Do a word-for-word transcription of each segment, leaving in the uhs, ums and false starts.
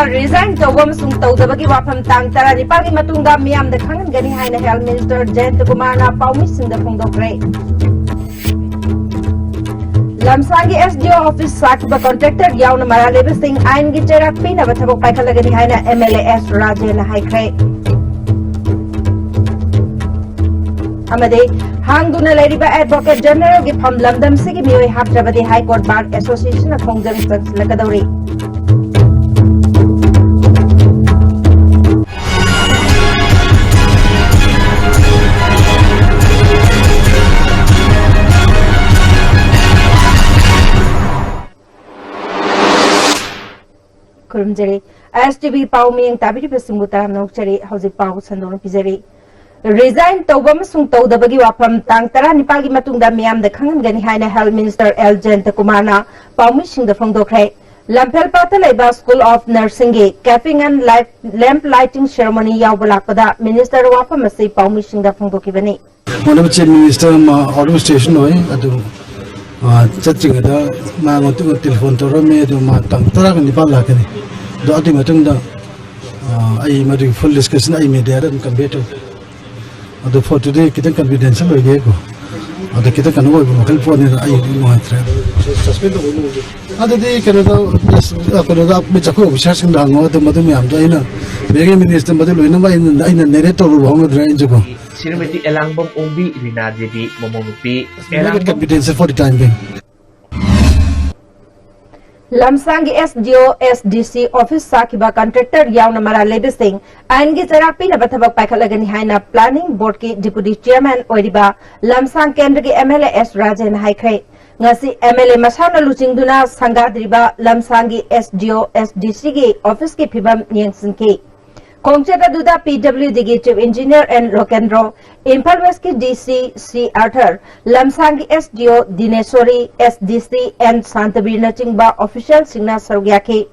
Resign ꯇꯧꯕ ꯑꯃꯁꯨꯡ ꯇꯧꯗꯕꯒꯤ ꯋꯥꯐꯝ ꯇꯥꯡ ꯇꯔꯥꯅꯤꯄꯥꯜꯒꯤ ꯃꯇꯨꯡꯗ ꯃꯤꯌꯥꯝꯗ ꯈꯪꯍꯟꯒꯅꯤ ꯍꯥꯏꯅ Health Minister ꯖꯌꯟꯇ ꯀꯨꯃꯥꯔꯅ ꯄꯥꯎꯃꯤꯁꯤꯡꯗ ꯐꯣꯡꯗꯣꯛꯈ꯭ꯔꯦ꯫ ꯂꯝꯁꯥꯡꯒꯤ S D O office ꯁꯥꯈꯤꯕ contractor ꯌꯥꯎꯅ ꯃꯔꯥꯜ ꯂꯩꯕꯁꯤꯡ ꯑꯥꯏꯟꯒꯤ ꯆꯩꯔꯥꯛ ꯄꯤꯅꯕ ꯊꯕꯛ ꯄꯥꯏꯈꯠꯂꯒꯅꯤ ꯍꯥꯏꯅ M L A S ꯔꯥꯖꯦꯟꯅ ꯍꯥꯏꯈ꯭ꯔꯦ꯫ ꯑꯃꯗꯤ ꯍꯥꯡꯗꯨꯅ ꯂꯩꯔꯤꯕ Advocate Generalꯒꯤ ꯐꯝ ꯂꯝꯗꯝꯁꯤꯒꯤ ꯃꯤꯑꯣꯏ ꯍꯥꯞꯇ꯭ꯔꯕꯗꯤ High Court Bar Associationꯅ ꯈꯣꯡꯖꯪ ꯆꯪꯁꯤꯜꯂꯛꯀꯗꯧꯔꯤ꯫ ꯈꯨꯔꯨꯝꯖꯔꯤ꯫ ISTV ꯄꯥꯎ ꯃꯤꯌꯦꯡ ꯇꯥꯕꯤꯔꯤꯕꯁꯤꯡꯕꯨ ꯇꯔꯥꯝꯅ ꯑꯣꯛꯆꯔꯤ꯫ ꯍꯧꯖꯤꯛ ꯄꯥꯎ ꯁꯟꯗꯣꯛꯅ ꯄꯤꯖꯔꯤ꯫ Resign ꯇꯧꯕ ꯑꯃꯁꯨꯡ ꯇꯧꯗꯕꯒꯤ ꯋꯥꯐꯝ ꯇꯥꯡ ꯇꯔꯥꯅꯤꯄꯥꯜꯒꯤ ꯃꯇꯨꯡꯗ ꯃꯤꯌꯥꯝꯗ ꯈꯪꯍꯟꯒꯅꯤ ꯍꯥꯏꯅ Health Minister ꯑꯦꯜ ꯖꯌꯟꯇ ꯀꯨꯃꯥꯔꯅ ꯄꯥꯎꯃꯤꯁꯤꯡꯗ ꯐꯣꯡꯗꯣꯛꯈ꯭ꯔꯦ꯫ ꯂꯝꯐꯦꯜꯄꯥꯠꯇ ꯂꯩꯕ School of Nursingꯒꯤ capping and light, lamp lighting ceremony ꯌꯥꯎꯕ ꯂꯥꯛꯄꯗ Minister ꯋꯥꯐꯝ ꯑꯁꯤ ꯄꯥꯎꯃꯤꯁꯤꯡꯗ ꯐꯣꯡꯗꯣꯛꯈꯤꯕꯅꯤ꯫ Honorable Chief Minister ꯑꯃ out of station ꯑꯣꯏ, ꯑꯗꯨ, ꯑ, ꯆꯠꯇ꯭ꯔꯤꯉꯩꯗ ꯃꯥ ꯉꯣꯟꯇ ꯇꯦꯂꯤꯐꯣꯟ ꯇꯧꯔꯝꯃꯤ, ꯑꯗꯨ ꯃꯥ ꯇꯥꯡ ꯇꯔꯥꯒ ꯅꯤꯄꯥꯟ ꯂꯥꯛꯀꯅꯤ꯫ ꯑꯗꯣ ꯑꯗꯨꯒꯤ ꯃꯇꯨꯡꯗ, ꯑ, ꯑꯩ ꯃꯗꯨꯒꯤ full discussion ꯑꯩ mediaꯗ ꯑꯗꯨꯝ convey ꯇꯧꯒꯦ꯫ ꯑꯗꯣ for today ꯈꯤꯇꯪ confidential ꯑꯣꯏꯒꯦꯀꯣ꯫ ꯑꯗꯣ ꯈꯤꯇꯪ ꯀꯩꯅꯣ ꯑꯣꯏꯕ ꯃꯈꯜ ꯄꯣꯠꯅꯤꯅ ꯑꯩ ꯅꯨꯡꯉꯥꯏꯇ꯭ꯔꯦ꯫ Suspend ꯇꯧꯕꯒꯤ ꯃꯑꯣꯡꯁꯦ? ꯑꯗꯨꯗꯤ ꯀꯩꯅꯣꯗ, ꯑ, ꯀꯩꯅꯣꯗ ꯑꯩꯈꯣꯏ officerꯁꯤꯡꯗ ꯍꯪꯉꯣ, ꯑꯗꯨ ꯃꯗꯨ ꯃꯌꯥꯝꯗꯣ ꯑꯩꯅ ꯃꯦꯒꯤ ꯃꯤꯅꯤꯁꯇꯔ ꯃꯗꯨ ꯂꯣꯏꯅꯃꯛ ꯑꯩꯅ, ꯑꯩꯅ narrate ꯇꯧꯔꯨꯕ ꯍꯧꯅꯗ꯭ꯔꯦ ꯑꯩꯁꯨꯀꯣ꯫ ꯁ꯭ꯔꯤꯃꯇꯤ ꯑꯦꯂꯥꯡꯕꯝ ꯑꯣꯡꯕꯤ ꯔꯤꯅꯥ ꯗꯦꯕꯤ ꯃꯃꯧ ꯅꯨꯄꯤ ꯃꯦꯒꯤ ꯑꯦꯂꯥꯡꯕꯝ ꯀꯟꯐꯤꯗꯦꯟꯁꯤꯌꯦꯜ for the time being. ꯂꯝꯁꯥꯡꯒꯤ S D O, S D C office ꯁꯥꯈꯤꯕ contractor ꯌꯥꯎꯅ ꯃꯔꯥꯜ ꯂꯩꯕꯁꯤꯡ ꯑꯥꯏꯟꯒꯤ ꯆꯩꯔꯥꯛ ꯄꯤꯅꯕ ꯊꯕꯛ ꯄꯥꯏꯈꯠꯂꯒꯅꯤ ꯍꯥꯏꯅ Planning Boardꯀꯤ Deputy Chairman ꯑꯣꯏꯔꯤꯕ ꯂꯝꯁꯥꯡ ꯀꯦꯟꯗ꯭ꯔꯒꯤ M L A S ꯔꯥꯖꯦꯟꯅ ꯍꯥꯏꯈ꯭ꯔꯦ꯫ ꯉꯁꯤ M L A ꯃꯁꯥꯅ ꯂꯨꯆꯤꯡꯗꯨꯅ ꯁꯪꯒꯥꯗ꯭ꯔꯤꯕ ꯂꯝꯁꯥꯡꯒꯤ S D O, S D Cꯒꯤ officeꯀꯤ ꯐꯤꯚꯝ ꯌꯦꯡꯁꯤꯟꯈꯤ꯫ ꯈꯣꯡꯆꯠ ꯑꯗꯨꯗ P W Dꯒꯤ Chief Engineer N Lokendro, Imphal Westꯀꯤ D C C ꯑꯥꯔꯊꯔ, ꯂꯝꯁꯥꯡꯒꯤ S D O Dineshori, S D C N ꯁꯥꯟꯇꯕꯤꯔꯅꯆꯤꯡꯕ officialꯁꯤꯡꯅ ꯁꯔꯨꯛ ꯌꯥꯈꯤ꯫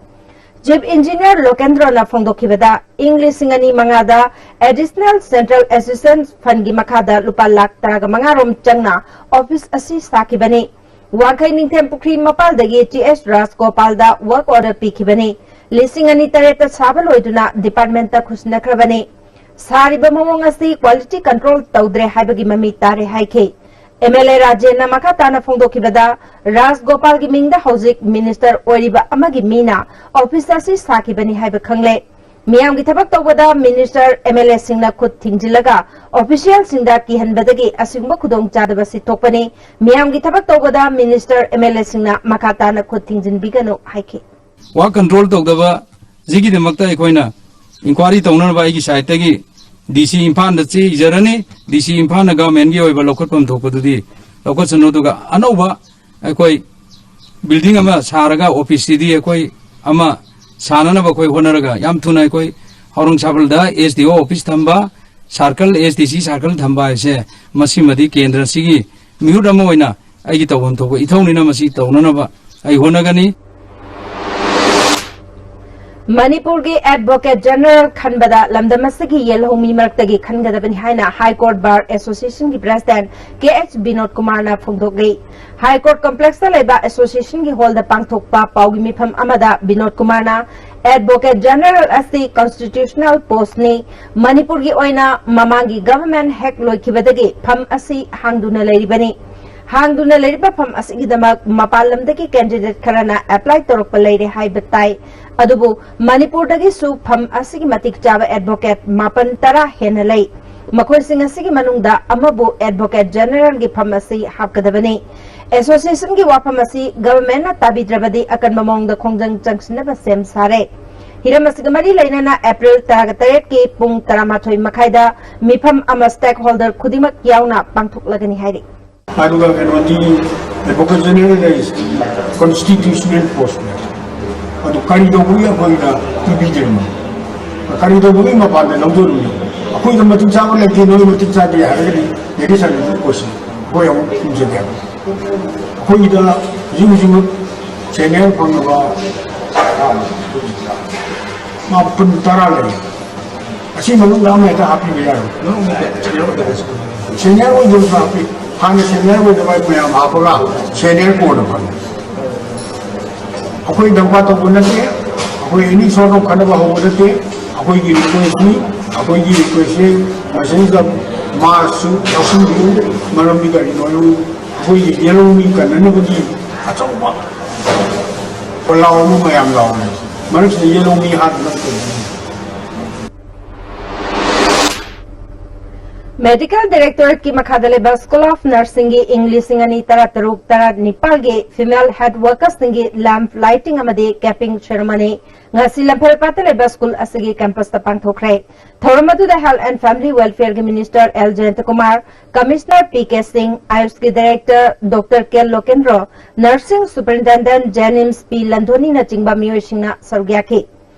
Chief Engineer ꯂꯣꯀꯦꯟꯗ꯭ꯔꯣꯅ ꯐꯣꯡꯗꯣꯛꯈꯤꯕꯗ, ꯏꯪ ꯂꯤꯁꯤꯡ ꯑꯅꯤ ꯃꯉꯥꯗ Additional Central Assistance Fundꯀꯤ ꯃꯈꯥꯗ ꯂꯨꯄꯥ ꯂꯥꯈ ꯇꯔꯥꯒ ꯃꯉꯥ ꯔꯣꯝ ꯆꯪꯅ office ꯑꯁꯤ ꯁꯥꯈꯤꯕꯅꯤ꯫ ꯋꯥꯡꯈꯩ ꯅꯤꯡꯊꯦꯝ ꯄꯨꯈ꯭ꯔꯤ ꯃꯄꯥꯜꯗꯒꯤ T S ꯔꯥꯖꯒꯣꯄꯥꯜꯗ work order ꯄꯤꯈꯤꯕꯅꯤ꯫ ꯂꯤꯁꯤꯡ ꯑꯅꯤ ꯇꯔꯦꯠꯇ ꯁꯥꯕ ꯂꯣꯏꯗꯨꯅ ꯗꯤꯄꯥꯔꯠꯃꯦꯟꯇ ꯈꯨꯠꯁꯤꯟꯅꯈ꯭ꯔꯕꯅꯤ꯫ ꯁꯥꯔꯤꯕ ꯃꯑꯣꯡ ꯑꯁꯤ ꯀ꯭ꯋꯥꯂꯤꯇꯤ ꯀꯟꯇ꯭ꯔꯣꯜ ꯇꯧꯗ꯭ꯔꯦ ꯍꯥꯏꯕꯒꯤ ꯃꯃꯤ ꯇꯥꯔꯦ ꯍꯥꯏꯈꯤ꯫ ꯑꯦꯝ ꯑꯦꯜ ꯑꯦ ꯔꯥꯖꯦꯟꯅ ꯃꯈꯥ ꯇꯥꯅ ꯐꯣꯡꯗꯣꯛꯈꯤꯕꯗ, ꯔꯥꯖꯒꯣꯄꯥꯜꯒꯤ ꯃꯤꯡꯗ ꯍꯧꯖꯤꯛ ꯃꯤꯅꯤꯁꯇꯔ ꯑꯣꯏꯔꯤꯕ ꯑꯃꯒꯤ ꯃꯤꯅ ꯑꯣꯐꯤꯁ ꯑꯁꯤ ꯁꯥꯈꯤꯕꯅꯤ ꯍꯥꯏꯕ ꯈꯪꯂꯦ꯫ ꯃꯤꯌꯥꯝꯒꯤ ꯊꯕꯛ ꯇꯧꯕꯗ ꯃꯤꯅꯤꯁꯇꯔ, ꯑꯦꯝ ꯑꯦꯜ ꯑꯦꯁꯤꯡꯅ ꯈꯨꯠ ꯊꯤꯡꯖꯤꯜꯂꯒ ꯑꯣꯐꯤꯁꯤꯌꯦꯜꯁꯤꯡꯗ ꯀꯤꯍꯟꯕꯗꯒꯤ ꯑꯁꯤꯒꯨꯝꯕ ꯈꯨꯗꯣꯡꯆꯥꯗꯕ ꯑꯁꯤ ꯊꯣꯛꯄꯅꯤ꯫ ꯃꯤꯌꯥꯝꯒꯤ ꯊꯕꯛ ꯇꯧꯕꯗ ꯃꯤꯅꯤꯁꯇꯔ, ꯑꯦꯝ ꯑꯦꯜ ꯑꯦꯁꯤꯡꯅ ꯃꯈꯥ ꯇꯥꯅ ꯈꯨꯠ ꯊꯤꯡꯖꯤꯟꯕꯤꯒꯅꯨ ꯍꯥꯏꯈꯤ꯫ ꯋꯥ ꯀꯟꯇ꯭ꯔꯣꯜ ꯇꯧꯗꯕ ꯁꯤꯒꯤꯗꯃꯛꯇ ꯑꯩꯈꯣꯏꯅ ꯏꯟꯀ꯭ꯋꯥꯔꯤ ꯇꯧꯅꯅꯕ ꯑꯩꯒꯤ ꯁꯥꯏꯠꯇꯒꯤ ꯗꯤ ꯁꯤ ꯏꯝꯐꯥꯜꯗ ꯆꯦ ꯏꯖꯔꯅꯤ꯫ ꯗꯤ ꯁꯤ ꯏꯝꯐꯥꯜꯅ ꯒꯚꯔꯟꯃꯦꯟꯒꯤ ꯑꯣꯏꯕ ꯂꯧꯈꯠꯐꯝ ꯊꯣꯛꯄꯗꯨꯗꯤ ꯂꯧꯈꯠꯁꯅꯨ, ꯑꯗꯨꯒ ꯑꯅꯧꯕ ꯑꯩꯈꯣꯏ ꯕꯤꯜꯗꯤꯡ ꯑꯃ ꯁꯥꯔꯒ ꯑꯣꯐꯤꯁꯁꯤꯗꯤ ꯑꯩꯈꯣꯏ ꯑꯃ ꯁꯥꯅꯅꯕ ꯑꯩꯈꯣꯏ ꯍꯣꯠꯅꯔꯒ ꯌꯥꯝ ꯊꯨꯅ ꯑꯩꯈꯣꯏ ꯑꯧꯔꯪꯁꯥꯕꯜꯗ ꯑꯦꯁ ꯗꯤ ꯑꯣ ꯑꯣꯐꯤꯁ ꯊꯝꯕ, ꯁꯥꯔꯀꯜ, ꯑꯦꯁ ꯗꯤ ꯁꯤ ꯁꯥꯔꯀꯜ ꯊꯝꯕ ꯍꯥꯏꯁꯦ ꯃꯁꯤꯃꯗꯤ ꯀꯦꯟꯗ꯭ꯔꯁꯤꯒꯤ ꯃꯤꯍꯨꯠ ꯑꯃ ꯑꯣꯏꯅ ꯑꯩꯒꯤ ꯇꯧꯐꯝ ꯊꯣꯛꯄ ꯏꯊꯧꯅꯤꯅ ꯃꯁꯤ ꯇꯧꯅꯅꯕ ꯑꯩ ꯍꯣꯠꯅꯒꯅꯤ꯫ ꯃꯅꯤꯄꯨꯔꯒꯤ ꯑꯦꯗꯚꯣꯀꯦꯠ ꯖꯦꯅꯔꯦꯜ ꯈꯟꯕꯗ ꯂꯝꯗꯝ ꯑꯁꯤꯒꯤ ꯌꯦꯜꯍꯧꯃꯤ ꯃꯔꯛꯇꯒꯤ ꯈꯟꯒꯗꯕꯅꯤ ꯍꯥꯏꯅ ꯍꯥꯏ ꯀꯣꯔꯠ ꯕꯥꯔ ꯑꯦꯁꯣꯁꯤꯌꯦꯁꯟꯒꯤ ꯄ꯭ꯔꯦꯁꯤꯗꯦꯟꯠ ꯀꯦ ꯑꯦꯆ ꯕꯤꯅꯣꯗ ꯀꯨꯃꯥꯔꯅ ꯐꯣꯡꯗꯣꯛꯂꯤ꯫ ꯍꯥꯏ ꯀꯣꯔꯠ ꯀꯝꯄ꯭ꯂꯦꯛꯁꯇ ꯂꯩꯕ ꯑꯦꯁꯣꯁꯤꯌꯦꯁꯟꯒꯤ ꯍꯣꯜꯗ ꯄꯥꯡꯊꯣꯛꯄ ꯄꯥꯎꯒꯤ ꯃꯤꯐꯝ ꯑꯃꯗ ꯕꯤꯅꯣꯗ ꯀꯨꯃꯥꯔꯅ ꯑꯦꯗꯚꯣꯀꯦꯠ ꯖꯦꯅꯔꯦꯜ ꯑꯁꯤ ꯀꯟꯁꯇꯤꯇ꯭ꯌꯨꯁꯅꯦꯜ ꯄꯣꯁ꯭ꯠꯅꯤ, ꯃꯅꯤꯄꯨꯔꯒꯤ ꯑꯣꯏꯅ ꯃꯃꯥꯡꯒꯤ ꯒꯚꯔꯟꯃꯦꯟꯠ ꯍꯦꯛ ꯂꯣꯏꯈꯤꯕꯗꯒꯤ ꯐꯝ ꯑꯁꯤ ꯍꯥꯡꯗꯨꯅ ꯂꯩꯔꯤꯕꯅꯤ꯫ ꯍꯥꯡꯗꯨꯅ ꯂꯩꯔꯤꯕ ꯐꯝ ꯑꯁꯤꯒꯤꯗꯃꯛ ꯃꯄꯥꯟ ꯂꯝꯗꯒꯤ ꯀꯦꯟꯗꯤꯗꯦꯠ ꯈꯔꯅ ꯑꯦꯄ꯭ꯂꯥꯏ ꯇꯧꯔꯛꯄ ꯂꯩꯔꯦ ꯍꯥꯏꯕ ꯇꯥꯏ꯫ ꯑꯗꯨꯕꯨ ꯃꯅꯤꯄꯨꯔꯗꯒꯤꯁꯨ ꯐꯝ ꯑꯁꯤꯒꯤ ꯃꯇꯤꯛ ꯆꯥꯕ ꯑꯦꯗꯚꯣꯀꯦꯠ ꯃꯥꯄꯟ ꯇꯔꯥ ꯍꯦꯟꯅ ꯂꯩ꯫ ꯃꯈꯣꯏꯁꯤꯡ ꯑꯁꯤꯒꯤ ꯃꯅꯨꯡꯗ ꯑꯃꯕꯨ ꯑꯦꯗꯚꯣꯀꯦꯠ ꯖꯦꯅꯔꯦꯜꯒꯤ ꯐꯝ ꯑꯁꯤ ꯍꯥꯞꯀꯗꯕꯅꯤ꯫ ꯑꯦꯁꯣꯁꯤꯌꯦꯁꯟꯒꯤ ꯋꯥꯐꯝ ꯑꯁꯤ ꯒꯚꯔꯟꯃꯦꯟꯠꯅ ꯇꯥꯕꯤꯗ꯭ꯔꯕꯗꯤ ꯑꯀꯟꯕ ꯃꯑꯣꯡꯗ ꯈꯣꯡꯖꯪ ꯆꯪꯁꯤꯟꯅꯕ ꯁꯦꯝ ꯁꯥꯔꯦ꯫ ꯍꯤꯔꯝ ꯑꯁꯤꯒ ꯃꯔꯤ ꯂꯩꯅꯅ ꯑꯦꯄ꯭ꯔꯤꯜ ꯇꯔꯥꯒ ꯇꯔꯦꯠꯀꯤ ꯄꯨꯡ ꯇꯔꯥꯃꯥꯊꯣꯏ ꯃꯈꯥꯏꯗ ꯃꯤꯐꯝ ꯑꯃ ꯁ꯭ꯇꯦꯛꯍꯣꯜꯗꯔ ꯈꯨꯗꯤꯡꯃꯛ ꯌꯥꯎꯅ ꯄꯥꯡꯊꯣꯛꯂꯒꯅꯤ ꯍꯥꯏꯔꯤ꯫ ꯑꯗꯨꯒ ꯀꯩꯅꯣꯗꯤ ꯑꯦꯗꯚꯣꯀꯦꯠ ꯖꯦꯅꯔꯦꯜ ꯍꯥꯏꯁꯦ ꯀꯣꯟꯁꯇꯤꯇ꯭ꯌꯨꯁꯅꯦꯜ ꯄꯣꯁ꯭ꯠꯅꯦ꯫ ꯑꯗꯨ ꯀꯔꯤ ꯇꯧꯕꯒꯤ ꯑꯩꯈꯣꯏꯗ ꯄꯤꯕꯤꯗ꯭ꯔꯤꯅꯣ? ꯀꯔꯤ ꯇꯧꯕꯒꯤ ꯃꯄꯥꯟꯗ ꯂꯧꯗꯣꯔꯤꯅꯣ? ꯑꯩꯈꯣꯏꯗ ꯃꯇꯤꯛ ꯆꯥꯕ ꯂꯩꯇꯦ, ꯅꯣꯏ ꯃꯇꯤꯛ ꯆꯥꯗꯦ ꯍꯥꯏꯔꯒꯗꯤ ꯂꯦꯒꯤꯁꯂꯦꯇꯤꯚ ꯄꯣꯁ꯭ꯠꯁꯦ ꯑꯩꯈꯣꯏ ꯑꯃꯨꯛ ꯈꯨꯝꯖꯒꯦ ꯍꯥꯏꯕ꯫ ꯑꯩꯈꯣꯏꯒꯤꯗ ꯍꯧꯖꯤꯛ ꯍꯧꯖꯤꯛꯃꯛ ꯁꯦꯅꯤꯌꯔ ꯐꯪꯉꯕ ꯃꯥꯄꯟ ꯇꯔꯥ ꯂꯩ꯫ ꯑꯁꯤ ꯃꯅꯨꯡꯗ ꯑꯃ ꯍꯦꯛꯇ ꯍꯥꯞꯄꯤꯕ ꯌꯥꯔꯣꯏ꯫ ꯁꯦꯅꯤꯌꯔ ꯑꯣꯏꯗꯕꯁꯨ ꯍꯥꯞꯄꯤ꯫ ꯍꯥꯟꯅ ꯁꯦꯅꯤꯌꯔ ꯑꯣꯏꯗꯕ ꯃꯌꯥꯝ ꯍꯥꯞꯄꯒ ꯁꯦꯅꯤꯌꯔ ꯀꯣꯟꯅ ꯐꯪꯉꯤ꯫ ꯑꯩꯈꯣꯏ ꯗꯝꯀꯥ ꯇꯧꯕ ꯅꯠꯇꯦ, ꯑꯩꯈꯣꯏ ꯑꯦꯅꯤ ꯁꯣꯔꯠ ꯑꯣꯐ ꯈꯠꯅꯕ ꯍꯧꯕ ꯅꯠꯇꯦ꯫ ꯑꯩꯈꯣꯏꯒꯤ ꯔꯤꯀ꯭ꯋꯦꯁꯅꯤ꯫ ꯑꯩꯈꯣꯏꯒꯤ ꯔꯤꯀ꯭ꯋꯦꯁꯁꯦ ꯃꯁꯤꯗꯩꯗ ꯃꯥꯔꯁꯁꯨ ꯌꯥꯎꯁꯤꯟꯕꯤꯌꯨ꯫ ꯃꯔꯝꯗꯤ ꯀꯔꯤꯅꯣ ꯍꯥꯏꯕꯨ ꯑꯩꯈꯣꯏꯒꯤ ꯌꯦꯂꯣꯃꯤ ꯀꯟꯅꯅꯕꯒꯤ ꯑꯆꯧꯕ ꯄꯣꯂꯥꯎ ꯑꯃ ꯃꯌꯥꯝ ꯂꯥꯎꯔꯦ꯫ ꯃꯔꯛꯁꯤꯗ ꯌꯦꯂꯣꯃꯤ ꯍꯥꯠꯄ ꯅꯠꯇꯦ꯫ Medical Directorateꯀꯤ ꯃꯈꯥꯗ ꯂꯩꯕ School of Nursingꯒꯤ ꯏꯪ ꯂꯤꯁꯤꯡ ꯑꯅꯤ ꯇꯔꯥ ꯇꯔꯨꯛ ꯇꯔꯥ ꯅꯤꯄꯥꯜꯒꯤ Female Health Workersꯁꯤꯡꯒꯤ Lamp Lighting ꯑꯃꯗꯤ Capping Ceremony ꯉꯁꯤ ꯂꯝꯐꯦꯜꯄꯥꯠꯇ ꯂꯩꯕ ꯁ꯭ꯀꯨꯜ ꯑꯁꯤꯒꯤ campusꯇ ꯄꯥꯡꯊꯣꯛꯈ꯭ꯔꯦ꯫ ꯊꯧꯔꯝ ꯑꯗꯨꯗ Health and Family Welfareꯒꯤ Minister L Jayantakumar, Commissioner P K Singh, AYUSꯀꯤ Director doctor K Lokendro, Nursing Superintendent ꯖꯦꯅꯤꯝꯁ ꯄꯤ ꯂꯟꯙꯣꯅꯤꯅꯆꯤꯡꯕ ꯃꯤꯑꯣꯏꯁꯤꯡꯅ ꯁꯔꯨꯛ ꯌꯥꯈꯤ꯫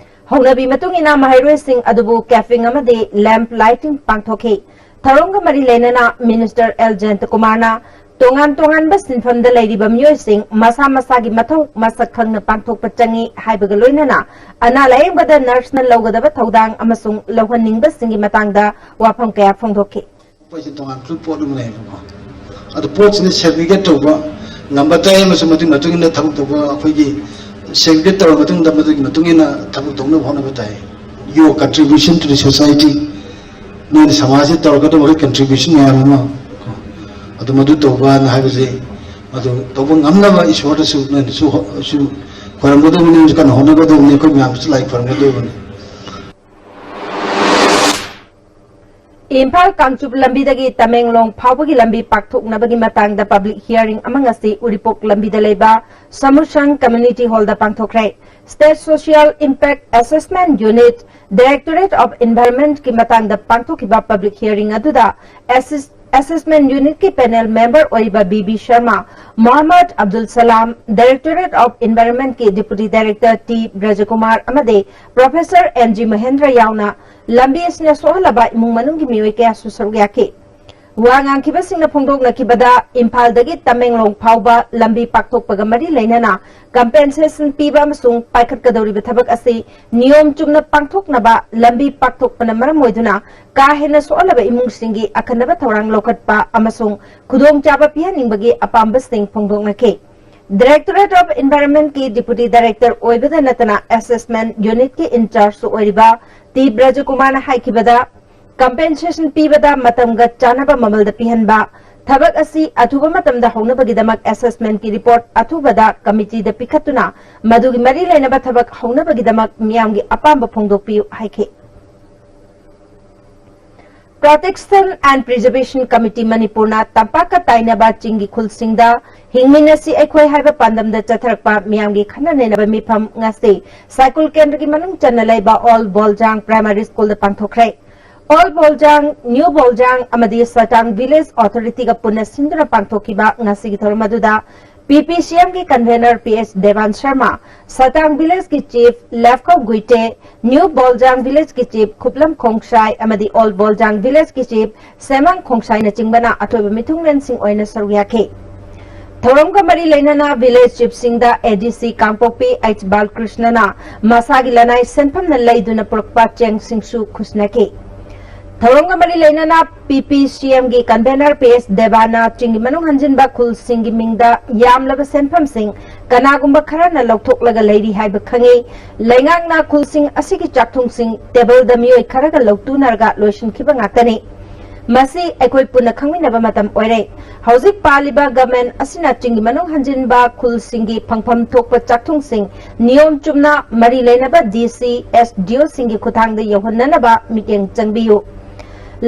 ꯍꯧꯅꯕꯤ ꯃꯇꯨꯡ ꯏꯟꯅ ꯃꯍꯩꯔꯣꯏꯁꯤꯡ ꯑꯗꯨꯕꯨ capping ꯑꯃꯗꯤ lamp lighting ꯄꯥꯡꯊꯣꯛꯈꯤ꯫ ꯊꯧꯔꯝꯒ ꯃꯔꯤ ꯂꯩꯅꯅ Minister ꯑꯦꯜ ꯖꯌꯟꯇꯀꯨꯃꯥꯔꯅ ꯇꯣꯉꯥꯟ ꯇꯣꯉꯥꯟꯕ ꯁꯤꯟꯐꯝꯗ ꯂꯩꯔꯤꯕ ꯃꯤꯑꯣꯏꯁꯤꯡ ꯃꯁꯥ ꯃꯁꯥꯒꯤ ꯃꯊꯧ ꯃꯁꯛ ꯈꯪꯅ ꯄꯥꯡꯊꯣꯛꯄ ꯆꯪꯏ ꯍꯥꯏꯕꯒ ꯂꯣꯏꯅꯅ ꯑꯅꯥ ꯂꯥꯌꯦꯡꯕꯗ nurseꯅ ꯂꯧꯒꯗꯕ ꯊꯧꯗꯥꯡ ꯑꯃꯁꯨꯡ ꯂꯧꯍꯟꯅꯤꯡꯕꯁꯤꯡꯒꯤ ꯃꯇꯥꯡꯗ ꯋꯥꯐꯝ ꯀꯌꯥ ꯐꯣꯡꯗꯣꯛꯈꯤ꯫ ꯑꯩꯈꯣꯏꯁꯦ ꯇꯣꯉꯥꯟ ꯄꯣꯠ ꯑꯃ ꯂꯩꯌꯦꯕꯀꯣ꯫ ꯑꯗꯨ ꯄꯣꯠꯁꯤꯅ segregate ꯇꯧꯕ ꯉꯝꯕ ꯇꯥꯏ ꯑꯃꯁꯨꯡ ꯃꯗꯨꯒꯤ ꯃꯇꯨꯡ ꯏꯟꯅ ꯊꯕꯛ ꯇꯧꯕ ꯑꯩꯈꯣꯏꯒꯤ segregate ꯇꯧꯔꯕ ꯃꯇꯨꯡꯗ ꯃꯗꯨꯒꯤ ꯃꯇꯨꯡ ꯏꯟꯅ ꯊꯕꯛ ꯇꯧꯅꯕ ꯍꯣꯠꯅꯕ ꯇꯥꯏ꯫ Your contribution to the society, ꯅꯣꯏꯅ ꯁꯃꯥꯖꯁꯤꯗ ꯇꯧꯔꯛꯀꯗꯕ ꯑꯩꯈꯣꯏ contribution ꯃꯌꯥꯝ ꯑꯃ ꯀꯣ, ꯑꯗꯨ ꯃꯗꯨ ꯇꯧꯕꯅ ꯍꯥꯏꯕꯁꯦ, ꯃꯗꯨ ꯇꯧꯕ ꯉꯝꯅꯕ ꯏꯁꯣꯔꯗꯁꯨ ꯅꯣꯏꯅꯁꯨ ꯍꯣ-, ꯁꯨ ꯈꯣꯏꯔꯝꯒꯗꯕꯅꯤ, ꯀꯟꯅ ꯍꯣꯠꯅꯒꯗꯕꯅꯤ, ꯑꯩꯈꯣꯏ ꯃꯌꯥꯝꯁꯨ ꯂꯥꯏ ꯈꯣꯏꯔꯝꯒꯗꯕꯅꯤ꯫ ꯏꯝꯐꯥꯜ ꯀꯥꯡꯆꯨꯞ ꯂꯝꯕꯤꯗꯒꯤ ꯇꯃꯦꯡꯂꯣꯡ ꯐꯥꯎꯕꯒꯤ ꯂꯝꯕꯤ ꯄꯥꯛꯊꯣꯛꯅꯕꯒꯤ ꯃꯇꯥꯡꯗ public hearing ꯑꯃ ꯉꯁꯤ ꯎꯔꯤꯄꯣꯛ ꯂꯝꯕꯤꯗ ꯂꯩꯕ ꯁꯃꯨꯁꯪ Community Hallꯗ ꯄꯥꯡꯊꯣꯛꯈ꯭ꯔꯦ꯫ State Social Impact Assessment Unit, Directorate of Environmentꯀꯤ ꯃꯇꯥꯡꯗ ꯄꯥꯡꯊꯣꯛꯈꯤꯕ public hearing ꯑꯗꯨꯗ assess-, Assessment Unitꯀꯤ panel member ꯑꯣꯏꯔꯤꯕ B B Sharma, Mohammad Abdul Salam, Directorate of Environmentꯀꯤ Deputy Director ꯇꯤ ꯕ꯭ꯔꯖꯀꯨꯃꯥꯔ ꯑꯃꯗꯤ Professor ꯑꯦꯟ ꯖꯤ ꯃꯍꯦꯟꯗ꯭ꯔ ꯌꯥꯎꯅ ꯂꯝꯕꯤ ꯑꯁꯤꯅ ꯁꯣꯛꯍꯜꯂꯕ ꯏꯃꯨꯡ ꯃꯅꯨꯡꯒꯤ ꯃꯤꯑꯣꯏ ꯀꯌꯥꯁꯨ ꯁꯔꯨꯛ ꯌꯥꯈꯤ꯫ ꯋꯥ ꯉꯥꯡꯈꯤꯕꯁꯤꯡꯅ ꯐꯣꯡꯗꯣꯛꯅꯈꯤꯕꯗ ꯏꯝꯐꯥꯜꯗꯒꯤ ꯇꯃꯦꯡꯂꯣꯡ ꯐꯥꯎꯕ ꯂꯝꯕꯤ ꯄꯥꯛꯊꯣꯛꯄꯒ ꯃꯔꯤ ꯂꯩꯅꯅ compensation ꯄꯤꯕ ꯑꯃꯁꯨꯡ ꯄꯥꯏꯈꯠꯀꯗꯧꯔꯤꯕ ꯊꯕꯛ ꯑꯁꯤ ꯅꯤꯌꯣꯝ ꯆꯨꯝꯅ ꯄꯥꯡꯊꯣꯛꯅꯕ ꯂꯝꯕꯤ ꯄꯥꯛꯊꯣꯛꯄꯅ ꯃꯔꯝ ꯑꯣꯏꯗꯨꯅ ꯀꯥ ꯍꯦꯟꯅ ꯁꯣꯛꯍꯜꯂꯕ ꯏꯃꯨꯡꯁꯤꯡꯒꯤ ꯑꯈꯟꯅꯕ ꯊꯧꯔꯥꯡ ꯂꯧꯈꯠꯄ ꯑꯃꯁꯨꯡ ꯈꯨꯗꯣꯡꯆꯥꯕ ꯄꯤꯍꯟꯅꯤꯡꯕꯒꯤ ꯑꯄꯥꯝꯕꯁꯤꯡ ꯐꯣꯡꯗꯣꯛꯅꯈꯤ꯫ Directorate of Environment ꯀꯤ Deputy Director ꯑꯣꯏꯕꯗ ꯅꯠꯇꯅ Assessment Unit ꯀꯤ in charge ꯁꯨ ꯑꯣꯏꯔꯤꯕ ꯇꯤ ꯕ꯭ꯔꯖꯀꯨꯃꯥꯔꯅ ꯍꯥꯏꯈꯤꯕꯗ, compensation ꯄꯤꯕꯗ ꯃꯇꯝꯒ ꯆꯥꯟꯅꯕ ꯃꯃꯜꯗ ꯄꯤꯍꯟꯕ, ꯊꯕꯛ ꯑꯁꯤ ꯑꯊꯨꯕ ꯃꯇꯝꯗ ꯍꯧꯅꯕꯒꯤꯗꯃꯛ assessment ꯀꯤ report ꯑꯊꯨꯕꯗ committee ꯗ ꯄꯤꯈꯠꯇꯨꯅ ꯃꯗꯨꯒꯤ ꯃꯔꯤ ꯂꯩꯅꯕ ꯊꯕꯛ ꯍꯧꯅꯕꯒꯤꯗꯃꯛ ꯃꯤꯌꯥꯝꯒꯤ ꯑꯄꯥꯝꯕ ꯐꯣꯡꯗꯣꯛꯄꯤꯌꯨ ꯍꯥꯏꯈꯤ꯫ Protection and Preservation Committee ꯃꯅꯤꯄꯨꯔꯅ ꯇꯝꯄꯥꯛꯀ ꯇꯥꯏꯅꯕ ꯆꯤꯡꯒꯤ ꯈꯨꯜꯁꯤꯡꯗ ꯍꯤꯡꯃꯤꯟꯅꯁꯤ ꯑꯩꯈꯣꯏ ꯍꯥꯏꯕ ꯄꯥꯟꯗꯝꯗ ꯆꯠꯊꯔꯛꯄ ꯃꯤꯌꯥꯝꯒꯤ ꯈꯟꯅ ꯅꯩꯅꯕ ꯃꯤꯐꯝ ꯉꯁꯤ ꯁꯥꯏꯀꯨꯜ ꯀꯦꯟꯗ꯭ꯔꯒꯤ ꯃꯅꯨꯡ ꯆꯟꯅ ꯂꯩꯕ ꯑꯣꯜ ꯕꯣꯜꯖꯥꯡ ꯄ꯭ꯔꯥꯏꯃꯥꯔꯤ ꯁ꯭ꯀꯨꯜꯗ ꯄꯥꯡꯊꯣꯛꯈ꯭ꯔꯦ꯫ ꯑꯣꯜ ꯕꯣꯜꯖꯥꯡ, ꯅ꯭ꯌꯨ ꯕꯣꯜꯖꯥꯡ ꯑꯃꯗꯤ ꯁꯇꯥꯡ ꯚꯤꯂꯦꯖ ꯑꯣꯊꯣꯔꯤꯇꯤꯒ ꯄꯨꯟꯅ ꯁꯤꯟꯗꯨꯅ ꯄꯥꯡꯊꯣꯛꯈꯤꯕ ꯉꯁꯤꯒꯤ ꯊꯧꯔꯝ ꯑꯗꯨꯗ ꯄꯤ ꯄꯤ ꯁꯤ ꯑꯦꯝ ꯒꯤ convener P S Deban Sharma, Satang ꯚꯤꯂꯦꯖꯀꯤ ꯆꯤꯐ ꯂꯦꯐꯀꯧ ꯒꯨꯏꯇꯦ, ꯅ꯭ꯌꯨ ꯕꯣꯜꯖꯥꯡ ꯚꯤꯂꯦꯖꯀꯤ ꯆꯤꯐ ꯈꯨꯞꯂꯝ ꯈꯣꯡꯁꯥꯏ ꯑꯃꯗꯤ ꯑꯣꯜ ꯕꯣꯜꯖꯥꯡ ꯚꯤꯂꯦꯖꯀꯤ ꯆꯤꯐ ꯁꯦꯃꯥꯡ ꯈꯣꯡꯁꯥꯏꯅꯆꯤꯡꯕꯅ ꯑꯊꯣꯏꯕ ꯃꯤꯊꯨꯡꯂꯦꯟꯁꯤꯡ ꯑꯣꯏꯅ ꯁꯔꯨꯛ ꯌꯥꯈꯤ꯫ ꯊꯧꯔꯝꯒ ꯃꯔꯤ ꯂꯩꯅꯅ ꯚꯤꯂꯦꯖ ꯆꯤꯐꯁꯤꯡꯗ ꯑꯦ ꯗꯤ ꯁꯤ ꯀꯥꯡꯄꯣꯛꯄꯤ ꯑꯩꯆ ꯕꯥꯂꯀ꯭ꯔꯤꯁꯅꯅ ꯃꯁꯥꯒꯤ ꯂꯅꯥꯏ ꯁꯦꯟꯐꯝꯅ ꯂꯩꯗꯨꯅ ꯄꯨꯔꯛꯄ ꯆꯦꯡꯁꯤꯡꯁꯨ ꯈꯨꯠꯁꯤꯟꯅꯈꯤ꯫ ꯊꯧꯔꯝꯒ ꯃꯔꯤ ꯂꯩꯅꯅ ꯄꯤ ꯄꯤ ꯁꯤ ꯑꯦꯝ ꯒꯤ convener ꯄꯤ ꯑꯦꯁ ꯗꯦꯕꯥꯅ ꯆꯤꯡꯒꯤ ꯃꯅꯨꯡ ꯍꯟꯖꯤꯟꯕ ꯈꯨꯜꯁꯤꯡꯒꯤ ꯃꯤꯡꯗ ꯌꯥꯝꯂꯕ ꯁꯦꯟꯐꯝꯁꯤꯡ ꯀꯅꯥꯒꯨꯝꯕ ꯈꯔꯅ ꯂꯧꯊꯣꯛꯂꯒ ꯂꯩꯔꯤ ꯍꯥꯏꯕ ꯈꯪꯉꯤ꯫ ꯂꯩꯉꯥꯛꯅ ꯈꯨꯜꯁꯤꯡ ꯑꯁꯤꯒꯤ ꯆꯥꯛꯊꯨꯡꯁꯤꯡ ꯇꯦꯕꯜꯗ ꯃꯤꯑꯣꯏ ꯈꯔꯒ ꯂꯧꯇꯨꯅꯔꯒ ꯂꯣꯏꯁꯤꯟꯈꯤꯕ ꯉꯥꯛꯇꯅꯤ꯫ ꯃꯁꯤ ꯑꯩꯈꯣꯏ ꯄꯨꯟꯅ ꯈꯪꯃꯤꯟꯅꯕ ꯃꯇꯝ ꯑꯣꯏꯔꯦ꯫ ꯍꯧꯖꯤꯛ ꯄꯥꯜꯂꯤꯕ ꯒꯃꯦꯟ ꯑꯁꯤꯅ ꯆꯤꯡꯒꯤ ꯃꯅꯨꯡ ꯍꯟꯖꯤꯟꯕ ꯈꯨꯜꯁꯤꯡꯒꯤ ꯐꯪꯐꯝ ꯊꯣꯛꯄ ꯆꯥꯛꯊꯨꯡꯁꯤꯡ ꯅꯤꯌꯣꯝ ꯆꯨꯝꯅ ꯃꯔꯤ ꯂꯩꯅꯕ ꯗꯤ ꯁꯤ, ꯑꯦꯁ ꯗꯤ ꯑꯣꯁꯤꯡꯒꯤ ꯈꯨꯠꯊꯥꯡꯗ ꯌꯧꯍꯟꯅꯅꯕ ꯃꯤꯠꯌꯦꯡ ꯆꯪꯕꯤꯌꯨ꯫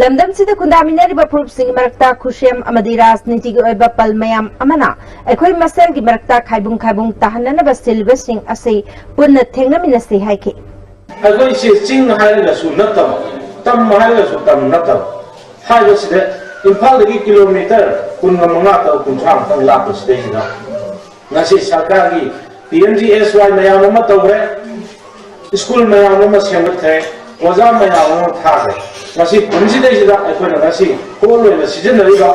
ꯂꯝꯗꯝꯁꯤꯗ ꯈꯨꯟꯗꯥꯃꯤꯟꯅꯔꯤꯕ ꯐꯨꯔꯨꯞꯁꯤꯡꯒꯤ ꯃꯔꯛꯇ ꯈꯨꯠꯁꯦꯝ ꯑꯃꯗꯤ ꯔꯥꯖꯅꯤꯇꯤꯒꯤ ꯑꯣꯏꯕ ꯄꯜ ꯃꯌꯥꯝ ꯑꯃꯅ ꯑꯩꯈꯣꯏ ꯃꯁꯦꯜꯒꯤ ꯃꯔꯛꯇ ꯈꯥꯏꯕꯨꯡ ꯈꯥꯏꯕꯨꯡ ꯇꯥꯍꯟꯅꯅꯕ ꯁꯤꯜꯂꯤꯕꯁꯤꯡ ꯑꯁꯤ ꯄꯨꯟꯅ ꯊꯦꯡꯅꯃꯤꯟꯅꯁꯤ ꯍꯥꯏꯈꯤ꯫ ꯑꯩꯈꯣꯏꯁꯦ ꯆꯤꯡ ꯍꯥꯏꯔꯒꯁꯨ ꯅꯠꯇꯕ, ꯇꯝ ꯍꯥꯏꯔꯒꯁꯨ ꯇꯝ ꯅꯠꯇꯕ, ꯍꯥꯏꯕꯁꯤꯗ ꯏꯝꯐꯥꯜꯗꯒꯤ ꯀꯤꯂꯣꯃꯤꯇꯔ ꯀꯨꯟꯒ ꯃꯉꯥ, ꯇꯔꯨꯛ, ꯀꯨꯟꯊ꯭ꯔꯥ ꯃꯨꯛꯇꯪ ꯂꯥꯞꯄꯁꯤꯗꯩꯁꯤꯗ ꯉꯁꯤ ꯁꯔꯀꯥꯔꯒꯤ ꯄꯤ ꯑꯦꯝ ꯖꯤ ꯑꯦꯁ ꯋꯥꯏ ꯃꯌꯥꯝ ꯑꯃ ꯇꯧꯈ꯭ꯔꯦ, ꯁ꯭ꯀꯨꯜ ꯃꯌꯥꯝ ꯑꯃ ꯁꯦꯝꯒꯠꯈ꯭ꯔꯦ, ꯑꯣꯖꯥ ꯃꯌꯥꯝ ꯑꯃ ꯊꯥꯈ꯭ꯔꯦ꯫ ꯉꯁꯤ ꯈꯨꯟꯁꯤꯗꯩꯁꯤꯗ ꯑꯩꯈꯣꯏꯅ ꯉꯁꯤ ꯍꯣꯜ ꯑꯣꯏꯅ ꯁꯤꯖꯤꯟꯅꯔꯤꯕ,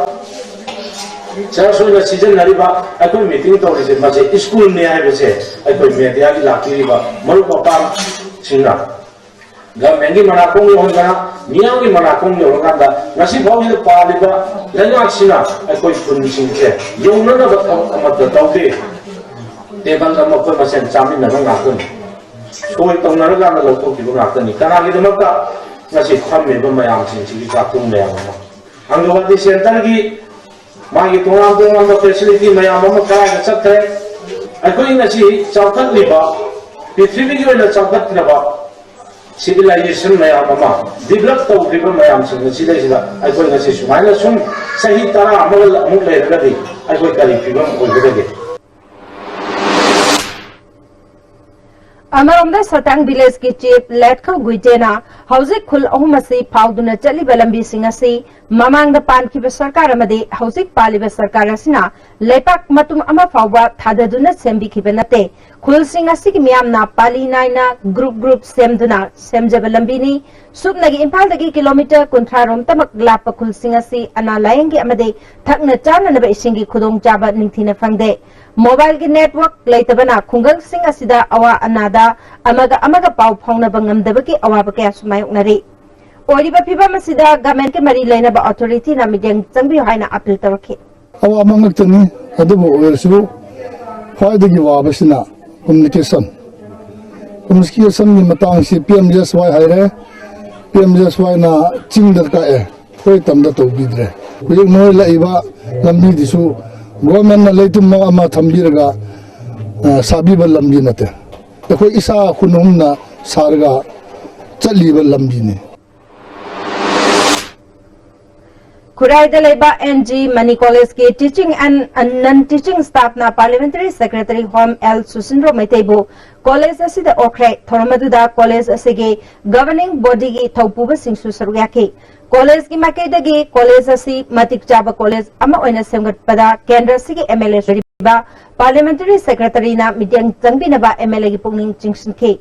ꯆꯔꯆ ꯑꯣꯏꯅ ꯁꯤꯖꯤꯟꯅꯔꯤꯕ, ꯑꯩꯈꯣꯏ ꯃꯤꯇꯤꯡ ꯇꯧꯔꯤꯁꯦ ꯃꯁꯤ ꯁ꯭ꯀꯨꯜꯅꯤ ꯍꯥꯏꯕꯁꯦ ꯑꯩꯈꯣꯏ ꯃꯦꯗꯤꯌꯥꯒꯤ ꯂꯥꯛꯄꯤꯔꯤꯕ ꯃꯔꯨꯞ ꯃꯄꯥꯡꯁꯤꯡꯅ ꯒꯚꯔꯟꯃꯦꯟꯒꯤ ꯃꯅꯥꯀꯣꯡ ꯌꯧꯍꯟꯗꯅ, ꯃꯤꯌꯥꯝꯒꯤ ꯃꯅꯥꯀꯣꯡ ꯌꯧꯔꯀꯥꯟꯗ ꯉꯁꯤ ꯐꯥꯎꯁꯤꯗ ꯄꯥꯜꯂꯤꯕ ꯂꯩꯉꯥꯛꯁꯤꯅ ꯑꯩꯈꯣꯏ ꯈꯨꯟꯁꯤꯡꯁꯦ ꯌꯧꯅꯅꯕ ꯊꯕꯛ ꯑꯃꯠꯇ ꯇꯧꯗꯦ꯫ ꯇꯦꯕꯜ ꯑꯃ ꯑꯩꯈꯣꯏ ꯃꯁꯦꯟ ꯆꯥꯃꯤꯟꯅꯕ ꯉꯥꯛꯇꯅꯤ꯫ ꯁꯣꯏ ꯇꯧꯅꯔꯀꯥꯟꯗ ꯂꯧꯊꯣꯛꯈꯤꯕ ꯉꯥꯛꯇꯅꯤ꯫ ꯀꯅꯥꯒꯤꯗꯃꯛꯇ? ꯉꯁꯤ ꯐꯝꯃꯤꯕ ꯃꯌꯥꯝꯁꯤꯡꯁꯤꯒꯤ ꯆꯥꯛꯊꯨꯡ ꯃꯌꯥꯝ ꯑꯃ꯫ ꯑꯪꯒꯅꯋꯥꯗꯤ ꯁꯦꯟꯇꯔꯒꯤ ꯃꯥꯒꯤ ꯇꯣꯉꯥꯟ ꯇꯣꯉꯥꯟꯕ ꯐꯦꯁꯤꯂꯤꯇꯤ ꯃꯌꯥꯝ ꯑꯃ ꯀꯗꯥꯏꯗ ꯆꯠꯈ꯭ꯔꯦ? ꯑꯩꯈꯣꯏ ꯉꯁꯤ ꯆꯥꯎꯈꯠꯂꯤꯕ, ꯄ꯭ꯔꯤꯊꯤꯕꯤꯒꯤ ꯑꯣꯏꯅ ꯆꯥꯎꯈꯠꯇ꯭ꯔꯕ ꯁꯤꯚꯤꯂꯥꯏꯖꯦꯁꯟ ꯃꯌꯥꯝ ꯑꯃ, ꯗꯤꯕꯂꯞ ꯇꯧꯈ꯭ꯔꯤꯕ ꯃꯌꯥꯝꯁꯤꯡ ꯑꯁꯤꯗꯩꯁꯤꯗ ꯑꯩꯈꯣꯏ ꯉꯁꯤ ꯁꯨꯃꯥꯏꯅ ꯁꯨꯝ ꯆꯍꯤ ꯇꯔꯥ ꯑꯃꯒ ꯑꯃꯨꯛ ꯂꯩꯔꯒꯗꯤ ꯑꯩꯈꯣꯏ ꯀꯔꯤ ꯐꯤꯕꯝ ꯑꯣꯏꯒꯗꯒꯦ? ꯑꯃꯔꯣꯝꯗ ꯁꯇꯥꯡ ꯚꯤꯂꯦꯖꯀꯤ ꯆꯤꯐ ꯂꯦꯠꯈꯧ ꯒꯨꯏꯇꯦꯅ ꯍꯧꯖꯤꯛ ꯈꯨꯜ ꯑꯍꯨꯝ ꯑꯁꯤ ꯐꯥꯎꯗꯨꯅ ꯆꯠꯂꯤꯕ ꯂꯝꯕꯤꯁꯤꯡ ꯑꯁꯤ ꯃꯃꯥꯡꯗ ꯄꯥꯟꯈꯤꯕ ꯁꯔꯀꯥꯔ ꯑꯃꯗꯤ ꯍꯧꯖꯤꯛ ꯄꯥꯜꯂꯤꯕ ꯁꯔꯀꯥꯔ ꯑꯁꯤꯅ ꯂꯩꯄꯥꯛ ꯃꯇꯨꯝ ꯑꯃ ꯐꯥꯎꯕ ꯊꯥꯗꯗꯨꯅ ꯁꯦꯝꯕꯤꯈꯤꯕ ꯅꯠꯇꯦ꯫ ꯈꯨꯜꯁꯤꯡ ꯑꯁꯤꯒꯤ ꯃꯤꯌꯥꯝꯅ ꯄꯥꯂꯤ ꯅꯥꯏꯅ ꯒ꯭ꯔꯨꯞ ꯒ꯭ꯔꯨꯞ ꯁꯦꯝꯗꯨꯅ ꯁꯦꯝꯖꯕ ꯂꯝꯕꯤꯅꯤ꯫ ꯁꯨꯞꯅꯒꯤ ꯏꯝꯐꯥꯜꯗꯒꯤ ꯀꯤꯂꯣꯃꯤꯇꯔ ꯀꯨꯟꯊ꯭ꯔꯥ ꯔꯣꯝꯇꯃꯛ ꯂꯥꯞꯄ ꯈꯨꯜꯁꯤꯡ ꯑꯁꯤ ꯑꯅꯥ ꯂꯥꯌꯦꯡꯒꯤ ꯑꯃꯗꯤ ꯊꯛꯅ ꯆꯥꯅꯅꯕ ꯏꯁꯤꯡꯒꯤ ꯈꯨꯗꯣꯡꯆꯥꯕ ꯅꯤꯡꯊꯤꯅ ꯐꯪꯗꯦ꯫ ꯃꯣꯕꯥꯏꯜꯒꯤ ꯅꯦꯠꯋꯥꯔꯛ ꯂꯩꯇꯕꯅ ꯈꯨꯡꯒꯪꯁꯤꯡ ꯑꯁꯤꯗ ꯑꯋꯥ ꯑꯅꯥꯗ ꯑꯃꯒ ꯑꯃꯒ ꯄꯥꯎ ꯐꯥꯎꯅꯕ ꯉꯝꯗꯕꯒꯤ ꯑꯋꯥꯕ ꯀꯌꯥꯁꯨ ꯃꯥꯌꯣꯛꯅꯔꯤ꯫ ꯑꯣꯏꯔꯤꯕ ꯐꯤꯕꯝ ꯑꯁꯤꯗ ꯒꯃꯦꯟꯒꯤ ꯃꯔꯤ ꯂꯩꯅꯕ ꯑꯣꯊꯣꯔꯤꯇꯤꯅ ꯃꯤꯠꯌꯦꯡ ꯆꯪꯕꯤꯌꯨ ꯍꯥꯏꯅ ꯑꯄꯤꯜ ꯇꯧꯔꯛꯈꯤ꯫ ꯑꯋꯥꯕ ꯉꯥꯛꯇꯅꯤ꯫ ꯑꯗꯨꯕꯨ ꯑꯣꯏꯔꯁꯨ ꯈ꯭ꯋꯥꯏꯗꯒꯤ ꯋꯥꯕꯁꯤꯅ ꯀꯝꯃꯨꯅꯤꯀꯦꯁꯟ꯫ ꯀꯝꯃꯨꯅꯤꯀꯦꯁꯟꯒꯤ ꯃꯇꯥꯡꯁꯤ ꯄꯤ ꯑꯦꯝ ꯖꯤ ꯑꯦꯁ ꯋꯥꯏ ꯍꯥꯏꯔꯦ꯫ ꯄꯤ ꯑꯦꯝ ꯖꯤ ꯑꯦꯁ ꯋꯥꯏꯅ ꯆꯤꯡꯗ ꯀꯛꯑꯦ, ꯑꯩꯈꯣꯏ ꯇꯝꯗ ꯇꯧꯕꯤꯗ꯭ꯔꯦ꯫ ꯍꯧꯖꯤꯛ ꯅꯣꯏ ꯂꯥꯛꯏꯕ ꯂꯝꯕꯤꯗꯨꯁꯨ ꯒꯣꯔꯃꯦꯟꯅ ꯂꯩꯇꯨꯝ ꯑꯃ ꯊꯝꯕꯤꯔꯒ, ꯑ, ꯁꯥꯕꯤꯕ ꯂꯝꯕꯤ ꯅꯠꯇꯦ꯫ ꯑꯩꯈꯣꯏ ꯏꯁꯥ ꯈꯨꯟ ꯑꯍꯨꯝꯅ ꯁꯥꯔꯒ ꯆꯠꯂꯤꯕ ꯂꯝꯕꯤꯅꯤ꯫ ꯈꯨꯔꯥꯏꯗ ꯂꯩꯕ ꯑꯦꯟ ꯖꯤ ꯃꯅꯤ ꯀꯣꯂꯦꯖꯀꯤ teaching and non teaching staffꯅ parliamentary secretary ꯍꯣꯝ ꯑꯦꯜ ꯁꯨꯁꯤꯟꯗ꯭ꯔꯣ ꯃꯩꯇꯩꯕꯨ ꯀꯣꯂꯦꯖ ꯑꯁꯤꯗ ꯑꯣꯛꯈ꯭ꯔꯦ꯫ ꯊꯧꯔꯝ ꯑꯗꯨꯗ ꯀꯣꯂꯦꯖ ꯑꯁꯤꯒꯤ governing bodyꯒꯤ ꯊꯧꯄꯨꯕꯁꯤꯡꯁꯨ ꯁꯔꯨꯛ ꯌꯥꯈꯤ꯫ ꯀꯣꯂꯦꯖꯀꯤ ꯃꯥꯏꯀꯩꯗꯒꯤ ꯀꯣꯂꯦꯖ ꯑꯁꯤ ꯃꯇꯤꯛ ꯆꯥꯕ ꯀꯣꯂꯦꯖ ꯑꯃ ꯑꯣꯏꯅ ꯁꯦꯝꯒꯠꯄꯗ ꯀꯦꯟꯗ꯭ꯔ ꯑꯁꯤꯒꯤ ꯑꯦꯝ ꯑꯦꯜ ꯑꯦ ꯑꯣꯏꯔꯤꯕ parliamentary secretaryꯅ ꯃꯤꯠꯌꯦꯡ ꯆꯪꯕꯤꯅꯕ ꯑꯦꯝ ꯑꯦꯜ ꯑꯦꯒꯤ ꯄꯨꯛꯅꯤꯡ ꯆꯤꯡꯁꯤꯟꯈꯤ꯫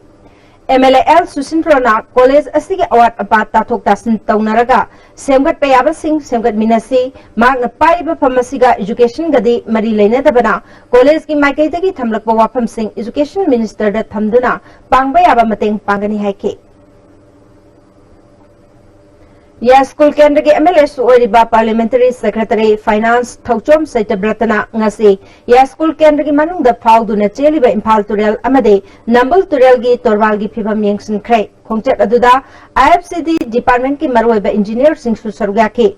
ꯑꯦꯝ ꯑꯦꯜ ꯑꯦ ꯑꯦꯜ ꯁꯨꯁꯤꯟꯗ꯭ꯔꯣꯅ ꯀꯣꯂꯦꯖ ꯑꯁꯤꯒꯤ ꯑꯋꯥꯠ ꯑꯄꯥ ꯇꯥꯊꯣꯛ ꯇꯥꯁꯤꯟ ꯇꯧꯅꯔꯒ ꯁꯦꯝꯒꯠꯄ ꯌꯥꯕꯁꯤꯡ ꯁꯦꯝꯒꯠꯃꯤꯟꯅꯁꯤ꯫ ꯃꯍꯥꯛꯅ ꯄꯥꯏꯔꯤꯕ ꯐꯝ ꯑꯁꯤꯒ educationꯒꯗꯤ ꯃꯔꯤ ꯂꯩꯅꯗꯕꯅ ꯀꯣꯂꯦꯖꯀꯤ ꯃꯥꯏꯀꯩꯗꯒꯤ ꯊꯝꯂꯛꯄ ꯋꯥꯐꯝꯁꯤꯡ education ministerꯗ ꯊꯝꯗꯨꯅ ꯄꯥꯡꯕ ꯌꯥꯕ ꯃꯇꯦꯡ ꯄꯥꯡꯒꯅꯤ ꯍꯥꯏꯈꯤ꯫ ꯌꯥꯏꯁ꯭ꯀꯨꯜ ꯀꯦꯟꯗ꯭ꯔꯒꯤ MLA ꯁꯨ ꯑꯣꯏꯔꯤꯕ Parliamentary Secretary Finance ꯊꯧꯆꯣꯝ ꯁꯩꯇꯕ꯭ꯔꯇꯅ ꯉꯁꯤ ꯌꯥꯏꯁ꯭ꯀꯨꯜ ꯀꯦꯟꯗ꯭ꯔꯒꯤ ꯃꯅꯨꯡꯗ ꯐꯥꯎꯗꯨꯅ ꯆꯦꯜꯂꯤꯕ ꯏꯝꯐꯥꯜ ꯇꯨꯔꯦꯜ ꯑꯃꯗꯤ ꯅꯝꯕꯨꯜ ꯇꯨꯔꯦꯜꯒꯤ ꯇꯣꯔꯕꯥꯟꯒꯤ ꯐꯤꯚꯝ ꯌꯦꯡꯁꯤꯟꯈ꯭ꯔꯦ꯫ ꯈꯣꯡꯆꯠ ꯑꯗꯨꯗ IFCD department ꯀꯤ ꯃꯔꯨꯑꯣꯏꯕ engineer ꯁꯤꯡꯁꯨ ꯁꯔꯨꯛ ꯌꯥꯈꯤ꯫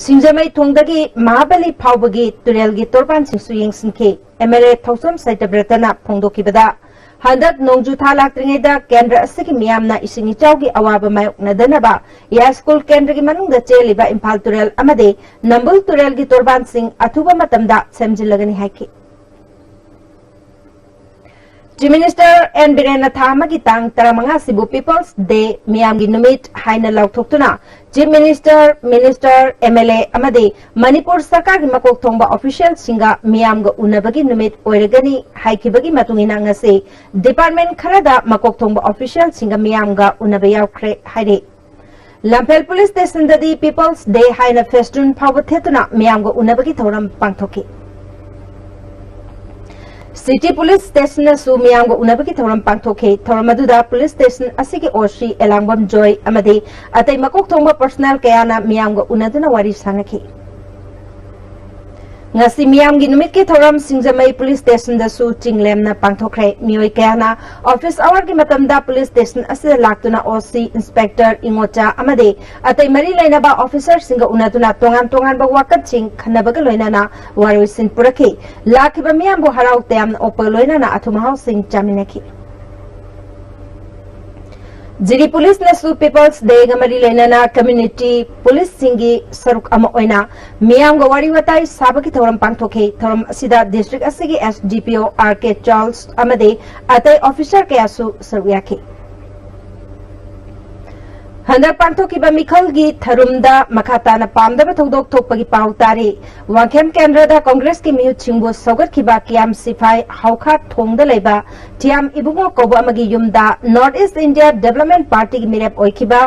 ꯁꯤꯡꯖꯃꯩ ꯊꯣꯡꯗꯒꯤ ꯃꯍꯥꯕꯂꯤ ꯐꯥꯎꯕꯒꯤ ꯇꯨꯔꯦꯜꯒꯤ ꯇꯣꯔꯕꯥꯟꯁꯤꯡꯁꯨ ꯌꯦꯡꯁꯤꯟꯈꯤ꯫ MLA ꯊꯧꯆꯣꯝ ꯁꯩꯇꯕ꯭ꯔꯇꯅ ꯐꯣꯡꯗꯣꯛꯈꯤꯕꯗ, ꯍꯟꯗꯛ ꯅꯣꯡꯖꯨ ꯊꯥ ꯂꯥꯛꯇ꯭ꯔꯤꯉꯩꯗ ꯀꯦꯟꯗ꯭ꯔ ꯑꯁꯤꯒꯤ ꯃꯤꯌꯥꯝꯅ ꯏꯁꯤꯡ ꯏꯆꯥꯎꯒꯤ ꯑꯋꯥꯕ ꯃꯥꯌꯣꯛꯅꯗꯅꯕ ꯌꯥꯏꯁ꯭ꯀꯨꯜ ꯀꯦꯟꯗ꯭ꯔꯒꯤ ꯃꯅꯨꯡꯗ ꯆꯦꯜꯂꯤꯕ ꯏꯝꯐꯥꯜ ꯇꯨꯔꯦꯜ ꯑꯃꯗꯤ ꯅꯝꯕꯨꯜ ꯇꯨꯔꯦꯜꯒꯤ ꯇꯣꯔꯕꯥꯟꯁꯤꯡ ꯑꯊꯨꯕ ꯃꯇꯝꯗ ꯁꯦꯝꯖꯤꯜꯂꯒꯅꯤ ꯍꯥꯏꯈꯤ꯫ Chief Minister N ꯕꯤꯔꯦꯟꯅ ꯊꯥ ꯑꯃꯒꯤ ꯇꯥꯡ ꯇꯔꯥꯃꯉꯥ ꯑꯁꯤꯕꯨ People's Day, ꯃꯤꯌꯥꯝꯒꯤ ꯅꯨꯃꯤꯠ ꯍꯥꯏꯅ ꯂꯥꯎꯊꯣꯛꯇꯨꯅ Chief Minister, Minister, MLA ꯑꯃꯗꯤ ꯃꯅꯤꯄꯨꯔ ꯁꯔꯀꯥꯔꯒꯤ ꯃꯀꯣꯛ ꯊꯣꯡꯕ official ꯁꯤꯡꯒ ꯃꯤꯌꯥꯝꯒ ꯎꯅꯕꯒꯤ ꯅꯨꯃꯤꯠ ꯑꯣꯏꯔꯒꯅꯤ ꯍꯥꯏꯈꯤꯕꯒꯤ ꯃꯇꯨꯡ ꯏꯟꯅ ꯉꯁꯤ department ꯈꯔꯗ ꯃꯀꯣꯛ ꯊꯣꯡꯕ official ꯁꯤꯡꯒ ꯃꯤꯌꯥꯝꯒ ꯎꯅꯕ ꯌꯥꯎꯈ꯭ꯔꯦ ꯍꯥꯏꯔꯤ꯫ ꯂꯝꯐꯦꯜ police station ꯗꯗꯤ People's Day ꯍꯥꯏꯅ ꯐꯦꯁꯇꯨꯟ ꯐꯥꯎꯕ ꯊꯦꯠꯇꯨꯅ ꯃꯤꯌꯥꯝꯒ ꯎꯅꯕꯒꯤ ꯊꯧꯔꯝ ꯄꯥꯡꯊꯣꯛꯈꯤ꯫ City police station ꯅꯁꯨ ꯃꯤꯌꯥꯝꯒ ꯎꯅꯕꯒꯤ ꯊꯧꯔꯝ ꯄꯥꯡꯊꯣꯛꯈꯤ꯫ ꯊꯧꯔꯝ ꯑꯗꯨꯗ police station ꯑꯁꯤꯒꯤ OC ꯑꯦꯂꯥꯡꯕꯝ ꯖꯣꯏ ꯑꯃꯗꯤ ꯑꯇꯩ ꯃꯀꯣꯛ ꯊꯣꯡꯕ personnel ꯀꯌꯥꯅ ꯃꯤꯌꯥꯝꯒ ꯎꯅꯗꯨꯅ ꯋꯥꯔꯤ ꯁꯥꯅꯈꯤ꯫ ꯉꯁꯤ ꯃꯤꯌꯥꯝꯒꯤ ꯅꯨꯃꯤꯠꯀꯤ ꯊꯧꯔꯝ ꯁꯤꯡꯖꯃꯩ police station ꯗꯁꯨ ꯆꯤꯡꯂꯦꯝꯅ ꯄꯥꯡꯊꯣꯛꯈ꯭ꯔꯦ꯫ ꯃꯤꯑꯣꯏ ꯀꯌꯥꯅ office hour ꯒꯤ ꯃꯇꯝꯗ police station ꯑꯁꯤꯗ ꯂꯥꯛꯇꯨꯅ OC, inspector, ꯏꯉꯣꯆꯥ ꯑꯃꯗꯤ ꯑꯇꯩ ꯃꯔꯤ ꯂꯩꯅꯕ officer ꯁꯤꯡꯒ ꯎꯅꯗꯨꯅ ꯇꯣꯉꯥꯟ ꯇꯣꯉꯥꯟꯕ ꯋꯥꯀꯠꯁꯤꯡ ꯈꯟꯅꯕꯒ ꯂꯣꯏꯅꯅ ꯋꯥꯔꯣꯏꯁꯤꯟ ꯄꯨꯔꯛꯈꯤ꯫ ꯂꯥꯛꯈꯤꯕ ꯃꯤꯌꯥꯝꯕꯨ ꯍꯔꯥꯎ ꯇꯌꯥꯝꯅ ꯑꯣꯛꯄꯒ ꯂꯣꯏꯅꯅ ꯑꯊꯨꯝ ꯑꯍꯥꯎꯁꯤꯡ ꯆꯥꯃꯤꯟꯅꯈꯤ꯫ ꯖꯤꯔꯤ police ꯅꯁꯨ People's Day ꯒ ꯃꯔꯤ ꯂꯩꯅꯅ community police ꯁꯤꯡꯒꯤ ꯁꯔꯨꯛ ꯑꯃ ꯑꯣꯏꯅ ꯃꯤꯌꯥꯝꯒ ꯋꯥꯔꯤ ꯋꯥꯇꯥꯏ ꯁꯥꯕꯒꯤ ꯊꯧꯔꯝ ꯄꯥꯡꯊꯣꯛꯈꯤ꯫ ꯊꯧꯔꯝ ꯑꯁꯤꯗ district ꯑꯁꯤꯒꯤ SDPO R K Charles ꯑꯃꯗꯤ ꯑꯇꯩ officer ꯀꯌꯥꯁꯨ ꯁꯔꯨꯛ ꯌꯥꯈꯤ꯫ ꯍꯟꯗꯛ ꯄꯥꯡꯊꯣꯛꯈꯤꯕ ꯃꯤꯈꯜꯒꯤ ꯊꯔꯨꯝꯗ ꯃꯈꯥ ꯇꯥꯅ ꯄꯥꯝꯗꯕ ꯊꯧꯗꯣꯛ ꯊꯣꯛꯄꯒꯤ ꯄꯥꯎ ꯇꯥꯔꯤ꯫ ꯋꯥꯡꯈꯦꯝ ꯀꯦꯟꯗ꯭ꯔꯗ ꯀꯣꯡꯒ꯭ꯔꯦꯁꯀꯤ ꯃꯤꯍꯨꯠꯁꯤꯡꯕꯨ ꯁꯧꯒꯠꯈꯤꯕ ꯀꯤꯌꯥꯝ ꯁꯤꯐꯥꯏ ꯍꯥꯎꯈꯥ ꯊꯣꯡꯗ ꯂꯩꯕ ꯊꯤꯌꯥꯝ ꯏꯕꯨꯡꯉꯣ ꯀꯧꯕ ꯑꯃꯒꯤ ꯌꯨꯝꯗ North East India Development Party ꯒꯤ ꯃꯤꯔꯦꯞ ꯑꯣꯏꯈꯤꯕ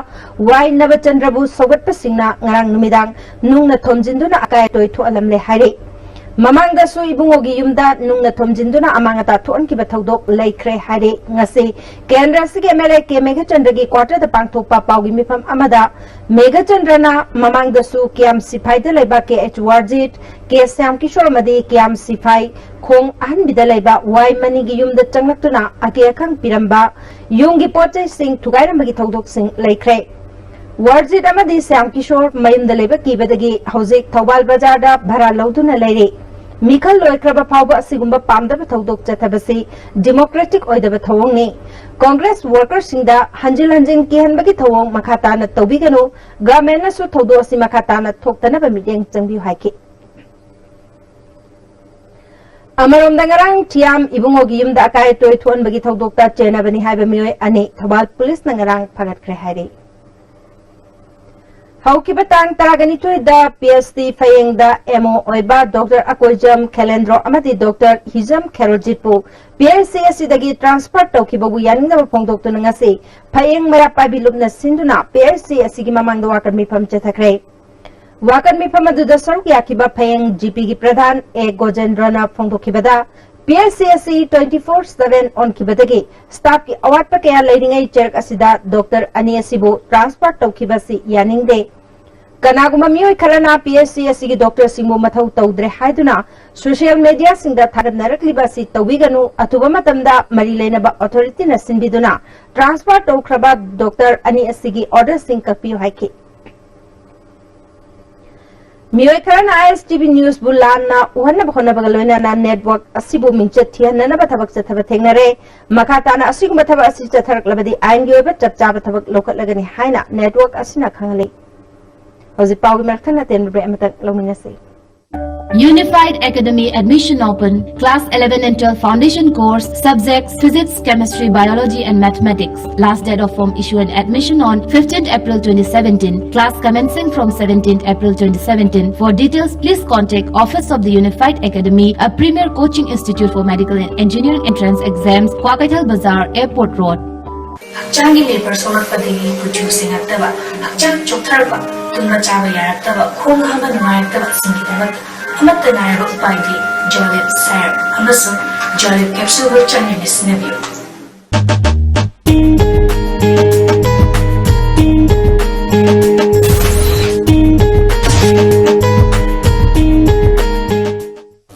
ꯋꯥꯏ ꯅꯕꯆꯟꯗ꯭ꯔꯕꯨ ꯁꯧꯒꯠꯄꯁꯤꯡꯅ ꯉꯔꯥꯡ ꯅꯨꯃꯤꯗꯥꯡ ꯅꯨꯡꯅ ꯊꯣꯝꯖꯤꯟꯗꯨꯅ ꯑꯀꯥꯏ ꯑꯇꯣꯏ ꯊꯣꯛꯍꯜꯂꯝꯂꯦ ꯍꯥꯏꯔꯤ꯫ ꯃꯃꯥꯡꯗꯁꯨ ꯏꯕꯨꯡꯉꯣꯒꯤ ꯌꯨꯝꯗ ꯅꯨꯡꯅ ꯊꯣꯝꯖꯤꯟꯗꯨꯅ ꯑꯃꯥꯡ ꯑꯇꯥ ꯊꯣꯛꯍꯟꯈꯤꯕ ꯊꯧꯗꯣꯛ ꯂꯩꯈ꯭ꯔꯦ ꯍꯥꯏꯔꯤ꯫ ꯉꯁꯤ ꯀꯦꯟꯗ꯭ꯔ ꯑꯁꯤꯒꯤ MLA ꯀꯦ ꯃꯦꯘꯆꯟꯗ꯭ꯔꯒꯤ quarterꯗ ꯄꯥꯡꯊꯣꯛꯄ ꯄꯥꯎꯒꯤ ꯃꯤꯐꯝ ꯑꯃꯗ ꯃꯦꯘꯆꯟꯗ꯭ꯔꯅ ꯃꯃꯥꯡꯗꯁꯨ ꯀꯤꯌꯥꯝ ꯁꯤꯐꯥꯏꯗ ꯂꯩꯕ ꯀꯦ ꯑꯩꯆ ꯋꯥꯔꯖꯤꯠ, ꯀꯦ ꯁ꯭ꯌꯥꯝ ꯀꯤꯁꯣꯔ ꯑꯃꯗꯤ ꯀꯤꯌꯥꯝ ꯁꯤꯐꯥꯏ ꯈꯣꯡ ꯑꯍꯟꯕꯤꯗ ꯂꯩꯕ ꯋꯥꯏ ꯃꯅꯤꯒꯤ ꯌꯨꯝꯗ ꯆꯪꯂꯛꯇꯨꯅ ꯑꯀꯤ ꯑꯈꯪ ꯄꯤꯔꯝꯕ, ꯌꯨꯝꯒꯤ ꯄꯣꯠ ꯆꯩꯁꯤꯡ ꯊꯨꯒꯥꯏꯔꯝꯕꯒꯤ ꯊꯧꯗꯣꯛꯁꯤꯡ ꯂꯩꯈ꯭ꯔꯦ꯫ ꯋꯥꯔꯖꯤꯠ ꯑꯃꯗꯤ ꯁ꯭ꯌꯥꯝ ꯀꯤꯁꯣꯔ ꯃꯌꯨꯝꯗ ꯂꯩꯕ ꯀꯤꯕꯗꯒꯤ ꯍꯧꯖꯤꯛ ꯊꯧꯕꯥꯜ ꯕꯖꯥꯔꯗ ꯚꯔꯥ ꯂꯧꯗꯨꯅ ꯂꯩꯔꯤ꯫ ꯃꯤꯈꯜ ꯂꯣꯏꯈ꯭ꯔꯕ ꯐꯥꯎꯕ ꯑꯁꯤꯒꯨꯝꯕ ꯄꯥꯝꯗꯕ ꯊꯧꯗꯣꯛ ꯆꯠꯊꯕꯁꯤ democratic ꯑꯣꯏꯗꯕ ꯊꯧꯑꯣꯡꯅꯤ꯫ Congress workerꯁꯤꯡꯗ ꯍꯟꯖꯤꯟ ꯍꯟꯖꯤꯟ ꯀꯤꯍꯟꯕꯒꯤ ꯊꯧꯑꯣꯡ ꯃꯈꯥ ꯇꯥꯅ ꯇꯧꯕꯤꯒꯅꯨ꯫ Governmentꯅꯁꯨ ꯊꯧꯗꯣꯛ ꯑꯁꯤ ꯃꯈꯥ ꯇꯥꯅ ꯊꯣꯛꯇꯅꯕ ꯃꯤꯠꯌꯦꯡ ꯆꯪꯕꯤꯌꯨ ꯍꯥꯏꯈꯤ꯫ ꯑꯃꯔꯣꯝꯗ ꯉꯔꯥꯡ ꯊꯤꯌꯥꯝ ꯏꯕꯨꯡꯉꯣꯒꯤ ꯌꯨꯝꯗ ꯑꯀꯥꯏ ꯑꯇꯣꯏ ꯊꯣꯛꯍꯟꯕꯒꯤ ꯊꯧꯗꯣꯛꯇ ꯆꯦꯟꯅꯕꯅꯤ ꯍꯥꯏꯕ ꯃꯤꯑꯣꯏ ꯑꯅꯤ ꯊꯧꯕꯥꯜ ꯄꯨꯂꯤꯁꯅ ꯉꯔꯥꯡ ꯐꯥꯒꯠꯈ꯭ꯔꯦ ꯍꯥꯏꯔꯤ꯫ ꯍꯧꯈꯤꯕ ꯇꯥꯡ ꯇꯔꯥꯅꯤꯊꯣꯏꯗ PHC ꯐꯌꯦꯡꯗ MO ꯑꯣꯏꯕ Doctor ꯑꯀꯣꯏꯖꯝ ꯈꯦꯂꯦꯟꯗ꯭ꯔꯣ ꯑꯃꯗꯤ Doctor ꯍꯤꯖꯝ ꯈꯦꯔꯣꯖꯤꯠꯄꯨ PHC ꯑꯁꯤꯗꯒꯤ transfer ꯇꯧꯈꯤꯕꯕꯨ ꯌꯥꯅꯤꯡꯗꯕ ꯐꯣꯡꯗꯣꯛꯇꯨꯅ ꯉꯁꯤ ꯐꯌꯦꯡ ꯃꯩꯔꯥ ꯄꯥꯏꯕꯤ ꯂꯨꯞꯅ ꯁꯤꯟꯗꯨꯅ PHC ꯑꯁꯤꯒꯤ ꯃꯃꯥꯡꯗ ꯋꯥꯀꯠ ꯃꯤꯐꯝ ꯆꯠꯊꯈ꯭ꯔꯦ꯫ ꯋꯥꯀꯠ ꯃꯤꯐꯝ ꯑꯗꯨꯗ ꯁꯔꯨꯛ ꯌꯥꯈꯤꯕ ꯐꯌꯦꯡ GPꯒꯤ ꯄ꯭ꯔꯙꯥꯟ ꯑꯦ ꯒꯣꯖꯦꯟꯗ꯭ꯔꯅ ꯐꯣꯡꯗꯣꯛꯈꯤꯕꯗ, PHC ꯑꯁꯤ twenty four seven ꯑꯣꯟꯈꯤꯕꯗꯒꯤ staffꯀꯤ ꯑꯋꯥꯠꯄ ꯀꯌꯥ ꯂꯩꯔꯤꯉꯩ ꯆꯦꯔꯛ ꯑꯁꯤꯗ doctor ꯑꯅꯤ ꯑꯁꯤꯕꯨ transfer ꯇꯧꯈꯤꯕ ꯑꯁꯤ ꯌꯥꯅꯤꯡꯗꯦ꯫ ꯀꯅꯥꯒꯨꯝꯕ ꯃꯤꯑꯣꯏ ꯈꯔꯅ PHC ꯑꯁꯤꯒꯤ doctorꯁꯤꯡꯕꯨ ꯃꯊꯧ ꯇꯧꯗ꯭ꯔꯦ ꯍꯥꯏꯗꯨꯅ social mediaꯁꯤꯡꯗ ꯊꯥꯒꯠꯅꯔꯛꯂꯤꯕ ꯑꯁꯤ ꯇꯧꯕꯤꯒꯅꯨ, ꯑꯊꯨꯕ ꯃꯇꯝꯗ ꯃꯔꯤ ꯂꯩꯅꯕ authorityꯅ ꯁꯤꯟꯕꯤꯗꯨꯅ transfer ꯇꯧꯈ꯭ꯔꯕ doctor ꯑꯅꯤ ꯑꯁꯤꯒꯤ orderꯁꯤꯡ ꯀꯛꯄꯤꯌꯨ ꯍꯥꯏꯈꯤ꯫ ꯃꯤꯑꯣꯏ ꯈꯔꯅ ISTV Newsꯕꯨ ꯂꯥꯟꯅ ꯎꯍꯟꯅꯕ ꯍꯣꯠꯅꯕꯒ ꯂꯣꯏꯅꯅ network ꯑꯁꯤꯕꯨ ꯃꯤꯡꯆꯠ ꯊꯤꯍꯟꯅꯅꯕ ꯊꯕꯛ ꯆꯠꯊꯕ ꯊꯦꯡꯅꯔꯦ꯫ ꯃꯈꯥ ꯇꯥꯅ ꯑꯁꯤꯒꯨꯝꯕ ꯊꯕꯛ ꯑꯁꯤ ꯆꯠꯊꯔꯛꯂꯕꯗꯤ ꯑꯥꯏꯟꯒꯤ ꯑꯣꯏꯕ ꯆꯞ ꯆꯥꯕ ꯊꯕꯛ ꯂꯧꯈꯠꯂꯒꯅꯤ ꯍꯥꯏꯅ network ꯑꯁꯤꯅ ꯈꯪꯍꯜꯂꯤ꯫ ꯍꯧꯖꯤꯛ ꯄꯥꯎꯒꯤ ꯃꯔꯛ ꯊꯠꯅ ꯑꯇꯦꯟꯕ break ꯑꯃꯇꯪ ꯂꯧꯃꯤꯟꯅꯁꯤ꯫ Unified Academy admission open. Class eleven and twelve foundation course, subjects physics, chemistry, biology and mathematics. Last date of form issue and admission on fifteenth April twenty seventeen. Class commencing from seventeenth April twenty seventeen. For details, please contact Office of the Unified Academy, a premier coaching institute for medical and engineering entrance exams, Kwakeithel Bazaar, Airport Road. ꯍꯛꯆꯥꯡꯒꯤ ꯂꯦꯄꯔ ꯁꯣꯛꯂꯛꯄꯗꯒꯤ ꯀꯨꯆꯨ ꯁꯦꯡꯉꯛꯇꯕ, ꯍꯛꯆꯥꯡ ꯆꯣꯛꯊꯔꯛꯄ, ꯇꯨꯝꯕ ꯆꯥꯕ ꯌꯥꯔꯛꯇꯕ, ꯈꯣꯡ ꯍꯥꯝꯕ ꯅꯨꯡꯉꯥꯏꯔꯛꯇꯕ ꯑꯁꯤꯒꯤꯗꯃꯛ ꯑꯃꯠꯇ ꯉꯥꯏꯔꯕ ꯎꯄꯥꯏꯗꯤ ꯖꯣꯂꯤꯞ ꯁꯥꯏꯔꯞ ꯑꯃꯁꯨꯡ ꯖꯣꯂꯤꯞ ꯀꯦꯞꯁꯨꯜꯕꯨ ꯆꯥꯡꯌꯦꯡꯅ ꯁꯤꯖꯤꯟꯅꯕꯤꯌꯨ꯫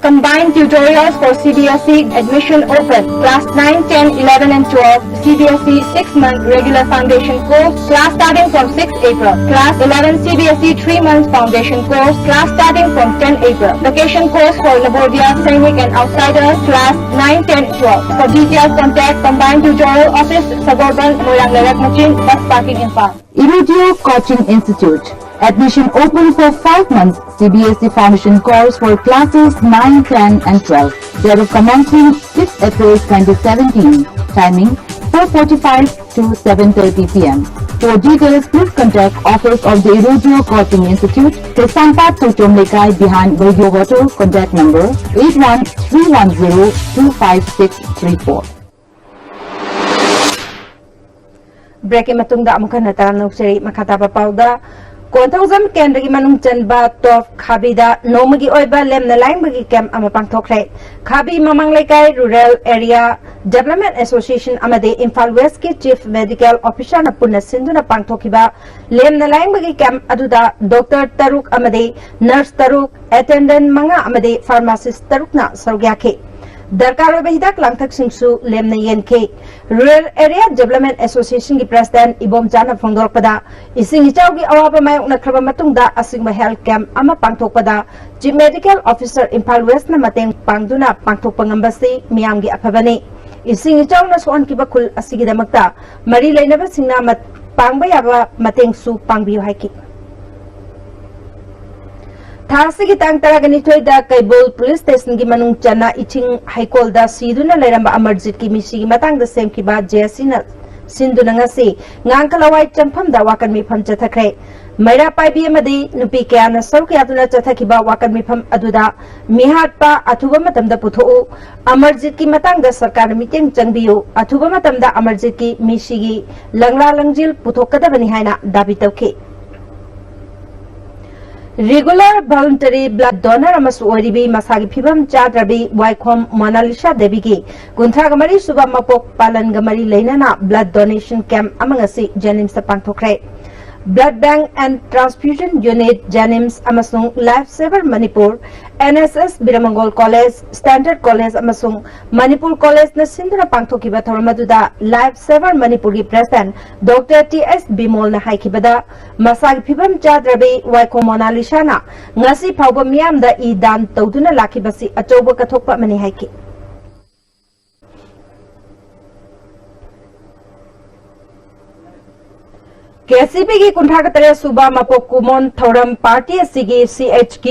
Combined tutorials for C B S E admission open. Class nine, ten, eleven and twelve C B S E six-month regular foundation course, class starting from sixth April. Class eleven C B S E three months foundation course, class starting from tenth April. Vacation course for Navodaya, Sainik and outsider, class nine, ten, twelve. For details, contact Combined Tutorial Office, Sagolband, Moirang Lerak Machin, Bus Parking, Imphal. Irudio Coaching Institute. Admission open for five months C B S E foundation course for classes nine, ten and twelve. Date of commencement sixth April twenty seventeen. Timing four forty-five to seven thirty P M. For details, please contact Office of the Irudio Coaching Institute, Kaisampat Tochom Lekai behind Radio Hotel. Contact number eight one three one zero two five six three four. Break ꯀꯤ ꯃꯇꯨꯡꯗ ꯑꯃꯨꯛ ꯍꯟꯅ ꯇꯔꯥꯝꯅ ꯑꯣꯛꯆꯔꯤ꯫ ꯃꯈꯥ ꯇꯥꯕ ꯄꯥꯎꯗ, ꯀꯣꯟꯊꯧꯖꯝ ꯀꯦꯟꯗ꯭ꯔꯒꯤ ꯃꯅꯨꯡ ꯆꯟꯕ ꯇꯣꯞ ꯈꯥꯕꯤꯗ ꯅꯣꯡꯃꯒꯤ ꯑꯣꯏꯕ ꯂꯦꯝꯅ ꯂꯥꯏꯌꯦꯡꯕꯒꯤ ꯀꯦꯝꯞ ꯑꯃ ꯄꯥꯡꯊꯣꯛꯈ꯭ꯔꯦ꯫ ꯈꯥꯕꯤ ꯃꯃꯥꯡ ꯂꯩꯀꯥꯏ ꯔꯨꯔꯦꯜ ꯑꯦꯔꯤꯌꯥ ꯗꯦꯕꯂꯞꯃꯦꯟ ꯑꯦꯁꯣꯁꯤꯌꯦꯁꯟ ꯑꯃꯗꯤ ꯏꯝꯐꯥꯜ ꯋꯦꯁꯀꯤ ꯆꯤꯐ ꯃꯦꯗꯤꯀꯦꯜ ꯑꯣꯐꯤꯁꯥꯔꯅ ꯄꯨꯟꯅ ꯁꯤꯟꯗꯨꯅ ꯄꯥꯡꯊꯣꯛꯈꯤꯕ ꯂꯦꯝꯅ ꯂꯥꯏꯌꯦꯡꯕꯒꯤ ꯀꯦꯝꯞ ꯑꯗꯨꯗ ꯗꯣꯛꯇꯔ ꯇꯔꯨꯛ ꯑꯃꯗꯤ ꯅꯔꯁ ꯇꯔꯨꯛ, ꯑꯦꯇꯦꯟꯗꯦꯟ ꯃꯉꯥ ꯑꯃꯗꯤ ꯐꯥꯔꯃꯥꯁꯤꯁ ꯇꯔꯨꯛꯅ ꯁꯔꯨꯛ ꯌꯥꯈꯤ꯫ ꯗꯔꯀꯥꯔ ꯑꯣꯏꯕ ꯍꯤꯗꯥꯛ ꯂꯥꯡꯊꯛꯁꯤꯡꯁꯨ ꯂꯦꯝꯅ ꯌꯦꯟꯈꯤ꯫ ꯔꯨꯔꯦꯜ ꯑꯦꯔꯤꯌꯥ ꯗꯦꯕꯂꯞꯃꯦꯟ ꯑꯦꯁꯣꯁꯤꯌꯦꯁꯟꯒꯤ ꯄ꯭ꯔꯦꯁꯤꯗꯦꯟꯠ ꯏꯕꯣꯝꯆꯥꯅ ꯐꯣꯡꯗꯣꯔꯛꯄꯗ, ꯏꯁꯤꯡ ꯏꯆꯥꯎꯒꯤ ꯑꯋꯥꯕ ꯃꯥꯌꯣꯛꯅꯈ꯭ꯔꯕ ꯃꯇꯨꯡꯗ ꯑꯁꯤꯒꯨꯝꯕ ꯍꯦꯜꯊ ꯀꯦꯝꯞ ꯑꯃ ꯄꯥꯡꯊꯣꯛꯄꯗ ꯆꯤꯐ ꯃꯦꯗꯤꯀꯦꯜ ꯑꯣꯐꯤꯁꯥꯔ ꯏꯝꯐꯥꯜ ꯋꯦꯁꯅ ꯃꯇꯦꯡ ꯄꯥꯡꯗꯨꯅ ꯄꯥꯡꯊꯣꯛꯄ ꯉꯝꯕꯁꯤ ꯃꯤꯌꯥꯝꯒꯤ ꯑꯐꯕꯅꯤ꯫ ꯏꯁꯤꯡ ꯏꯆꯥꯎꯅ ꯁꯣꯛꯍꯟꯈꯤꯕ ꯈꯨꯜ ꯑꯁꯤꯒꯤꯗꯃꯛꯇ ꯃꯔꯤ ꯂꯩꯅꯕꯁꯤꯡꯅ ꯃꯠ-, ꯄꯥꯡꯕ ꯌꯥꯕ ꯃꯇꯦꯡꯁꯨ ꯄꯥꯡꯕꯤꯌꯨ ꯍꯥꯏꯈꯤ꯫ ꯊꯥ ꯑꯁꯤꯒꯤ ꯇꯥꯡ ꯇꯔꯥꯒ ꯅꯤꯊꯣꯏꯗ ꯀꯩꯕꯨꯜ ꯄꯨꯂꯤꯁ ꯁ꯭ꯇꯦꯁꯟꯒꯤ ꯃꯅꯨꯡ ꯆꯟꯅ ꯏꯁꯤꯡ ꯍꯩꯀꯣꯜꯗ ꯁꯤꯗꯨꯅ ꯂꯩꯔꯝꯕ ꯑꯃꯔꯖꯤꯠꯀꯤ ꯃꯤꯁꯤꯒꯤ ꯃꯇꯥꯡꯗ ꯁꯦꯝꯈꯤꯕ ꯖꯦ ꯑꯦꯁ ꯁꯤꯅ ꯁꯤꯟꯗꯨꯅ ꯉꯁꯤ ꯉꯥꯡꯈ ꯂꯋꯥꯏ ꯆꯪꯐꯝꯗ ꯋꯥꯀꯟ ꯃꯤꯐꯝ ꯆꯠꯊꯈ꯭ꯔꯦ꯫ ꯃꯩꯔꯥ ꯄꯥꯏꯕꯤ ꯑꯃꯗꯤ ꯅꯨꯄꯤ ꯀꯌꯥꯅ ꯁꯔꯨꯛ ꯌꯥꯗꯨꯅ ꯆꯠꯊꯈꯤꯕ ꯋꯥꯀꯟ ꯃꯤꯐꯝ ꯑꯗꯨꯗ ꯃꯤꯍꯥꯠꯄ ꯑꯊꯨꯕ ꯃꯇꯝꯗ ꯄꯨꯊꯣꯛꯎ, ꯑꯃꯔꯖꯤꯠꯀꯤ ꯃꯇꯥꯡꯗ ꯁꯔꯀꯥꯔꯅ ꯃꯤꯠꯌꯦꯡ ꯆꯪꯕꯤꯌꯨ, ꯑꯊꯨꯕ ꯃꯇꯝꯗ ꯑꯃꯔꯖꯤꯠꯀꯤ ꯃꯤꯁꯤꯒꯤ ꯂꯪꯂꯥ ꯂꯪꯖꯤꯜ ꯄꯨꯊꯣꯛꯀꯗꯕꯅꯤ ꯍꯥꯏꯅ ꯗꯥꯕꯤ ꯇꯧꯈꯤ꯫ Regular voluntary blood donor ꯑꯃꯁꯨ ꯑꯣꯏꯔꯤꯕꯤ ꯃꯁꯥꯒꯤ ꯐꯤꯕꯝ ꯆꯥꯗ꯭ꯔꯕꯤ ꯋꯥꯏꯈꯣꯝ ꯃꯣꯅꯥꯂꯤꯁꯥ ꯗꯦꯕꯤꯒꯤ ꯀꯨꯟꯊ꯭ꯔꯥꯒ ꯃꯔꯤ ꯁꯨꯕ ꯃꯄꯣꯛ ꯄꯥꯂꯟꯒ ꯃꯔꯤ ꯂꯩꯅꯅ blood donation camp ꯑꯃ ꯉꯁꯤ JNIMSꯇ ꯄꯥꯡꯊꯣꯛꯈ꯭ꯔꯦ꯫ Blood Bank and Transfusion Unit, JNIMS ꯑꯃꯁꯨꯡ Life Saver Manipur, NSS Biramangol College, Standard College ꯑꯃꯁꯨꯡ Manipur Collegeꯅ ꯁꯤꯟꯗꯨꯅ ꯄꯥꯡꯊꯣꯛꯈꯤꯕ ꯊꯧꯔꯝ ꯑꯗꯨꯗ Life Saver Manipurꯒꯤ President Doctor T S ꯕꯤꯃꯣꯜꯅ ꯍꯥꯏꯈꯤꯕꯗ, ꯃꯁꯥꯒꯤ ꯐꯤꯕꯝ ꯆꯥꯗ꯭ꯔꯕꯤ ꯋꯥꯏꯈꯣꯝ ꯃꯣꯅꯥꯂꯤꯁꯥꯅ ꯉꯁꯤ ꯐꯥꯎꯕ ꯃꯤꯌꯥꯝꯗ ꯏ ꯗꯥꯟ ꯇꯧꯗꯨꯅ ꯂꯥꯛꯈꯤꯕꯁꯤ ꯑꯆꯧꯕ ꯀꯠꯊꯣꯛꯄ ꯑꯃꯅꯤ ꯍꯥꯏꯈꯤ꯫ KCPꯒꯤ ꯀꯨꯟꯊ꯭ꯔꯥꯒ ꯇꯔꯦꯠ ꯁꯨꯕ ꯃꯄꯣꯛ ꯀꯨꯝꯑꯣꯟ ꯊꯧꯔꯝ party ꯑꯁꯤꯒꯤ CHQ,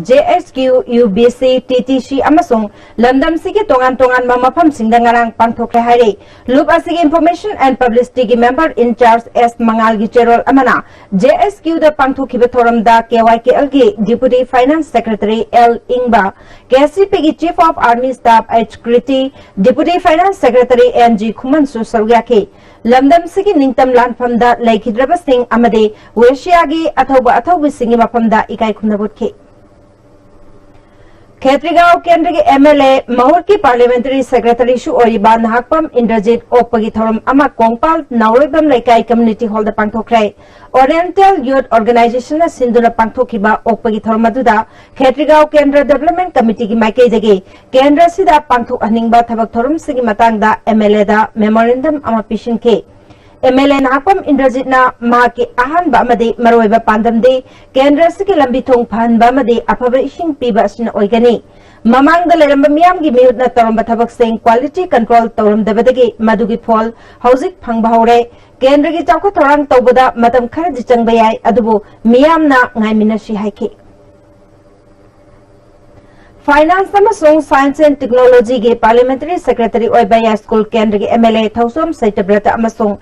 JHQ, UBC, TTC ꯑꯃꯁꯨꯡ ꯂꯝꯗꯝꯁꯤꯒꯤ ꯇꯣꯉꯥꯟ ꯇꯣꯉꯥꯟꯕ ꯃꯐꯝꯁꯤꯡꯗ ꯉꯔꯥꯡ ꯄꯥꯡꯊꯣꯛꯈ꯭ꯔꯦ ꯍꯥꯏꯔꯤ꯫ ꯂꯨꯞ ꯑꯁꯤꯒꯤ Information and Publicityꯒꯤ member in charge S ꯃꯉꯥꯜꯒꯤ ꯆꯦꯔꯣꯜ ꯑꯃꯅ JHQꯗ ꯄꯥꯡꯊꯣꯛꯈꯤꯕ ꯊꯧꯔꯝꯗ KYKLꯒꯤ Deputy Finance Secretary L ꯏꯪꯕ, KCPꯒꯤ Chief of Army Staff H Kriti, Deputy Finance Secretary N G ꯈꯨꯃꯟꯁꯨ ꯁꯔꯨꯛ ꯌꯥꯈꯤ꯫ ꯂꯝꯗꯝꯁꯤꯒꯤ ꯅꯤꯡꯇꯝ ꯂꯥꯟꯐꯝꯗ ꯂꯩꯈꯤꯗ꯭ꯔꯕꯁꯤꯡ ꯑꯃꯗꯤ ꯋꯦꯁꯤꯌꯥꯒꯤ ꯑꯊꯧꯕ ꯑꯊꯧꯕꯤꯁꯤꯡꯒꯤ ꯃꯐꯝꯗ ꯏꯀꯥꯏ ꯈꯨꯝꯅꯕ ꯎꯠꯈꯤ꯫ ꯈꯦꯇ꯭ꯔꯤꯒꯥꯎ ꯀꯦꯟꯗ꯭ꯔꯒꯤ MLA ꯃꯍꯨꯠꯀꯤ Parliamentary Secretaryꯁꯨ ꯑꯣꯏꯔꯤꯕ ꯅꯍꯥꯛꯄꯝ ꯏꯟꯗ꯭ꯔꯖꯤꯠ ꯑꯣꯛꯄꯒꯤ ꯊꯧꯔꯝ ꯑꯃ ꯀꯣꯡꯄꯥꯜ ꯅꯥꯎꯔꯣꯏꯕꯝ ꯂꯩꯀꯥꯏ Community Hallꯗ ꯄꯥꯡꯊꯣꯛꯈ꯭ꯔꯦ꯫ Oriental Youth Organizationꯅ ꯁꯤꯟꯗꯨꯅ ꯄꯥꯡꯊꯣꯛꯈꯤꯕ ꯑꯣꯛꯄꯒꯤ ꯊꯧꯔꯝ ꯑꯗꯨꯗ ꯈꯦꯇ꯭ꯔꯤꯒꯥꯎ ꯀꯦꯟꯗ꯭ꯔ Development Committeeꯒꯤ ꯃꯥꯏꯀꯩꯗꯒꯤ ꯀꯦꯟꯗ꯭ꯔ ꯑꯁꯤꯗ ꯄꯥꯡꯊꯣꯛꯍꯟꯅꯤꯡꯕ ꯊꯕꯛ ꯊꯧꯔꯝꯁꯤꯡꯒꯤ ꯃꯇꯥꯡꯗ MLAꯗ memorandum ꯑꯃ ꯄꯤꯁꯤꯟꯈꯤ꯫ MLA ꯅꯍꯥꯛꯄꯝ ꯏꯟꯗ꯭ꯔꯖꯤꯠꯅ ꯃꯍꯥꯛꯀꯤ ꯑꯍꯥꯟꯕ ꯑꯃꯗꯤ ꯃꯔꯨꯑꯣꯏꯕ ꯄꯥꯟꯗꯝꯗꯤ ꯀꯦꯟꯗ꯭ꯔ ꯑꯁꯤꯒꯤ ꯂꯝꯕꯤ ꯊꯣꯡ ꯐꯍꯟꯕ ꯑꯃꯗꯤ ꯑꯐꯕ ꯏꯁꯤꯡ ꯄꯤꯕ ꯑꯁꯤꯅ ꯑꯣꯏꯒꯅꯤ꯫ ꯃꯃꯥꯡꯗ ꯂꯩꯔꯝꯕ ꯃꯤꯌꯥꯝꯒꯤ ꯃꯤꯍꯨꯠꯅ ꯇꯧꯔꯝꯕ ꯊꯕꯛꯁꯤꯡ quality control ꯇꯧꯔꯝꯗꯕꯗꯒꯤ ꯃꯗꯨꯒꯤ ꯐꯣꯜ ꯍꯧꯖꯤꯛ ꯐꯪꯕ ꯍꯧꯔꯦ꯫ ꯀꯦꯟꯗ꯭ꯔꯒꯤ ꯆꯥꯎꯈꯠ ꯊꯧꯔꯥꯡ ꯇꯧꯕꯗ ꯃꯇꯝ ꯈꯔꯗꯤ ꯆꯪꯕ ꯌꯥꯏ, ꯑꯗꯨꯕꯨ ꯃꯤꯌꯥꯝꯅ ꯉꯥꯏꯃꯤꯟꯅꯁꯤ ꯍꯥꯏꯈꯤ꯫ Finance ꯑꯃꯁꯨꯡ Science and Technologyꯒꯤ Parliamentary Secretary ꯑꯣꯏꯕ ꯌꯥꯏꯁ꯭ꯀꯨꯜ ꯀꯦꯟꯗ꯭ꯔꯒꯤ MLA ꯊꯧꯁꯣꯝ ꯁꯩꯇꯕ꯭ꯔꯇ ꯑꯃꯁꯨꯡ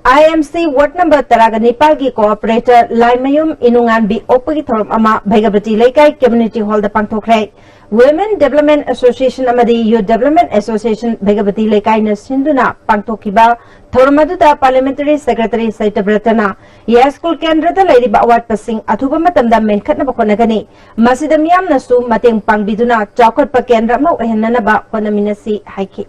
IMC Ward number ꯇꯔꯥꯒ ꯅꯤꯄꯥꯜꯒꯤ Corporator ꯂꯥꯏꯃꯌꯨꯝ ꯏꯅꯨꯉꯥꯟꯕꯤ ꯑꯣꯛꯄꯒꯤ ꯊꯧꯔꯝ ꯑꯃ ꯚꯩꯒꯕꯇꯤ ꯂꯩꯀꯥꯏ Community Hallꯗ ꯄꯥꯡꯊꯣꯛꯈ꯭ꯔꯦ꯫ Women Development Association ꯑꯃꯗꯤ Youth Development Association ꯚꯩꯒꯕꯇꯤ ꯂꯩꯀꯥꯏꯅ ꯁꯤꯟꯗꯨꯅ ꯄꯥꯡꯊꯣꯛꯈꯤꯕ ꯊꯧꯔꯝ ꯑꯗꯨꯗ Parliamentary Secretary ꯁꯩꯇꯕ꯭ꯔꯇꯅ ꯌꯥꯏꯁ꯭ꯀꯨꯜ ꯀꯦꯟꯗ꯭ꯔꯗ ꯂꯩꯔꯤꯕ ꯑꯋꯥꯠꯄꯁꯤꯡ ꯑꯊꯨꯕ ꯃꯇꯝꯗ ꯃꯦꯟꯈꯠꯅꯕ ꯍꯣꯠꯅꯒꯅꯤ꯫ ꯃꯁꯤꯗ ꯃꯤꯌꯥꯝꯅꯁꯨ ꯃꯇꯦꯡ ꯄꯥꯡꯕꯤꯗꯨꯅ ꯆꯥꯎꯈꯠꯄ ꯀꯦꯟꯗ꯭ꯔ ꯑꯃ ꯑꯣꯏꯍꯟꯅꯅꯕ ꯍꯣꯠꯅꯃꯤꯟꯅꯁꯤ ꯍꯥꯏꯈꯤ꯫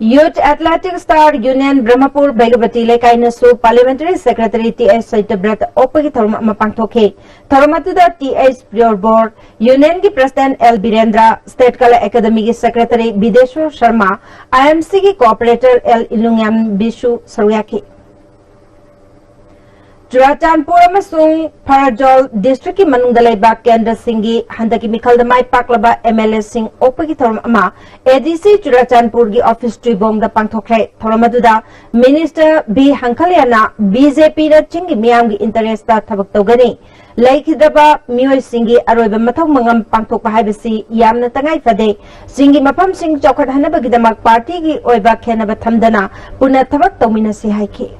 Youth Athletic Star Union Brahmapur ꯕꯩꯒꯕꯇꯤ ꯂꯩꯀꯥꯏꯅꯁꯨ Parliamentary Secretary T H Satyabrat ꯑꯣꯛꯄꯒꯤ ꯊꯧꯔꯝ ꯑꯃ ꯄꯥꯡꯊꯣꯛꯈꯤ꯫ ꯊꯧꯔꯝ ꯑꯗꯨꯗ ꯇꯤ ꯑꯩꯆ ꯄ꯭ꯔꯤꯌꯣꯔ ꯕꯣꯔ, Union ꯒꯤ President L Birendra, State Kala Academy ꯒꯤ Secretary Bideshwar Sharma, I M C ꯒꯤ Cooperator ꯑꯦꯜ ꯏꯂꯨꯡꯌꯥꯝ ꯕꯤꯁꯨ ꯁꯔꯨꯛ ꯌꯥꯈꯤ꯫ ꯆꯨꯔꯥꯆꯥꯟꯄꯨꯔ ꯑꯃꯁꯨꯡ ꯐꯔꯖꯣꯜ district ꯀꯤ ꯃꯅꯨꯡꯗ ꯂꯩꯕ ꯀꯦꯟꯗ꯭ꯔꯁꯤꯡꯒꯤ ꯍꯟꯗꯛꯀꯤ ꯃꯤꯈꯜꯗ ꯃꯥꯏ ꯄꯥꯛꯂꯕ ꯑꯦꯝ ꯑꯦꯜ ꯑꯦꯁꯤꯡ ꯑꯣꯛꯄꯒꯤ ꯊꯧꯔꯝ ꯑꯃ ꯑꯦ ꯗꯤ ꯁꯤ ꯆꯨꯔꯥꯆꯥꯟꯄꯨꯔꯒꯤ office ꯇꯨꯏꯕꯣꯡꯗ ꯄꯥꯡꯊꯣꯛꯈ꯭ꯔꯦ꯫ ꯊꯧꯔꯝ ꯑꯗꯨꯗ Minister ꯚꯤ ꯍꯪꯈꯂꯤꯌꯥꯅ ꯕꯤ ꯖꯦ ꯄꯤꯅ ꯆꯤꯡꯒꯤ ꯃꯤꯌꯥꯝꯒꯤ interest ꯇ ꯊꯕꯛ ꯇꯧꯒꯅꯤ, ꯂꯩꯈꯤꯗ꯭ꯔꯕ ꯃꯤꯑꯣꯏꯁꯤꯡꯒꯤ ꯑꯔꯣꯏꯕ ꯃꯊꯧ ꯃꯉꯝ ꯄꯥꯡꯊꯣꯛꯄ ꯍꯥꯏꯕꯁꯤ ꯌꯥꯝꯅ ꯇꯉꯥꯏ ꯐꯗꯦ꯫ ꯆꯤꯡꯒꯤ ꯃꯐꯝꯁꯤꯡ ꯆꯥꯎꯈꯠꯍꯟꯅꯕꯒꯤꯗꯃꯛ party ꯒꯤ ꯑꯣꯏꯕ ꯈꯦꯟꯅꯕ ꯊꯝꯗꯅ ꯄꯨꯟꯅ ꯊꯕꯛ ꯇꯧꯃꯤꯟꯅꯁꯤ ꯍꯥꯏꯈꯤ꯫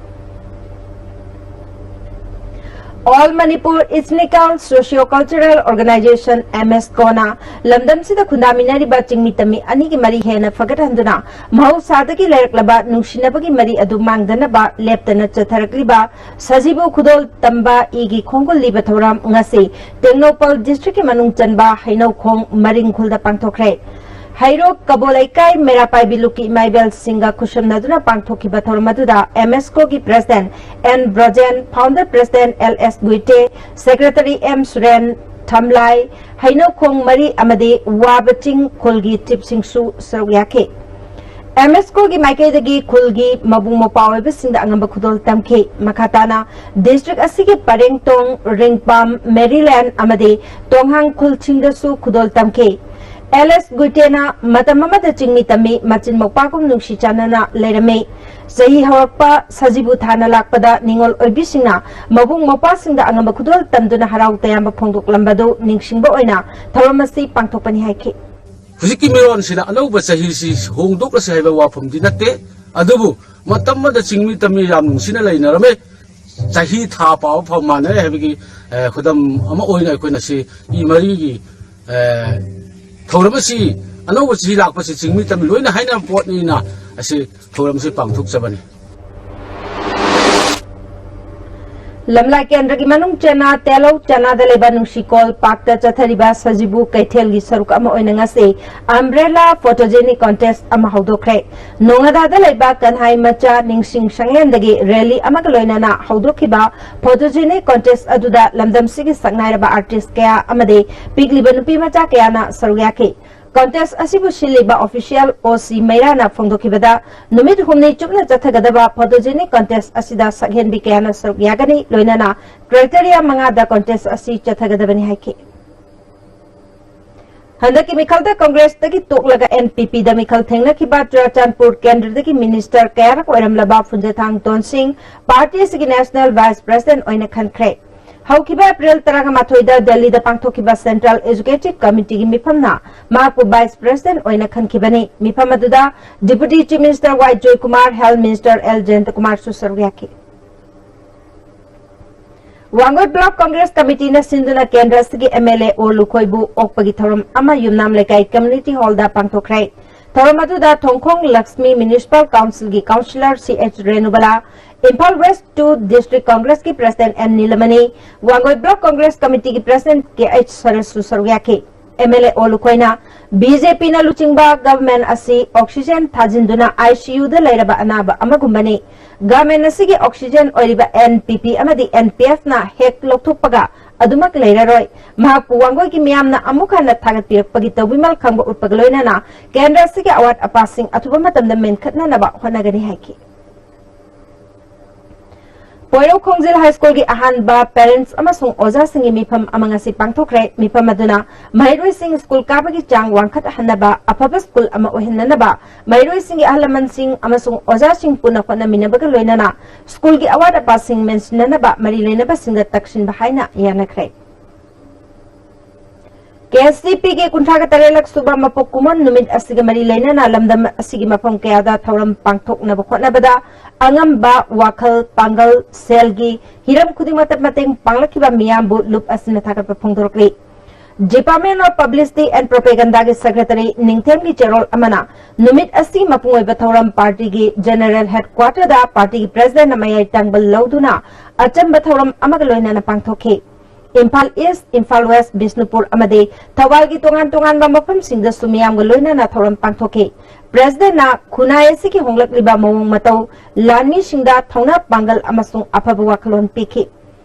All Manipur Ethnical Socio-Cultural Organization, M S ꯀꯣꯅ ꯂꯝꯗꯝꯁꯤꯗ ꯈꯨꯟꯗꯥꯃꯤꯟꯅꯔꯤꯕ ꯆꯤꯡꯃꯤ ꯇꯝꯃꯤ ꯑꯅꯤꯒꯤ ꯃꯔꯤ ꯍꯦꯟꯅ ꯐꯒꯠꯍꯟꯗꯨꯅ ꯃꯍꯧꯁꯥꯗꯒꯤ ꯂꯩꯔꯛꯂꯕ ꯅꯨꯡꯁꯤꯅꯕꯒꯤ ꯃꯔꯤ ꯑꯗꯨ ꯃꯥꯡꯗꯅꯕ ꯂꯦꯞꯇꯅ ꯆꯠꯊꯔꯛꯂꯤꯕ ꯁꯖꯤꯕꯨ ꯈꯨꯗꯣꯜ ꯇꯝꯕ ꯏꯒꯤ ꯈꯣꯡꯒꯨꯜ ꯂꯤꯕ ꯊꯧꯔꯝ ꯉꯁꯤ ꯇꯦꯡꯅꯧꯄꯜ district ꯀꯤ ꯃꯅꯨꯡ ꯆꯟꯕ ꯍꯩꯅꯧꯈꯣꯡ ꯃꯔꯤꯡꯈꯨꯜꯗ ꯄꯥꯡꯊꯣꯛꯈ꯭ꯔꯦ꯫ ꯍꯩꯔꯣꯛ ꯀꯕꯣ ꯂꯩꯀꯥꯏ ꯃꯩꯔꯥꯄꯥꯏꯕꯤ ꯂꯨꯀꯤ ꯏꯃꯥ ꯏꯕꯦꯜꯁꯤꯡꯒ ꯈꯨꯠꯁꯝꯅꯗꯨꯅ ꯄꯥꯡꯊꯣꯛꯈꯤꯕ ꯊꯧꯔꯝ ꯑꯗꯨꯗ ꯑꯦꯝ ꯑꯦꯁ ꯀꯣꯒꯤ President N Brojen, Founder President L S Guite, Secretary M Suren, Thamlai, ꯍꯩꯅꯧꯈꯣꯡ ꯃꯔꯤ ꯑꯃꯗꯤ ꯋꯥꯕ ꯆꯤꯡ ꯈꯨꯜꯒꯤ ꯆꯤꯞꯁꯤꯡꯁꯨ ꯁꯔꯨꯛ ꯌꯥꯈꯤ꯫ ꯑꯦꯝ ꯑꯦꯁ ꯀꯣꯒꯤ ꯃꯥꯏꯀꯩꯗꯒꯤ ꯈꯨꯜꯒꯤ ꯃꯕꯨꯡ ꯃꯧꯄ꯭ꯋꯥ ꯑꯣꯏꯕꯁꯤꯡꯗ ꯑꯉꯝꯕ ꯈꯨꯗꯣꯜ ꯇꯝꯈꯤ꯫ ꯃꯈꯥ ꯇꯥꯅ district ꯑꯁꯤꯒꯤ ꯄꯔꯦꯡꯇꯣꯡ, ꯔꯤꯡꯄꯥꯝ, ꯃꯦꯔꯤꯂꯦꯟ ꯑꯃꯗꯤ ꯇꯣꯡꯍꯥꯡ ꯈꯨꯜꯁꯤꯡꯗꯁꯨ ꯈꯨꯗꯣꯜ ꯇꯝꯈꯤ꯫ ꯑꯦꯜ ꯑꯦꯁ ꯒꯨꯏꯇꯦꯅ ꯃꯇꯝ ꯑꯃꯗ ꯆꯤꯡꯃꯤ ꯇꯝꯃꯤ ꯃꯆꯤꯟ ꯃꯧꯄ꯭ꯋꯥꯒꯨꯝ ꯅꯨꯡꯁꯤ ꯆꯥꯟꯅꯅ ꯂꯩꯔꯝꯃꯤ꯫ ꯆꯍꯤ ꯍꯧꯔꯛꯄ ꯁꯖꯤꯕꯨ ꯊꯥꯅ ꯂꯥꯛꯄꯗ ꯅꯤꯉꯣꯜ ꯑꯣꯏꯕꯤꯁꯤꯡꯅ ꯃꯕꯨꯡ ꯃꯧꯄ꯭ꯋꯥꯁꯤꯡꯗ ꯑꯉꯝꯕ ꯈꯨꯗꯣꯜ ꯇꯝꯗꯨꯅ ꯍꯔꯥꯎ ꯇꯌꯥꯝꯕ ꯐꯣꯡꯗꯣꯛꯂꯝꯕꯗꯨ ꯅꯤꯡꯁꯤꯡꯕ ꯑꯣꯏꯅ ꯊꯧꯔꯝ ꯑꯁꯤ ꯄꯥꯡꯊꯣꯛꯄꯅꯤ ꯍꯥꯏꯈꯤ꯫ ꯍꯧꯖꯤꯛꯀꯤ ꯃꯤꯔꯣꯟꯁꯤꯅ ꯑꯅꯧꯕ ꯆꯍꯤꯁꯤ ꯍꯣꯡꯗꯣꯛꯂꯁꯤ ꯍꯥꯏꯕ ꯋꯥꯐꯝꯗꯤ ꯅꯠꯇꯦ, ꯑꯗꯨꯕꯨ ꯃꯇꯝ ꯑꯃꯗ ꯆꯤꯡꯃꯤ ꯇꯝꯃꯤ ꯌꯥꯝ ꯅꯨꯡꯁꯤꯅ ꯂꯩꯅꯔꯝꯃꯤ꯫ ꯆꯍꯤ ꯊꯥ ꯄꯥꯕ ꯐꯥꯎ ꯃꯥꯟꯅꯔꯦ ꯍꯥꯏꯕꯒꯤ, ꯑꯦ, ꯈꯨꯗꯝ ꯑꯃ ꯑꯣꯏꯅ ꯑꯩꯈꯣꯏꯅ ꯁꯤ ꯏ ꯃꯔꯤꯒꯤ, ꯑꯦ, ꯊꯧꯔꯝ ꯑꯁꯤ ꯑꯅꯧꯕ ꯆꯍꯤ ꯂꯥꯛꯄꯁꯤ ꯆꯤꯡꯃꯤ ꯇꯝꯃꯤ ꯂꯣꯏꯅ ꯍꯥꯏꯅꯕ ꯄꯣꯠꯅꯤꯅ ꯑꯁꯤ ꯊꯧꯔꯝꯁꯤ ꯄꯥꯡꯊꯣꯛꯆꯕꯅꯤ꯫ ꯂꯝꯂꯥꯏ ꯀꯦꯟꯗ꯭ꯔꯒꯤ ꯃꯅꯨꯡ ꯆꯟꯅ ꯇꯦꯂꯧ ꯆꯅꯥꯗ ꯂꯩꯕ ꯅꯨꯡꯁꯤꯀꯣꯜ ꯄꯥꯔꯛꯇ ꯆꯠꯊꯔꯤꯕ ꯁꯖꯤꯕꯨ ꯀꯩꯊꯦꯜꯒꯤ ꯁꯔꯨꯛ ꯑꯃ ꯑꯣꯏꯅ ꯉꯁꯤ Umbrella Photogenic Contest ꯑꯃ ꯍꯧꯗꯣꯛꯈ꯭ꯔꯦ꯫ ꯅꯣꯡꯉꯥꯗꯥꯗ ꯂꯩꯕ ꯀꯟꯍꯥꯏ ꯃꯆꯥ ꯅꯤꯡꯁꯤꯡ ꯁꯪꯂꯦꯟꯗꯒꯤ rally ꯑꯃꯒ ꯂꯣꯏꯅꯅ ꯍꯧꯗꯣꯛꯈꯤꯕ photogenic contest ꯑꯗꯨꯗ ꯂꯝꯗꯝꯁꯤꯒꯤ ꯁꯛꯅꯥꯏꯔꯕ artist ꯀꯌꯥ ꯑꯃꯗꯤ ꯄꯤꯛꯂꯤꯕ ꯅꯨꯄꯤ ꯃꯆꯥ ꯀꯌꯥꯅ ꯁꯔꯨꯛ ꯌꯥꯈꯤ꯫ Contest ꯑꯁꯤꯕꯨ ꯁꯤꯜꯂꯤꯕ official ꯑꯣ ꯁꯤ ꯃꯩꯔꯥꯅ ꯐꯣꯡꯗꯣꯛꯈꯤꯕꯗ, ꯅꯨꯃꯤꯠ ꯍꯨꯝꯅꯤ ꯆꯨꯞꯅ ꯆꯠꯊꯒꯗꯕ photogenic contest ꯑꯁꯤꯗ ꯁꯛꯍꯦꯟꯕꯤ ꯀꯌꯥꯅ ꯁꯔꯨꯛ ꯌꯥꯒꯅꯤ, ꯂꯣꯏꯅꯅ criteria ꯃꯉꯥꯗ contest ꯑꯁꯤ ꯆꯠꯊꯒꯗꯕꯅꯤ ꯍꯥꯏꯈꯤ꯫ ꯍꯟꯗꯛꯀꯤ ꯃꯤꯈꯜꯗ ꯀꯪꯒ꯭ꯔꯦꯁꯇꯒꯤ ꯇꯣꯛꯂꯒ NPP ꯗ ꯃꯤꯈꯜ ꯊꯦꯡꯅꯈꯤꯕ ꯆꯨꯔꯥꯆꯥꯟꯄꯨꯔ ꯀꯦꯟꯗ꯭ꯔꯗꯒꯤ minister ꯀꯌꯥꯔꯛ ꯑꯣꯏꯔꯝꯂꯕ ꯐꯨꯟꯖꯊꯥꯡ ꯇꯣꯟꯁꯤꯡ party ꯑꯁꯤꯒꯤ national vice president ꯑꯣꯏꯅ ꯈꯟꯈ꯭ꯔꯦ꯫ ꯍꯧꯈꯤꯕ April ꯇꯔꯥꯃꯥꯊꯣꯏꯗ ꯗꯦꯜꯂꯤꯗ ꯄꯥꯡꯊꯣꯛꯈꯤꯕ Central Executive Committeeꯒꯤ ꯃꯤꯐꯝꯅ ꯃꯍꯥꯛꯄꯨ vice president ꯑꯣꯏꯅ ꯈꯟꯈꯤꯕꯅꯤ꯫ ꯃꯤꯐꯝ ꯑꯗꯨꯗ Deputy Chief Minister ꯋꯥꯏ ꯖꯣꯏꯀꯨꯃꯥꯔ, Health Minister ꯑꯦꯜ ꯖꯌꯟꯇꯀꯨꯃꯥꯔꯁꯨ ꯁꯔꯨꯛ ꯌꯥꯈꯤ꯫ ꯋꯥꯡꯒꯣꯏ Block Congress Committeeꯅ ꯁꯤꯟꯗꯨꯅ ꯀꯦꯟꯗ꯭ꯔ ꯑꯁꯤꯒꯤ MLA ꯑꯣ ꯂꯨꯈꯣꯏꯕꯨ ꯑꯣꯛꯄꯒꯤ ꯊꯧꯔꯝ ꯑꯃ ꯌꯨꯝꯅꯥꯝ ꯂꯩꯀꯥꯏ community hallꯗ ꯄꯥꯡꯊꯣꯛꯈ꯭ꯔꯦ꯫ ꯊꯧꯔꯝ ꯑꯗꯨꯗ ꯊꯣꯡꯈꯣꯡ ꯂꯛꯁꯃꯤ Municipal Councilꯒꯤ councillor C H Renubala, Imphal West two District Congressꯀꯤ president N Nilamani, Wangoi Block Congress Committeeꯒꯤ president ꯀꯦ ꯑꯩꯆ ꯁꯔꯁꯁꯨ ꯁꯔꯨꯛ ꯌꯥꯈꯤ꯫ MLA ꯑꯣ ꯂꯨꯈꯣꯏꯅ BJPꯅ ꯂꯨꯆꯤꯡꯕ government ꯑꯁꯤ oxygen ꯊꯥꯖꯤꯟꯗꯨꯅ ICUꯗ ꯂꯩꯔꯕ ꯑꯅꯥꯕ ꯑꯃꯒꯨꯝꯕꯅꯤ꯫ Government ꯑꯁꯤꯒꯤ oxygen ꯑꯣꯏꯔꯤꯕ NPP ꯑꯃꯗꯤ NPFꯅ ꯍꯦꯛ ꯂꯧꯊꯣꯛꯄꯒ ꯑꯗꯨꯃꯛ ꯂꯩꯔꯔꯣꯏ꯫ ꯃꯍꯥꯛꯄꯨ ꯋꯥꯡꯒꯣꯏꯒꯤ ꯃꯤꯌꯥꯝꯅ ꯑꯃꯨꯛ ꯍꯟꯅ ꯊꯥꯒꯠꯄꯤꯔꯛꯄꯒꯤ ꯇꯧꯕꯤꯃꯜ ꯈꯪꯕ ꯎꯠꯄꯒ ꯂꯣꯏꯅꯅ ꯀꯦꯟꯗ꯭ꯔ ꯑꯁꯤꯒꯤ ꯑꯋꯥꯠ ꯑꯄꯥꯁꯤꯡ ꯑꯊꯨꯕ ꯃꯇꯝꯗ ꯃꯦꯟꯈꯠꯅꯅꯕ ꯍꯣꯠꯅꯒꯅꯤ ꯍꯥꯏꯈꯤ꯫ ꯄꯣꯏꯔꯧ ꯈꯣꯡꯖꯤꯜ High Schoolꯒꯤ ꯑꯍꯥꯟꯕ parents ꯑꯃꯁꯨꯡ ꯑꯣꯖꯥꯁꯤꯡꯒꯤ ꯃꯤꯐꯝ ꯑꯃ ꯉꯁꯤ ꯄꯥꯡꯊꯣꯛꯈ꯭ꯔꯦ꯫ ꯃꯤꯐꯝ ꯑꯗꯨꯅ ꯃꯍꯩꯔꯣꯏꯁꯤꯡ school ꯀꯥꯕꯒꯤ ꯆꯥꯡ ꯋꯥꯡꯈꯠꯍꯟꯅꯕ, ꯑꯐꯕ school ꯑꯃ ꯑꯣꯏꯍꯟꯅꯅꯕ ꯃꯍꯩꯔꯣꯏꯁꯤꯡꯒꯤ ꯑꯍꯜ ꯂꯃꯟꯁꯤꯡ ꯑꯃꯁꯨꯡ ꯑꯣꯖꯥꯁꯤꯡ ꯄꯨꯟꯅ ꯍꯣꯠꯅꯃꯤꯟꯅꯕꯒ ꯂꯣꯏꯅꯅ schoolꯒꯤ ꯑꯋꯥꯠ ꯑꯄꯥꯁꯤꯡ ꯃꯦꯟꯁꯤꯟꯅꯅꯕ ꯃꯔꯤ ꯂꯩꯅꯕꯁꯤꯡꯗ ꯇꯛꯁꯤꯟꯕ ꯍꯥꯏꯅ ꯌꯥꯅꯈ꯭ꯔꯦ꯫ KSDPꯒꯤ ꯀꯨꯟꯊ꯭ꯔꯥꯒ ꯇꯔꯦꯠꯂꯛ ꯁꯨꯕ ꯃꯄꯣꯛ ꯀꯨꯝꯑꯣꯟ ꯅꯨꯃꯤꯠ ꯑꯁꯤꯒ ꯃꯔꯤ ꯂꯩꯅꯅ ꯂꯝꯗꯝ ꯑꯁꯤꯒꯤ ꯃꯐꯝ ꯀꯌꯥꯗ ꯊꯧꯔꯝ ꯄꯥꯡꯊꯣꯛꯅꯕ ꯍꯣꯠꯅꯕꯗ ꯑꯉꯝꯕ, ꯋꯥꯈꯜ, ꯄꯥꯡꯒꯜ, ꯁꯦꯜꯒꯤ ꯍꯤꯔꯝ ꯈꯨꯗꯤꯡꯃꯛꯇ ꯃꯇꯦꯡ ꯄꯥꯡꯂꯛꯈꯤꯕ ꯃꯤꯌꯥꯝꯕꯨ ꯂꯨꯞ ꯑꯁꯤꯅ ꯊꯥꯒꯠꯄ ꯐꯣꯡꯗꯣꯔꯛꯂꯤ꯫ Department of Publicity and Propaganda ꯒꯤ Secretary ꯅꯤꯡꯊꯦꯝꯒꯤ ꯆꯦꯔꯣꯜ ꯑꯃꯅ ꯅꯨꯃꯤꯠ ꯑꯁꯤ ꯃꯄꯨꯡ ꯑꯣꯏꯕ ꯊꯧꯔꯝ party ꯒꯤ General Headquarter ꯗ party ꯒꯤ President ꯅ ꯃꯌꯥꯏ ꯇꯥꯡꯕ ꯂꯧꯗꯨꯅ ꯑꯆꯝꯕ ꯊꯧꯔꯝ ꯑꯃꯒ ꯂꯣꯏꯅꯅ ꯄꯥꯡꯊꯣꯛꯈꯤ꯫ ꯏꯝꯐꯥꯜ East, ꯏꯝꯐꯥꯜ West, ꯕꯤꯁꯅꯨꯄꯨꯔ ꯑꯃꯗꯤ ꯊꯧꯕꯥꯜꯒꯤ ꯇꯣꯉꯥꯟ ꯇꯣꯉꯥꯟꯕ ꯃꯐꯝꯁꯤꯡꯗꯁꯨ ꯃꯤꯌꯥꯝꯒ ꯂꯣꯏꯅꯅ ꯊꯧꯔꯝ ꯄꯥꯡꯊꯣꯛꯈꯤ꯫ President ꯅ ꯈꯨꯟꯅꯥꯏ ꯑꯁꯤꯒꯤ ꯍꯣꯡꯂꯛꯂꯤꯕ ꯃꯑꯣꯡ ꯃꯇꯧ, ꯂꯥꯟꯃꯤꯁꯤꯡꯗ ꯊꯧꯅꯥ ꯄꯥꯡꯒꯜ ꯑꯃꯁꯨꯡ ꯑꯐꯕ ꯋꯥꯈꯜꯂꯣꯟ ꯄꯤꯈꯤ꯫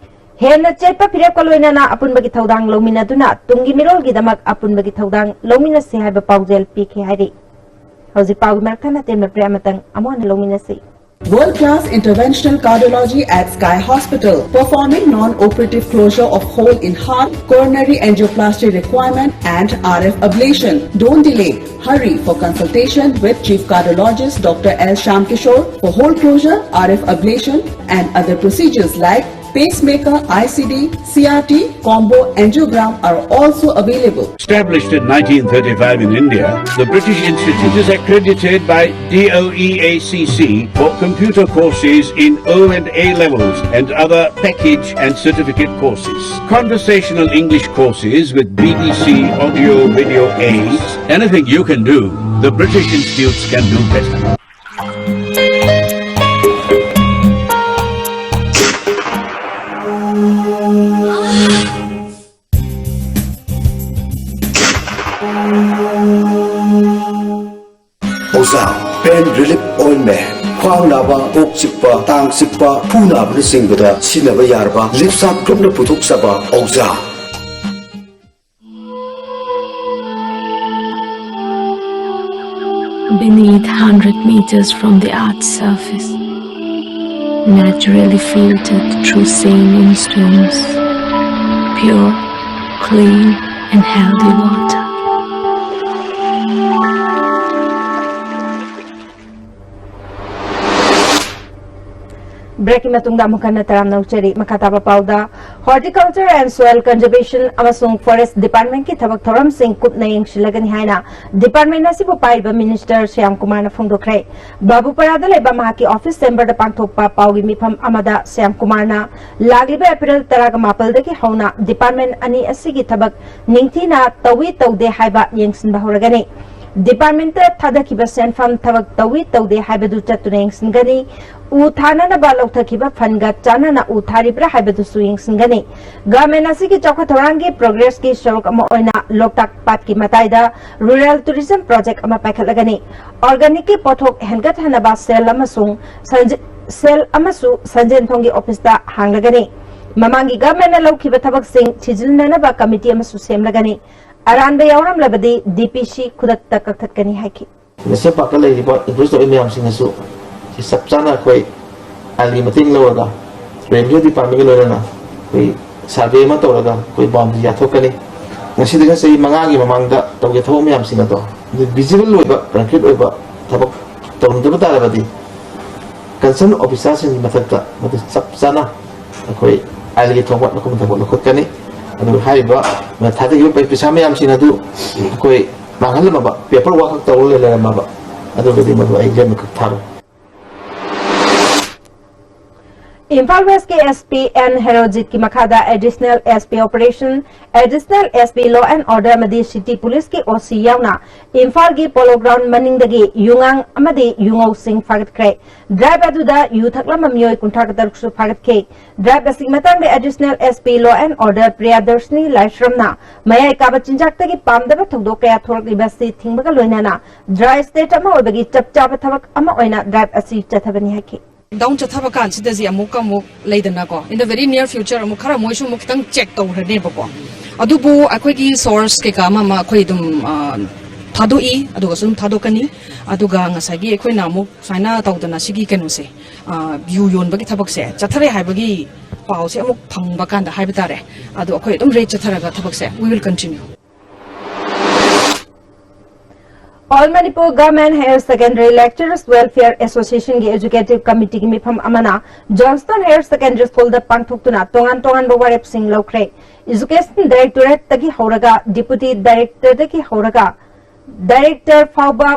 ꯍꯦꯟꯅ ꯆꯦꯠꯄ ꯐꯤꯔꯦꯞꯀ ꯂꯣꯏꯅꯅ ꯑꯄꯨꯟꯕꯒꯤ ꯊꯧꯗꯥꯡ ꯂꯧꯃꯤꯟꯅꯗꯨꯅ ꯇꯨꯡꯒꯤ ꯃꯤꯔꯣꯜꯒꯤꯗꯃꯛ ꯑꯄꯨꯟꯕꯒꯤ ꯊꯧꯗꯥꯡ ꯂꯧꯃꯤꯟꯅꯁꯤ ꯍꯥꯏꯕ ꯄꯥꯎꯖꯦꯜ ꯄꯤꯈꯤ ꯍꯥꯏꯔꯤ꯫ ꯍꯧꯖꯤꯛ ꯄꯥꯎꯒꯤ ꯃꯔꯛ ꯊꯠꯅ ꯇꯦꯟꯕ ꯄ꯭ꯔꯦ ꯑꯃꯇꯪ ꯑꯃꯨꯛ ꯍꯟꯅ ꯂꯧꯃꯤꯟꯅꯁꯤ꯫ World class interventional cardiology at Sky Hospital, performing non-operative closure of hole in heart, coronary angioplasty requirement, and R F ablation. Don't delay. Hurry for consultation with Chief Cardiologist Doctor L Shyamkishore for hole closure, R F ablation, and other procedures like pacemaker, I C D, C R T, combo angiogram are also available. Established in nineteen thirty-five in India, the British Institute is accredited by D O E A C C for computer courses in O and A levels and other package and certificate courses. Conversational English courses with B B C audio video aids. Anything you can do, the British Institutes can do better. ꯑꯣꯖꯥ, pain relief ointment, ꯈ꯭ꯋꯥꯡ ꯅꯥꯕ, ꯀꯣꯛ ꯆꯤꯛꯄ, ꯇꯥꯡ ꯆꯤꯛꯄ, ꯈꯨ ꯅꯥꯕꯅꯆꯤꯡꯕꯗ ꯁꯤꯖꯤꯟꯅꯕ ꯌꯥꯔꯕ Lipsap Groupꯅ ꯄꯨꯊꯣꯛꯆꯕ ꯑꯣꯖꯥ꯫ Beneath, hundred meters from the earth's surface, naturally filtered through saline stones, pure, clean, and healthy water. Break ꯀꯤ ꯃꯇꯨꯡꯗ ꯑꯃꯨꯛ ꯍꯟꯅ ꯇꯔꯥꯝꯅ ꯑꯣꯛꯆꯔꯤ꯫ ꯃꯈꯥ ꯇꯥꯕ ꯄꯥꯎꯗ, Horticulture and Soil Conservation ꯑꯃꯁꯨꯡ Forest Department ꯀꯤ ꯊꯕꯛ ꯊꯧꯔꯝꯁꯤꯡ ꯀꯨꯞꯅ ꯌꯦꯡꯁꯤꯜꯂꯒꯅꯤ ꯍꯥꯏꯅ department ꯑꯁꯤꯕꯨ ꯄꯥꯏꯔꯤꯕ Minister ꯁ꯭ꯌꯥꯝ ꯀꯨꯃꯥꯔꯅ ꯐꯣꯡꯗꯣꯛꯈ꯭ꯔꯦ꯫ ꯕꯥꯕꯨꯄꯥꯔꯥꯗ ꯂꯩꯕ ꯃꯍꯥꯛꯀꯤ office chamber ꯗ ꯄꯥꯡꯊꯣꯛꯄ ꯄꯥꯎꯒꯤ ꯃꯤꯐꯝ ꯑꯃꯗ ꯁ꯭ꯌꯥꯝ ꯀꯨꯃꯥꯔꯅ ꯂꯥꯛꯂꯤꯕ April ꯇꯔꯥꯃꯥꯄꯜꯗꯒꯤ ꯍꯧꯅ department ꯑꯅꯤ ꯑꯁꯤꯒꯤ ꯊꯕꯛ ꯅꯤꯡꯊꯤꯅ ꯇꯧꯏ ꯇꯧꯗꯦ ꯍꯥꯏꯕ ꯌꯦꯡꯁꯤꯟꯕ ꯍꯧꯔꯒꯅꯤ꯫ Department ꯇ ꯊꯥꯗꯈꯤꯕ ꯁꯦꯟꯐꯝ ꯊꯕꯛ ꯇꯧꯏ ꯇꯧꯗꯦ ꯍꯥꯏꯕꯗꯨ ꯆꯠꯇꯨꯅ ꯌꯦꯡꯁꯤꯟꯒꯅꯤ꯫ ꯎ ꯊꯥꯅꯅꯕ ꯂꯧꯊꯈꯤꯕ fund ꯒ ꯆꯥꯟꯅꯅ ꯎ ꯊꯥꯔꯤꯕ꯭ꯔꯥ ꯍꯥꯏꯕꯗꯨꯁꯨ ꯌꯦꯡꯁꯤꯟꯒꯅꯤ꯫ Government ꯑꯁꯤꯒꯤ ꯆꯥꯎꯈꯠ ꯊꯧꯔꯥꯡꯒꯤ progress ꯀꯤ ꯁꯔꯨꯛ ꯑꯃ ꯑꯣꯏꯅ ꯂꯣꯛꯇꯥꯛ ꯄꯥꯠꯀꯤ ꯃꯇꯥꯏꯗ rural tourism project ꯑꯃ ꯄꯥꯏꯈꯠꯂꯒꯅꯤ꯫ Organic ꯀꯤ ꯄꯣꯠꯊꯣꯛ ꯍꯦꯟꯒꯠꯍꯟꯅꯕ cell ꯑꯃꯁꯨꯡ ꯁꯟꯖꯤ-, cell ꯑꯃꯁꯨ ꯁꯟꯖꯦꯟꯊꯣꯡꯒꯤ office ꯇ ꯍꯥꯡꯂꯒꯅꯤ꯫ ꯃꯃꯥꯡꯒꯤ government ꯅ ꯂꯧꯈꯤꯕ ꯊꯕꯛꯁꯤꯡ ꯊꯤꯖꯤꯟꯅꯅꯕ committee ꯑꯃꯁꯨ ꯁꯦꯝꯂꯒꯅꯤ꯫ ꯑꯔꯥꯟꯕ ꯌꯥꯎꯔꯝꯂꯕꯗꯤ D P C ꯈꯨꯗꯛꯇ ꯀꯛꯊꯠꯀꯅꯤ ꯍꯥꯏꯈꯤ꯫ National Park ꯇ ꯂꯩꯔꯤꯕ interest ꯑꯣꯏꯕ ꯃꯌꯥꯝꯁꯤꯡꯅꯁꯨ ꯁꯤ ꯆꯞ ꯆꯥꯅ ꯑꯩꯈꯣꯏ ꯑꯥꯏꯟꯒꯤ ꯃꯇꯦꯡ ꯂꯧꯔꯒ, revenue department ꯀ ꯂꯣꯏꯅꯅ ꯑꯩꯈꯣꯏ survey ꯑꯃ ꯇꯧꯔꯒ ꯑꯩꯈꯣꯏ boundary ꯌꯥꯊꯣꯛꯀꯅꯤ꯫ ꯉꯁꯤꯗꯒꯤ ꯆꯍꯤ ꯃꯉꯥꯒꯤ ꯃꯃꯥꯡꯗ ꯇꯧꯒꯦ ꯊꯕꯛ ꯃꯌꯥꯝꯁꯤꯡ ꯑꯗꯣ, visible ꯑꯣꯏꯕ, concrete ꯑꯣꯏꯕ ꯊꯕꯛ ꯇꯧꯔꯝꯗꯕ ꯇꯥꯔꯕꯗꯤ, concern officer ꯁꯤꯡꯒꯤ ꯃꯊꯛꯇ ꯃꯗꯨ ꯆꯞ ꯆꯥꯅ ꯑꯩꯈꯣꯏ ꯑꯥꯏꯟꯒꯤ ꯊꯧꯕ ꯃꯈꯨꯝ ꯊꯧꯕ ꯂꯧꯈꯠꯀꯅꯤ꯫ ꯑꯗꯨꯒ ꯍꯥꯏꯔꯤꯕ ꯊꯥꯗꯈꯤꯕ ꯄꯩ-, ꯄꯩꯁꯥ ꯃꯌꯥꯝꯁꯤꯡ ꯑꯗꯨ ꯑꯩꯈꯣꯏ ꯃꯥꯡꯍꯜꯂꯝꯃꯕ, paper work ꯈꯛ ꯇꯧꯔꯒ ꯂꯩꯔꯝꯃꯕ, ꯑꯗꯨꯒꯗꯤ ꯃꯗꯨ ꯑꯩ ꯂꯦꯝꯅ ꯀꯛꯊꯔꯣꯏ꯫ ꯏꯝꯐꯥꯜ West ꯀꯤ S P N ꯍꯦꯔꯣꯖꯤꯠꯀꯤ ꯃꯈꯥꯗ Additional S P Operation, Additional S P Law and Order ꯑꯃꯗꯤ City Police ꯀꯤ O C ꯌꯥꯎꯅ ꯏꯝꯐꯥꯜꯒꯤ Polo Ground ꯃꯅꯤꯡꯗꯒꯤ ꯌꯨꯉꯥꯡ ꯑꯃꯗꯤ ꯌꯨꯉꯧꯁꯤꯡ ꯐꯥꯒꯠꯈ꯭ꯔꯦ꯫ Drive ꯑꯗꯨꯗ ꯌꯨ ꯊꯛꯂꯝꯕ ꯃꯤꯑꯣꯏ ꯀꯨꯟꯊ꯭ꯔꯥ ꯇꯔꯨꯛꯁꯨ ꯐꯥꯒꯠꯈꯤ꯫ Drive ꯑꯁꯤꯒꯤ ꯃꯇꯥꯡꯗ Additional S P Law and Order ꯄ꯭ꯔꯤꯌꯥꯗꯔꯁꯤꯅꯤ ꯂꯥꯏꯁ꯭ꯔꯝꯅ ꯃꯌꯥꯏ ꯀꯥꯕ ꯆꯤꯟꯖꯥꯛꯇꯒꯤ ꯄꯥꯝꯗꯕ ꯊꯧꯗꯣꯛ ꯀꯌꯥ ꯊꯣꯔꯛꯂꯤꯕ ꯑꯁꯤ ꯊꯤꯡꯕꯒ ꯂꯣꯏꯅꯅ dry state ꯑꯃ ꯑꯣꯏꯕꯒꯤ ꯆꯞ ꯆꯥꯕ ꯊꯕꯛ ꯑꯃ ꯑꯣꯏꯅ drive ꯑꯁꯤ ꯆꯠꯊꯕꯅꯤ ꯍꯥꯏꯈꯤ꯫ Down ꯆꯠꯊꯕ ꯀꯥꯟꯁꯤꯗꯗꯤ ꯑꯃꯨꯛꯀ ꯑꯃꯨꯛ ꯂꯩꯗꯅꯀꯣ, in the very near future ꯑꯃꯨꯛ ꯈꯔ ꯃꯣꯏꯁꯨ ꯑꯃꯨꯛ ꯈꯤꯇꯪ check ꯇꯧꯈ꯭ꯔꯅꯦꯕꯀꯣ꯫ ꯑꯗꯨꯕꯨ ꯑꯩꯈꯣꯏꯒꯤ source ꯀꯩꯀꯥ ꯑꯃ ꯑꯃ ꯑꯩꯈꯣꯏ ꯑꯗꯨꯝ, ꯑ, ꯊꯥꯗꯣꯛꯏ, ꯑꯗꯨꯒꯁꯨ ꯑꯗꯨꯝ ꯊꯥꯗꯣꯛꯀꯅꯤ꯫ ꯑꯗꯨꯒ ꯉꯁꯥꯏꯒꯤ ꯑꯩꯈꯣꯏꯅ ꯑꯃꯨꯛ ꯁꯨꯃꯥꯏꯅ ꯇꯧꯗꯅ ꯁꯤꯒꯤ ꯀꯩꯅꯣꯁꯦ, ꯑ, ꯌꯨ ꯌꯣꯟꯕꯒꯤ ꯊꯕꯛꯁꯦ ꯆꯠꯊꯔꯦ ꯍꯥꯏꯕꯒꯤ ꯄꯥꯎꯁꯦ ꯑꯃꯨꯛ ꯐꯪꯕ ꯀꯥꯟꯗ ꯍꯥꯏꯕ ꯇꯥꯔꯦ, ꯑꯗꯣ ꯑꯩꯈꯣꯏ ꯑꯗꯨꯝ raid ꯆꯠꯊꯔꯒ ꯊꯕꯛꯁꯦ we will continue꯫ All Manipur Government Higher Secondary Lecturers Welfare Association ꯒꯤ Executive Committee ꯒꯤ ꯃꯤꯐꯝ ꯑꯃꯅ Johnston Higher Secondary School ꯗ ꯄꯥꯡꯊꯣꯛꯇꯨꯅ ꯇꯣꯉꯥꯟ ꯇꯣꯉꯥꯟꯕ ꯋꯥꯔꯦꯞꯁꯤꯡ ꯂꯧꯈ꯭ꯔꯦ꯫ Education Directorate ꯇꯒꯤ ꯍꯧꯔꯒ Deputy Director ꯗꯒꯤ ꯍꯧꯔꯒ Director ꯐꯥꯎꯕ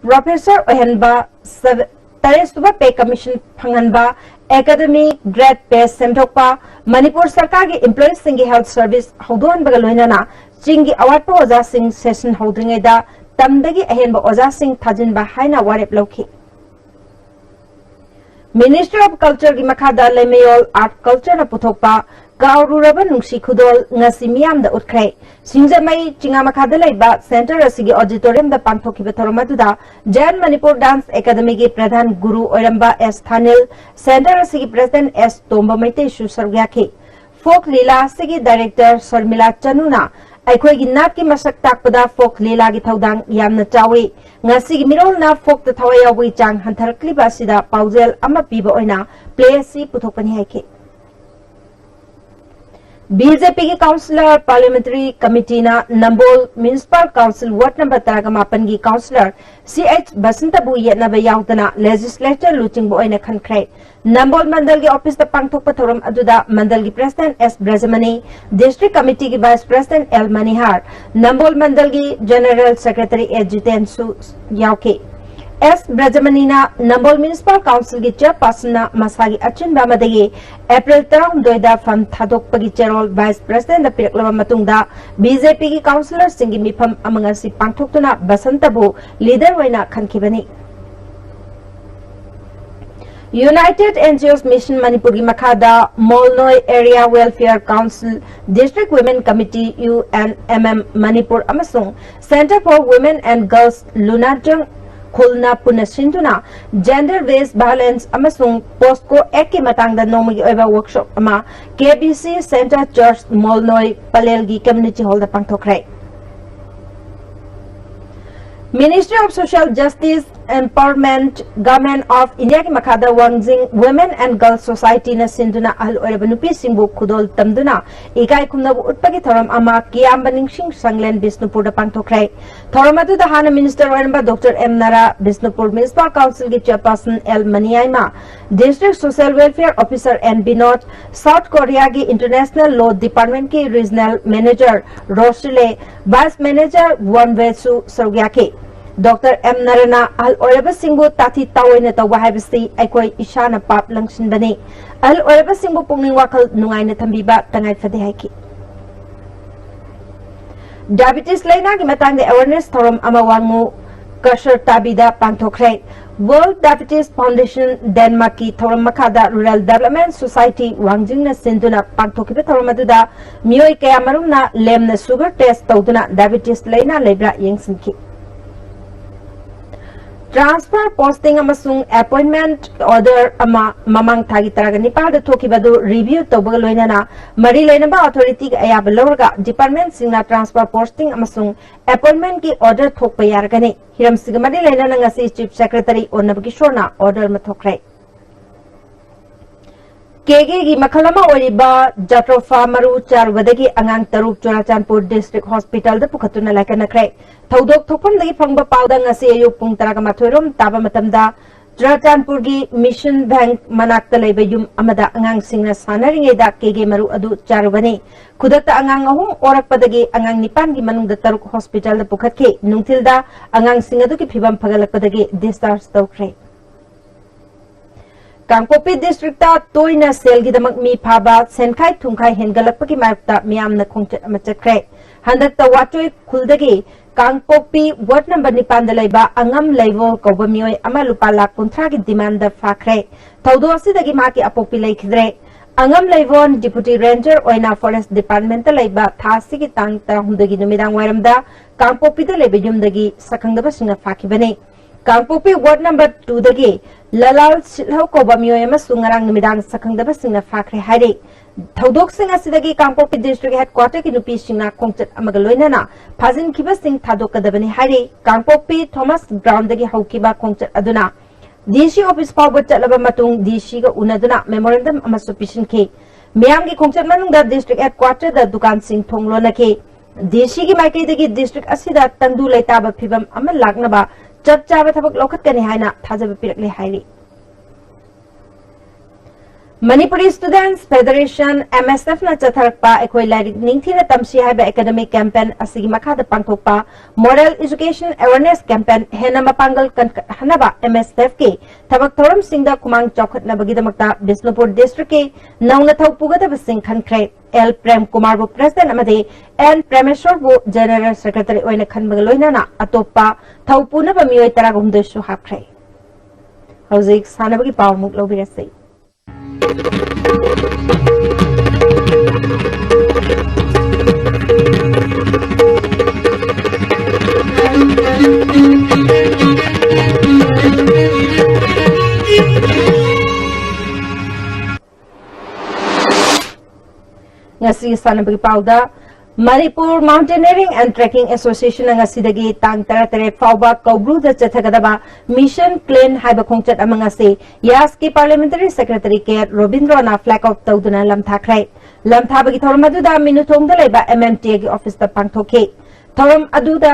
Professor ꯑꯣꯏꯍꯟꯕ, ꯁꯕ-, ꯇꯔꯦꯠꯁꯨꯕ Pay Commission ꯐꯪꯍꯟꯕ, Academy Grade Pay ꯁꯦꯝꯗꯣꯛꯄ, ꯃꯅꯤꯄꯨꯔ ꯁꯔꯀꯥꯔꯒꯤ employee ꯁꯤꯡꯒꯤ health service ꯍꯧꯗꯣꯛꯍꯟꯕꯒ ꯂꯣꯏꯅꯅ ꯆꯤꯡꯒꯤ ꯑꯋꯥꯠꯄ ꯑꯣꯖꯥꯁꯤꯡ session ꯍꯧꯗ꯭ꯔꯤꯉꯩꯗ ꯇꯝꯗꯒꯤ ꯑꯍꯦꯟꯕ ꯑꯣꯖꯥꯁꯤꯡ ꯊꯥꯖꯤꯟꯕ ꯍꯥꯏꯅ ꯋꯥꯔꯦꯞ ꯂꯧꯈꯤ꯫ Ministry of Culture ꯒꯤ ꯃꯈꯥꯗ ꯂꯩꯃꯌꯣꯜ Art Culture ꯅ ꯄꯨꯊꯣꯛꯄ ꯀꯥꯎꯔꯨꯔꯕ ꯅꯨꯡꯁꯤ ꯈꯨꯗꯣꯜ ꯉꯁꯤ ꯃꯤꯌꯥꯝꯗ ꯎꯠꯈ꯭ꯔꯦ꯫ ꯁꯤꯡꯖꯃꯩ ꯆꯤꯉꯥ ꯃꯈꯥꯗ ꯂꯩꯕ center ꯑꯁꯤꯒꯤ auditorium ꯗ ꯄꯥꯡꯊꯣꯛꯈꯤꯕ ꯊꯧꯔꯝ ꯑꯗꯨꯗ Jain Manipur Dance Academy ꯒꯤ ꯄ꯭ꯔꯙꯥꯟ ꯒꯨꯔꯨ ꯑꯣꯏꯔꯝꯕ ꯑꯦꯁ ꯊꯥꯅꯤꯜ, center ꯑꯁꯤꯒꯤ president ꯑꯦꯁ ꯇꯣꯝꯕ ꯃꯩꯇꯩꯁꯨ ꯁꯔꯨꯛ ꯌꯥꯈꯤ꯫ Folk ꯂꯤꯂꯥ ꯑꯁꯤꯒꯤ director ꯁꯔꯃꯤꯂꯥ ꯆꯅꯨꯅ ꯑꯩꯈꯣꯏꯒꯤ ꯅꯥꯠꯀꯤ ꯃꯁꯛ ꯇꯥꯛꯄꯗ folk ꯂꯤꯂꯥꯒꯤ ꯊꯧꯗꯥꯡ ꯌꯥꯝꯅ ꯆꯥꯎꯏ꯫ ꯉꯁꯤꯒꯤ ꯃꯤꯔꯣꯜꯅ folk ꯇ ꯊꯋꯥꯏ ꯌꯥꯎꯕꯒꯤ ꯆꯥꯡ ꯍꯟꯊꯔꯛꯂꯤꯕ ꯑꯁꯤꯗ ꯄꯥꯎꯖꯦꯜ ꯑꯃ ꯄꯤꯕ ꯑꯣꯏꯅ play ꯑꯁꯤ ꯄꯨꯊꯣꯛꯄꯅꯤ ꯍꯥꯏꯈꯤ꯫ B J P ꯒꯤ councillor parliamentary committee ꯅ ꯅꯝꯕꯣꯜ municipal council ward number ꯇꯔꯥꯃꯥꯄꯟ ꯒꯤ councillor ꯁꯤ ꯑꯩꯆ ꯕꯁꯟꯇꯕꯨ ꯌꯦꯠꯅꯕ ꯌꯥꯎꯗꯅ legislature ꯂꯨꯆꯤꯡꯕ ꯑꯣꯏꯅ ꯈꯟꯈ꯭ꯔꯦ꯫ ꯅꯝꯕꯣꯜ ꯃꯟꯗꯜꯒꯤ office ꯇ ꯄꯥꯡꯊꯣꯛꯄ ꯊꯧꯔꯝ ꯑꯗꯨꯗ ꯃꯟꯗꯜꯒꯤ president ꯑꯦꯁ ꯕ꯭ꯔꯖꯃꯅꯤ, district committee ꯒꯤ vice president ꯑꯦꯜ ꯃꯅꯤꯍꯥꯔ, ꯅꯝꯕꯣꯜ ꯃꯟꯗꯜꯒꯤ general secretary ꯑꯦ ꯖꯤꯇꯦꯟꯁꯨ ꯌꯥꯎꯈꯤ꯫ ꯑꯦꯁ ꯕ꯭ꯔꯖꯃꯅꯤꯅ ꯅꯝꯕꯣꯜ municipal council ꯒꯤ chairperson ꯅ ꯃꯁꯥꯒꯤ ꯑꯆꯤꯟꯕ ꯑꯃꯗꯒꯤ April ꯇꯔꯥꯍꯨꯝꯗꯣꯏꯗ ꯐꯝ ꯊꯥꯗꯣꯛꯄꯒꯤ ꯆꯦꯔꯣꯜ vice president ꯗ ꯄꯤꯔꯛꯂꯕ ꯃꯇꯨꯡꯗ B J P ꯒꯤ councillor ꯁꯤꯡꯒꯤ ꯃꯤꯐꯝ ꯑꯃ ꯉꯁꯤ ꯄꯥꯡꯊꯣꯛꯇꯨꯅ ꯕꯁꯟꯇꯕꯨ leader ꯑꯣꯏꯅ ꯈꯟꯈꯤꯕꯅꯤ꯫ United N G Os Mission ꯃꯅꯤꯄꯨꯔꯒꯤ ꯃꯈꯥꯗ ꯃꯣꯜꯅꯣꯏ Area Welfare Council, District Women Committee, U N M M Manipur ꯑꯃꯁꯨꯡ Centre for Women and Girls ꯂꯨꯅꯥꯖꯪ ꯈꯨꯜꯅ ꯄꯨꯟꯅ ꯁꯤꯟꯗꯨꯅ gender based violence ꯑꯃꯁꯨꯡ POCSO Act ꯀꯤ ꯃꯇꯥꯡꯗ ꯅꯣꯡꯃꯒꯤ ꯑꯣꯏꯕ workshop ꯑꯃ K B C Centre Church ꯃꯣꯜꯅꯣꯏ ꯄꯂꯦꯜꯒꯤ community hall the ꯄꯥꯡꯊꯣꯛꯈ꯭ꯔꯦ꯫ Ministry of Social Justice Empowerment, Government of India ꯒꯤ ꯃꯈꯥꯗ ꯋꯥꯡꯖꯤꯡ Women and Girls Society ꯅ ꯁꯤꯟꯗꯨꯅ ꯑꯍꯜ ꯑꯣꯏꯔꯕ ꯅꯨꯄꯤꯁꯤꯡꯕꯨ ꯈꯨꯗꯣꯜ ꯇꯝꯗꯨꯅ ꯏꯀꯥꯏ ꯈꯨꯝꯅꯕ ꯎꯠꯄꯒꯤ ꯊꯧꯔꯝ ꯑꯃ ꯀꯤꯌꯥꯝꯕ ꯅꯤꯡꯁꯤꯡ ꯁꯪꯂꯦꯟ ꯕꯤꯁꯅꯨꯄꯨꯔꯗ ꯄꯥꯡꯊꯣꯛꯈ꯭ꯔꯦ꯫ ꯊꯧꯔꯝ ꯑꯗꯨꯗ ꯍꯥꯟꯅ Minister ꯑꯣꯏꯔꯝꯕ Doctor M Nara, Bishnupur Municipal Council ꯒꯤ Chairperson L Maniyaima, District Social Welfare Officer N Binod, South Korea ꯒꯤ International Law Department ꯀꯤ Regional Manager ꯔꯣꯁꯤꯂꯦ, Vice Manager ꯋꯥꯟ ꯋꯦꯁꯨ ꯁꯔꯨꯛ ꯌꯥꯈꯤ꯫ ꯗꯣꯛꯇꯔ ꯑꯦꯝ ꯅꯥꯔꯥꯅ ꯑꯍꯜ ꯑꯣꯏꯔꯕꯁꯤꯡꯕꯨ ꯇꯥꯊꯤ ꯇꯥꯑꯣꯏꯅ ꯇꯧꯕ ꯍꯥꯏꯕꯁꯤ ꯑꯩꯈꯣꯏ ꯏꯁꯥꯅ ꯄꯥꯞ ꯂꯪꯁꯤꯟꯕꯅꯤ꯫ ꯑꯍꯜ ꯑꯣꯏꯔꯕꯁꯤꯡꯕꯨ ꯄꯨꯛꯅꯤꯡ ꯋꯥꯈꯜ ꯅꯨꯡꯉꯥꯏꯅ ꯊꯝꯕꯤꯕ ꯇꯉꯥꯏ ꯐꯗꯦ ꯍꯥꯏꯈꯤ꯫ Diabetes ꯂꯩꯅꯥꯒꯤ ꯃꯇꯥꯡꯗ awareness ꯊꯧꯔꯝ ꯑꯃ ꯋꯥꯉꯨ ꯀꯁꯔ ꯇꯥꯕꯤꯗ ꯄꯥꯡꯊꯣꯛꯈ꯭ꯔꯦ꯫ World Diabetes Foundation ꯗꯦꯟꯃꯥꯔꯛꯀꯤ ꯊꯧꯔꯝ ꯃꯈꯥꯗ Rural Development Society ꯋꯥꯡꯖꯤꯡꯅ ꯁꯤꯟꯗꯨꯅ ꯄꯥꯡꯊꯣꯛꯈꯤꯕ ꯊꯧꯔꯝ ꯑꯗꯨꯗ ꯃꯤꯑꯣꯏ ꯀꯌꯥ ꯃꯔꯨꯝꯅ ꯂꯦꯝꯅ sugar test ꯇꯧꯗꯨꯅ diabetes ꯂꯩꯅꯥ ꯂꯩꯕ꯭ꯔꯥ ꯌꯦꯡꯁꯤꯟꯈꯤ꯫ Transfer posting ꯑꯃꯁꯨꯡ appointment order ꯑꯃ ꯃꯃꯥꯡ ꯊꯥꯒꯤ ꯇꯔꯥꯒ ꯅꯤꯄꯥꯜꯗ ꯊꯣꯛꯈꯤꯕ ꯑꯗꯨ review ꯇꯧꯕꯒ ꯂꯣꯏꯅꯅ ꯃꯔꯤ ꯂꯩꯅꯕ authority ꯒꯤ ꯑꯌꯥꯕ ꯂꯧꯔꯒ department ꯁꯤꯡꯅ transfer posting ꯑꯃꯁꯨꯡ appointment ꯀꯤ order ꯊꯣꯛꯄ ꯌꯥꯔꯒꯅꯤ꯫ ꯍꯤꯔꯝꯁꯤꯒ ꯃꯔꯤ ꯂꯩꯅꯅ ꯉꯁꯤ Chief Secretary ꯑꯣꯟꯅꯕ ꯀꯤꯁꯣꯔꯅ order ꯑꯃ ꯊꯣꯛꯈ꯭ꯔꯦ꯫ ꯀꯦꯒꯦꯒꯤ ꯃꯈꯜ ꯑꯃ ꯑꯣꯏꯔꯤꯕ ꯖꯥꯇ꯭ꯔꯣꯐꯥ ꯃꯔꯨ ꯆꯥꯔꯨꯕꯗꯒꯤ ꯑꯉꯥꯡ ꯇꯔꯨꯛ ꯆꯨꯔꯥꯆꯥꯟꯄꯨꯔ District Hospital ꯗ ꯄꯨꯈꯠꯇꯨꯅ ꯂꯥꯏꯀꯠꯅꯈ꯭ꯔꯦ꯫ ꯊꯧꯗꯣꯛ ꯊꯣꯛꯐꯝꯗꯒꯤ ꯐꯪꯕ ꯄꯥꯎꯗ ꯉꯁꯤ ꯑꯌꯨꯛ ꯄꯨꯡ ꯇꯔꯥꯒ ꯃꯥꯊꯣꯏ ꯔꯣꯝ ꯇꯥꯕ ꯃꯇꯝꯗ ꯆꯨꯔꯥꯆꯥꯟꯄꯨꯔꯒꯤ Mission Bank ꯃꯅꯥꯛꯇ ꯂꯩꯕ ꯌꯨꯝ ꯑꯃꯗ ꯑꯉꯥꯡꯁꯤꯡꯅ ꯁꯥꯟꯅꯔꯤꯉꯩꯗ ꯀꯦꯒꯦ ꯃꯔꯨ ꯑꯗꯨ ꯆꯥꯔꯨꯕꯅꯤ꯫ ꯈꯨꯗꯛꯇ ꯑꯉꯥꯡ ꯑꯍꯨꯝ ꯑꯣꯔꯛꯄꯗꯒꯤ ꯑꯉꯥꯡ ꯅꯤꯄꯥꯟꯒꯤ ꯃꯅꯨꯡꯗ ꯇꯔꯨꯛ hospital ꯗ ꯄꯨꯈꯠꯈꯤ꯫ ꯅꯨꯡꯊꯤꯜꯗ ꯑꯉꯥꯡꯁꯤꯡ ꯑꯗꯨꯒꯤ ꯐꯤꯕꯝ ꯐꯒꯠꯂꯛꯄꯗꯒꯤ discharge ꯇꯧꯈ꯭ꯔꯦ꯫ ꯀꯥꯡꯄꯣꯛꯄꯤ district ꯇ ꯇꯣꯏꯅ ꯁꯦꯜꯒꯤꯗꯃꯛ ꯃꯤ ꯐꯥꯕ ꯁꯦꯟꯈꯥꯏ ꯊꯨꯝꯈꯥꯏ ꯍꯦꯟꯒꯠꯂꯛꯄꯒꯤ ꯃꯥꯌꯣꯛꯇ ꯃꯤꯌꯥꯝꯅ ꯈꯣꯡꯆꯠ ꯑꯃ ꯆꯠꯈ꯭ꯔꯦ꯫ ꯍꯟꯗꯛꯇ ꯋꯥꯆꯣꯏ ꯈꯨꯜꯗꯒꯤ ꯀꯥꯡꯄꯣꯛꯄꯤ ward number ꯅꯤꯄꯥꯟꯗ ꯂꯩꯕ ꯑꯉꯝ ꯂꯩꯕꯣꯜ ꯀꯧꯕ ꯃꯤꯑꯣꯏ ꯑꯃ ꯂꯨꯄꯥ ꯂꯥꯈ ꯀꯨꯟꯊ꯭ꯔꯥꯒꯤ demand ꯐꯥꯈ꯭ꯔꯦ꯫ ꯊꯧꯗꯣꯛ ꯑꯁꯤꯗꯒꯤ ꯃꯍꯥꯛꯀꯤ ꯑꯄꯣꯛꯄꯤ ꯂꯩꯈꯤꯗ꯭ꯔꯦ꯫ ꯑꯉꯝ ꯂꯩꯕꯣꯜ Deputy Ranger ꯑꯣꯏꯅ Forest Department ꯇ ꯂꯩꯕ ꯊꯥ ꯑꯁꯤꯒꯤ ꯇꯥꯡ ꯇꯔꯥꯍꯨꯝꯗꯣꯏꯒꯤ ꯅꯨꯃꯤꯗꯥꯡ ꯋꯥꯏꯔꯝꯗ ꯀꯥꯡꯄꯣꯛꯄꯤꯗ ꯂꯩꯕ ꯌꯨꯝꯗꯒꯤ ꯁꯛꯈꯪꯗꯕꯁꯤꯡꯅ ꯐꯥꯈꯤꯕꯅꯤ꯫ ꯀꯥꯡꯄꯣꯛꯄꯤ ꯋꯥꯔꯗ ꯅꯝꯕꯔ ꯇꯨꯗꯒꯤ ꯂꯂꯥꯜ ꯁꯤꯠꯍꯧ ꯀꯧꯕ ꯃꯤꯑꯣꯏ ꯑꯃꯁꯨ ꯉꯔꯥꯡ ꯅꯨꯃꯤꯗꯥꯡ ꯁꯛꯈꯪꯗꯕꯁꯤꯡꯅ ꯐꯥꯈ꯭ꯔꯦ ꯍꯥꯏꯔꯤ꯫ ꯊꯧꯗꯣꯛꯁꯤꯡ ꯑꯁꯤꯗꯒꯤ ꯀꯥꯡꯄꯣꯛꯄꯤ ꯗꯤꯁꯇ꯭ꯔꯤꯛ ꯍꯦꯗꯀ꯭ꯋꯥꯇꯔꯒꯤ ꯅꯨꯄꯤꯁꯤꯡꯅ ꯈꯣꯡꯆꯠ ꯑꯃꯒ ꯂꯣꯏꯅꯅ ꯐꯥꯖꯤꯟꯈꯤꯕꯁꯤꯡ ꯊꯥꯗꯣꯛꯀꯗꯕꯅꯤ ꯍꯥꯏꯔꯤ꯫ ꯀꯥꯡꯄꯣꯛꯄꯤ ꯊꯣꯃꯥꯁ ꯒ꯭ꯔꯥꯎꯟꯗꯒꯤ ꯍꯧꯈꯤꯕ ꯈꯣꯡꯆꯠ ꯑꯗꯨꯅ ꯗꯤ ꯁꯤ ꯑꯣꯐꯤꯁ ꯐꯥꯎꯕ ꯆꯠꯂꯕ ꯃꯇꯨꯡ ꯗꯤ ꯁꯤꯒ ꯎꯅꯗꯨꯅ ꯃꯦꯃꯣꯔꯦꯟꯗꯝ ꯑꯃꯁꯨ ꯄꯤꯁꯤꯟꯈꯤ꯫ ꯃꯤꯌꯥꯝꯒꯤ ꯈꯣꯡꯆꯠ ꯃꯅꯨꯡꯗ ꯗꯤꯁꯇ꯭ꯔꯤꯛ ꯍꯦꯗꯀ꯭ꯋꯥꯇꯔꯗ ꯗꯨꯀꯥꯟꯁꯤꯡ ꯊꯣꯡ ꯂꯣꯟꯅꯈꯤ꯫ ꯗꯤ ꯁꯤꯒꯤ ꯃꯥꯏꯀꯩꯗꯒꯤ ꯗꯤꯁꯇ꯭ꯔꯤꯛ ꯑꯁꯤꯗ ꯇꯪꯗꯨ ꯂꯩꯇꯥꯕ ꯐꯤꯕꯝ ꯑꯃ ꯂꯥꯛꯅꯕ ꯆꯞ ꯆꯥꯕ ꯊꯕꯛ ꯂꯧꯈꯠꯀꯅꯤ ꯍꯥꯏꯅ ꯊꯥꯖꯕ ꯄꯤꯔꯛꯂꯦ ꯍꯥꯏꯔꯤ꯫ ꯃꯅꯤꯄꯨꯔꯤ ꯁ꯭ꯇꯨꯗꯦꯟꯠꯁ ꯐꯦꯗꯔꯦꯁꯟ, ꯑꯦꯝ ꯑꯦꯁ ꯑꯦꯐꯅ ꯆꯠꯊꯔꯛꯄ ꯑꯩꯈꯣꯏ ꯂꯥꯏꯔꯤꯛ ꯅꯤꯡꯊꯤꯅ ꯇꯝꯁꯤ ꯍꯥꯏꯕ ꯑꯦꯀꯥꯗꯃꯤꯛ ꯀꯦꯝꯄꯦꯟ ꯑꯁꯤꯒꯤ ꯃꯈꯥꯗ ꯄꯥꯡꯊꯣꯛꯄ ꯃꯣꯔꯦꯜ ꯑꯦꯖꯨꯀꯦꯁꯟ ꯑꯦꯋꯦꯔꯅꯦꯁ ꯀꯦꯝꯄꯦꯟ ꯍꯦꯟꯅ ꯃꯄꯥꯡꯒꯜ ꯀꯟꯈꯠꯍꯟꯅꯕ ꯑꯦꯝ ꯑꯦꯁ ꯑꯦꯐꯀꯤ ꯊꯕꯛ ꯊꯧꯔꯝꯁꯤꯡꯗ ꯈꯨꯃꯥꯡ ꯆꯥꯎꯈꯠꯅꯕꯒꯤꯗꯃꯛꯇ ꯕꯤꯁꯅꯨꯄꯨꯔ ꯗꯤꯁꯇ꯭ꯔꯤꯛꯀꯤ ꯅꯧꯅ ꯊꯧ ꯄꯨꯒꯗꯕꯁꯤꯡ ꯈꯟꯈ꯭ꯔꯦ꯫ ꯑꯦꯜ ꯄ꯭ꯔꯦꯝ ꯀꯨꯃꯥꯔꯕꯨ ꯄ꯭ꯔꯦꯁꯤꯗꯦꯟꯠ ꯑꯃꯗꯤ ꯑꯦꯟ ꯄ꯭ꯔꯦꯃꯦꯁꯣꯔꯕꯨ ꯖꯦꯅꯦꯔꯦꯜ ꯁꯦꯀ꯭ꯔꯦꯇꯔꯤ ꯑꯣꯏꯅ ꯈꯟꯕꯒ ꯂꯣꯏꯅꯅ ꯑꯇꯣꯞꯄ ꯊꯧ ꯄꯨꯅꯕ ꯃꯤꯑꯣꯏ ꯇꯔꯥꯍꯨꯝꯗꯣꯏꯁꯨ ꯍꯥꯞꯈ꯭ꯔꯦ꯫ ꯍꯧꯖꯤꯛ ꯁꯥꯟꯅꯕꯒꯤ ꯄꯥꯎ ꯑꯃꯨꯛ ꯂꯧꯕꯤꯔꯁꯤ꯫ ꯉꯁꯤ ꯁꯥꯟꯅꯕꯒꯤ ꯄꯥꯎꯗ, ꯃꯅꯤꯄꯨꯔ ꯃꯥꯎꯟꯇꯦꯅꯤꯌꯔꯤꯡ ꯑꯦꯟ ꯇ꯭ꯔꯦꯛꯀꯤꯡ ꯑꯦꯁꯣꯁꯤꯌꯦꯁꯟꯅ ꯉꯁꯤꯗꯒꯤ ꯇꯥꯡ ꯇꯔꯥꯇꯔꯦꯠ ꯐꯥꯎꯕ ꯀꯧꯕ꯭ꯔꯨꯗ ꯆꯠꯊꯒꯗꯕ ꯃꯤꯁꯟ ꯀ꯭ꯂꯤꯟ ꯍꯥꯏꯕ ꯈꯣꯡꯆꯠ ꯑꯃ ꯉꯁꯤ ꯌꯥꯁꯀꯤ ꯄꯥꯔꯂꯤꯌꯥꯃꯦꯟꯇꯔꯤ ꯁꯦꯀ꯭ꯔꯦꯇꯔꯤ ꯀꯦ ꯔꯣꯕꯤꯟꯗ꯭ꯔꯣꯅ ꯐ꯭ꯂꯦꯒ ꯑꯣꯐ ꯇꯧꯗꯨꯅ ꯂꯝꯊꯥꯈ꯭ꯔꯦ꯫ ꯂꯝꯊꯥꯕꯒꯤ ꯊꯧꯔꯝ ꯑꯗꯨꯗ ꯃꯤꯅꯨꯊꯣꯡꯗ ꯂꯩꯕ ꯑꯦꯝ ꯑꯦꯝ ꯇꯤ ꯑꯦꯒꯤ ꯑꯣꯐꯤꯁꯇ ꯄꯥꯡꯊꯣꯛꯈꯤ꯫ ꯊꯧꯔꯝ ꯑꯗꯨꯗ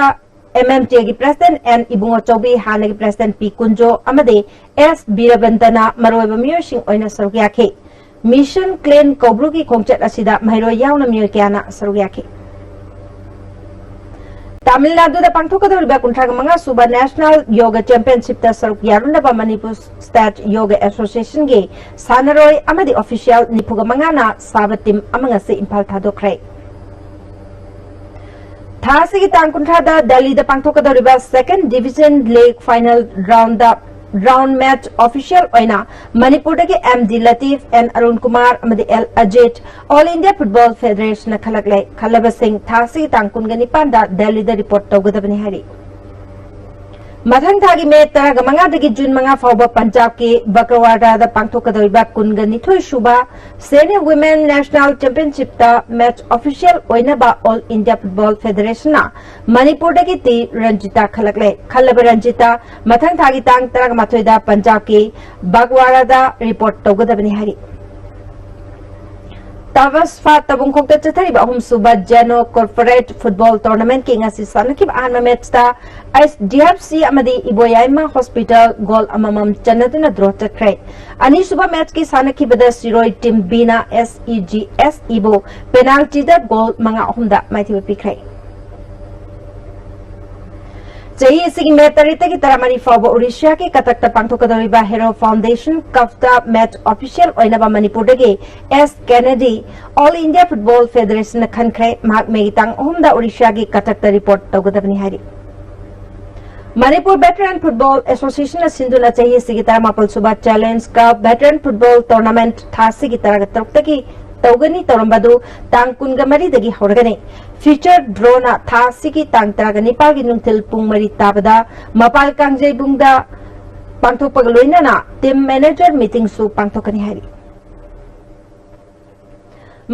ꯑꯦꯝ ꯑꯦꯝ ꯇꯤ ꯑꯦꯒꯤ ꯄ꯭ꯔꯦꯁꯤꯗꯦꯟꯠ ꯑꯦꯟ ꯏꯕꯨꯡꯉꯣ ꯆꯧꯕꯤ, ꯍꯥꯟꯅꯒꯤ ꯄ꯭ꯔꯦꯁꯤꯗꯦꯟꯠ ꯄꯤ ꯀꯨꯟꯖꯣ ꯑꯃꯗꯤ ꯑꯦꯁ ꯕꯤꯔꯕꯟꯗꯅ ꯃꯔꯨꯑꯣꯏꯕ ꯃꯤꯑꯣꯏꯁꯤꯡ ꯑꯣꯏꯅ ꯁꯔꯨꯛ ꯌꯥꯈꯤ꯫ ꯃꯤꯁꯟ ꯀ꯭ꯂꯤꯟ ꯀꯧꯕ꯭ꯔꯨꯒꯤ ꯈꯣꯡꯆꯠ ꯑꯁꯤꯗ ꯃꯍꯩꯔꯣꯏ ꯌꯥꯎꯅ ꯃꯤꯑꯣꯏ ꯀꯌꯥꯅ ꯁꯔꯨꯛ ꯌꯥꯈꯤ꯫ ꯇꯥꯃꯤꯜ ꯅꯥꯗꯨꯗ ꯄꯥꯡꯊꯣꯛꯀꯗꯧꯔꯤꯕ ꯀꯨꯟꯊ꯭ꯔꯥ ꯃꯉꯥ ꯁꯨꯕ ꯅꯦꯁꯅꯦꯜ ꯌꯣꯒ ꯆꯦꯝꯄꯤꯌꯟꯁꯤꯞꯇ ꯁꯔꯨꯛ ꯌꯥꯔꯨꯅꯕ ꯃꯅꯤꯄꯨꯔ ꯁ꯭ꯇꯦꯠ ꯌꯣꯒ ꯑꯦꯁꯣꯁꯤꯌꯦꯁꯟꯒꯤ ꯁꯥꯟꯅꯔꯣꯏ ꯑꯃꯗꯤ ꯑꯣꯐꯤꯁꯤꯌꯦꯜ ꯅꯤꯐꯨꯒ ꯃꯉꯥꯅ ꯁꯥꯕ ꯇꯤꯝ ꯑꯃ ꯉꯁꯤ ꯏꯝꯐꯥꯜ ꯊꯥꯗꯣꯛꯈ꯭ꯔꯦ꯫ ꯊꯥ ꯑꯁꯤꯒꯤ ꯇꯥꯡ ꯀꯨꯟꯊ꯭ꯔꯥꯗ ꯗꯦꯜꯂꯤꯗ ꯄꯥꯡꯊꯣꯛꯀꯗꯧꯔꯤꯕ second division league final round, round match official ꯑꯣꯏꯅ ꯃꯅꯤꯄꯨꯔꯗꯒꯤ M D Latif, N Arun Kumar ꯑꯃꯗꯤ L Ajit all India football ꯐꯦꯗꯔꯦꯁꯟꯅ ꯈꯜꯂꯛꯂꯦ꯫ ꯈꯜꯂꯕꯁꯤꯡ ꯊꯥ ꯑꯁꯤꯒꯤ ꯇꯥꯡ ꯀꯨꯟꯒ ꯅꯤꯄꯥꯟꯗ ꯗꯦꯜꯂꯤꯗ ꯔꯤꯄꯣꯔꯠ ꯇꯧꯒꯗꯕꯅꯤ ꯍꯥꯏꯔꯤ꯫ ꯃꯊꯪ ꯊꯥꯒꯤ ꯃꯦ ꯇꯔꯥꯃꯉꯥꯗꯒꯤ ꯖꯨꯟ ꯃꯉꯥ ꯐꯥꯎꯕ ꯄꯟꯖꯥꯕꯀꯤ ꯕꯒꯋꯥꯔꯥꯗ ꯄꯥꯡꯊꯣꯛꯀꯗꯧꯔꯤꯕ ꯀꯨꯟꯒ ꯅꯤꯊꯣꯏ ꯁꯨꯕ Senior Women National Championshipꯇ match official ꯑꯣꯏꯅꯕ All India Football Federationꯅ ꯃꯅꯤꯄꯨꯔꯗꯒꯤ ꯇꯤ ꯔꯟꯖꯤꯇꯥ ꯈꯜꯂꯛꯂꯦ꯫ ꯈꯜꯂꯕ ꯔꯟꯖꯤꯇꯥ ꯃꯊꯪ ꯊꯥꯒꯤ ꯇꯥꯡ ꯇꯔꯥꯃꯥꯊꯣꯏꯗ ꯄꯟꯖꯥꯕꯀꯤ ꯕꯒꯋꯥꯔꯥꯗ report ꯇꯧꯒꯗꯕꯅꯤ ꯍꯥꯏꯔꯤ꯫ ꯇꯥꯕꯁꯐꯥ ꯇꯕꯨꯡꯈꯣꯛꯇ ꯆꯠꯊꯔꯤꯕ ꯑꯍꯨꯝꯁꯨꯕ Jeno Corporate Football Tournamentꯀꯤ ꯉꯁꯤ ꯁꯥꯟꯅꯈꯤꯕ ꯑꯍꯥꯟꯕ matchꯇ SDFC ꯑꯃꯗꯤ ꯏꯕꯣꯌꯥꯏꯃ Hospital goal ꯑꯃꯃꯝ ꯆꯟꯅꯗꯨꯅ draw ꯆꯠꯈ꯭ꯔꯦ꯫ ꯑꯅꯤꯁꯨꯕ matchꯀꯤ ꯁꯥꯟꯅꯈꯤꯕꯗ ꯁꯤꯔꯣꯏ team Bꯅ SEGSEꯕꯨ penaltyꯗ goal ꯃꯉꯥ ꯑꯍꯨꯝꯗ ꯃꯥꯏꯊꯤꯕ ꯄꯤꯈ꯭ꯔꯦ꯫ ꯆꯍꯤ ꯑꯁꯤꯒꯤ ꯃꯦ ꯇꯔꯦꯠꯇꯒꯤ ꯇꯔꯥꯃꯔꯤ ꯐꯥꯎꯕ ꯑꯣꯔꯤꯁꯥꯒꯤ ꯀꯇꯛꯇ ꯄꯥꯡꯊꯣꯛꯀꯗꯧꯔꯤꯕ Hero Foundation Cupꯇ match official ꯑꯣꯏꯅꯕ ꯃꯅꯤꯄꯨꯔꯗꯒꯤ ꯑꯦꯁ ꯀꯦꯅꯦꯗꯤ All India Football Federationꯅ ꯈꯟꯈ꯭ꯔꯦ꯫ ꯃꯍꯥꯛ ꯃꯦꯒꯤ ꯇꯥꯡ ꯑꯍꯨꯝꯗ ꯑꯣꯔꯤꯁꯥꯒꯤ ꯀꯇꯛꯇ report ꯇꯧꯒꯗꯕꯅꯤ ꯍꯥꯏꯔꯤ꯫ ꯃꯅꯤꯄꯨꯔ Veteran Football Associationꯅ ꯁꯤꯟꯗꯨꯅ ꯆꯍꯤ ꯑꯁꯤꯒꯤ ꯇꯔꯥꯃꯥꯄꯜ ꯁꯨꯕ Challenge Cup Veteran Football Tournament ꯊꯥ ꯑꯁꯤꯒꯤ ꯇꯔꯥꯇꯔꯨꯛꯇꯒꯤ ꯇꯧꯒꯅꯤ꯫ ꯇꯧꯔꯝꯕꯗꯨ ꯇꯥꯡ ꯀꯨꯟꯒ ꯃꯔꯤꯗꯒꯤ ꯍꯧꯔꯒꯅꯤ꯫ Feature drawꯅ ꯊꯥ ꯑꯁꯤꯒꯤ ꯇꯥꯡ ꯇꯔꯥꯒ ꯅꯤꯄꯥꯜꯒꯤ ꯅꯨꯡꯊꯤꯜ ꯄꯨꯡ ꯃꯔꯤ ꯇꯥꯕꯗ ꯃꯄꯥꯜ ꯀꯥꯡꯖꯩꯕꯨꯡꯗ ꯄꯥꯡꯊꯣꯛꯄꯒ ꯂꯣꯏꯅꯅ team manager meetingꯁꯨ ꯄꯥꯡꯊꯣꯛꯀꯅꯤ ꯍꯥꯏꯔꯤ꯫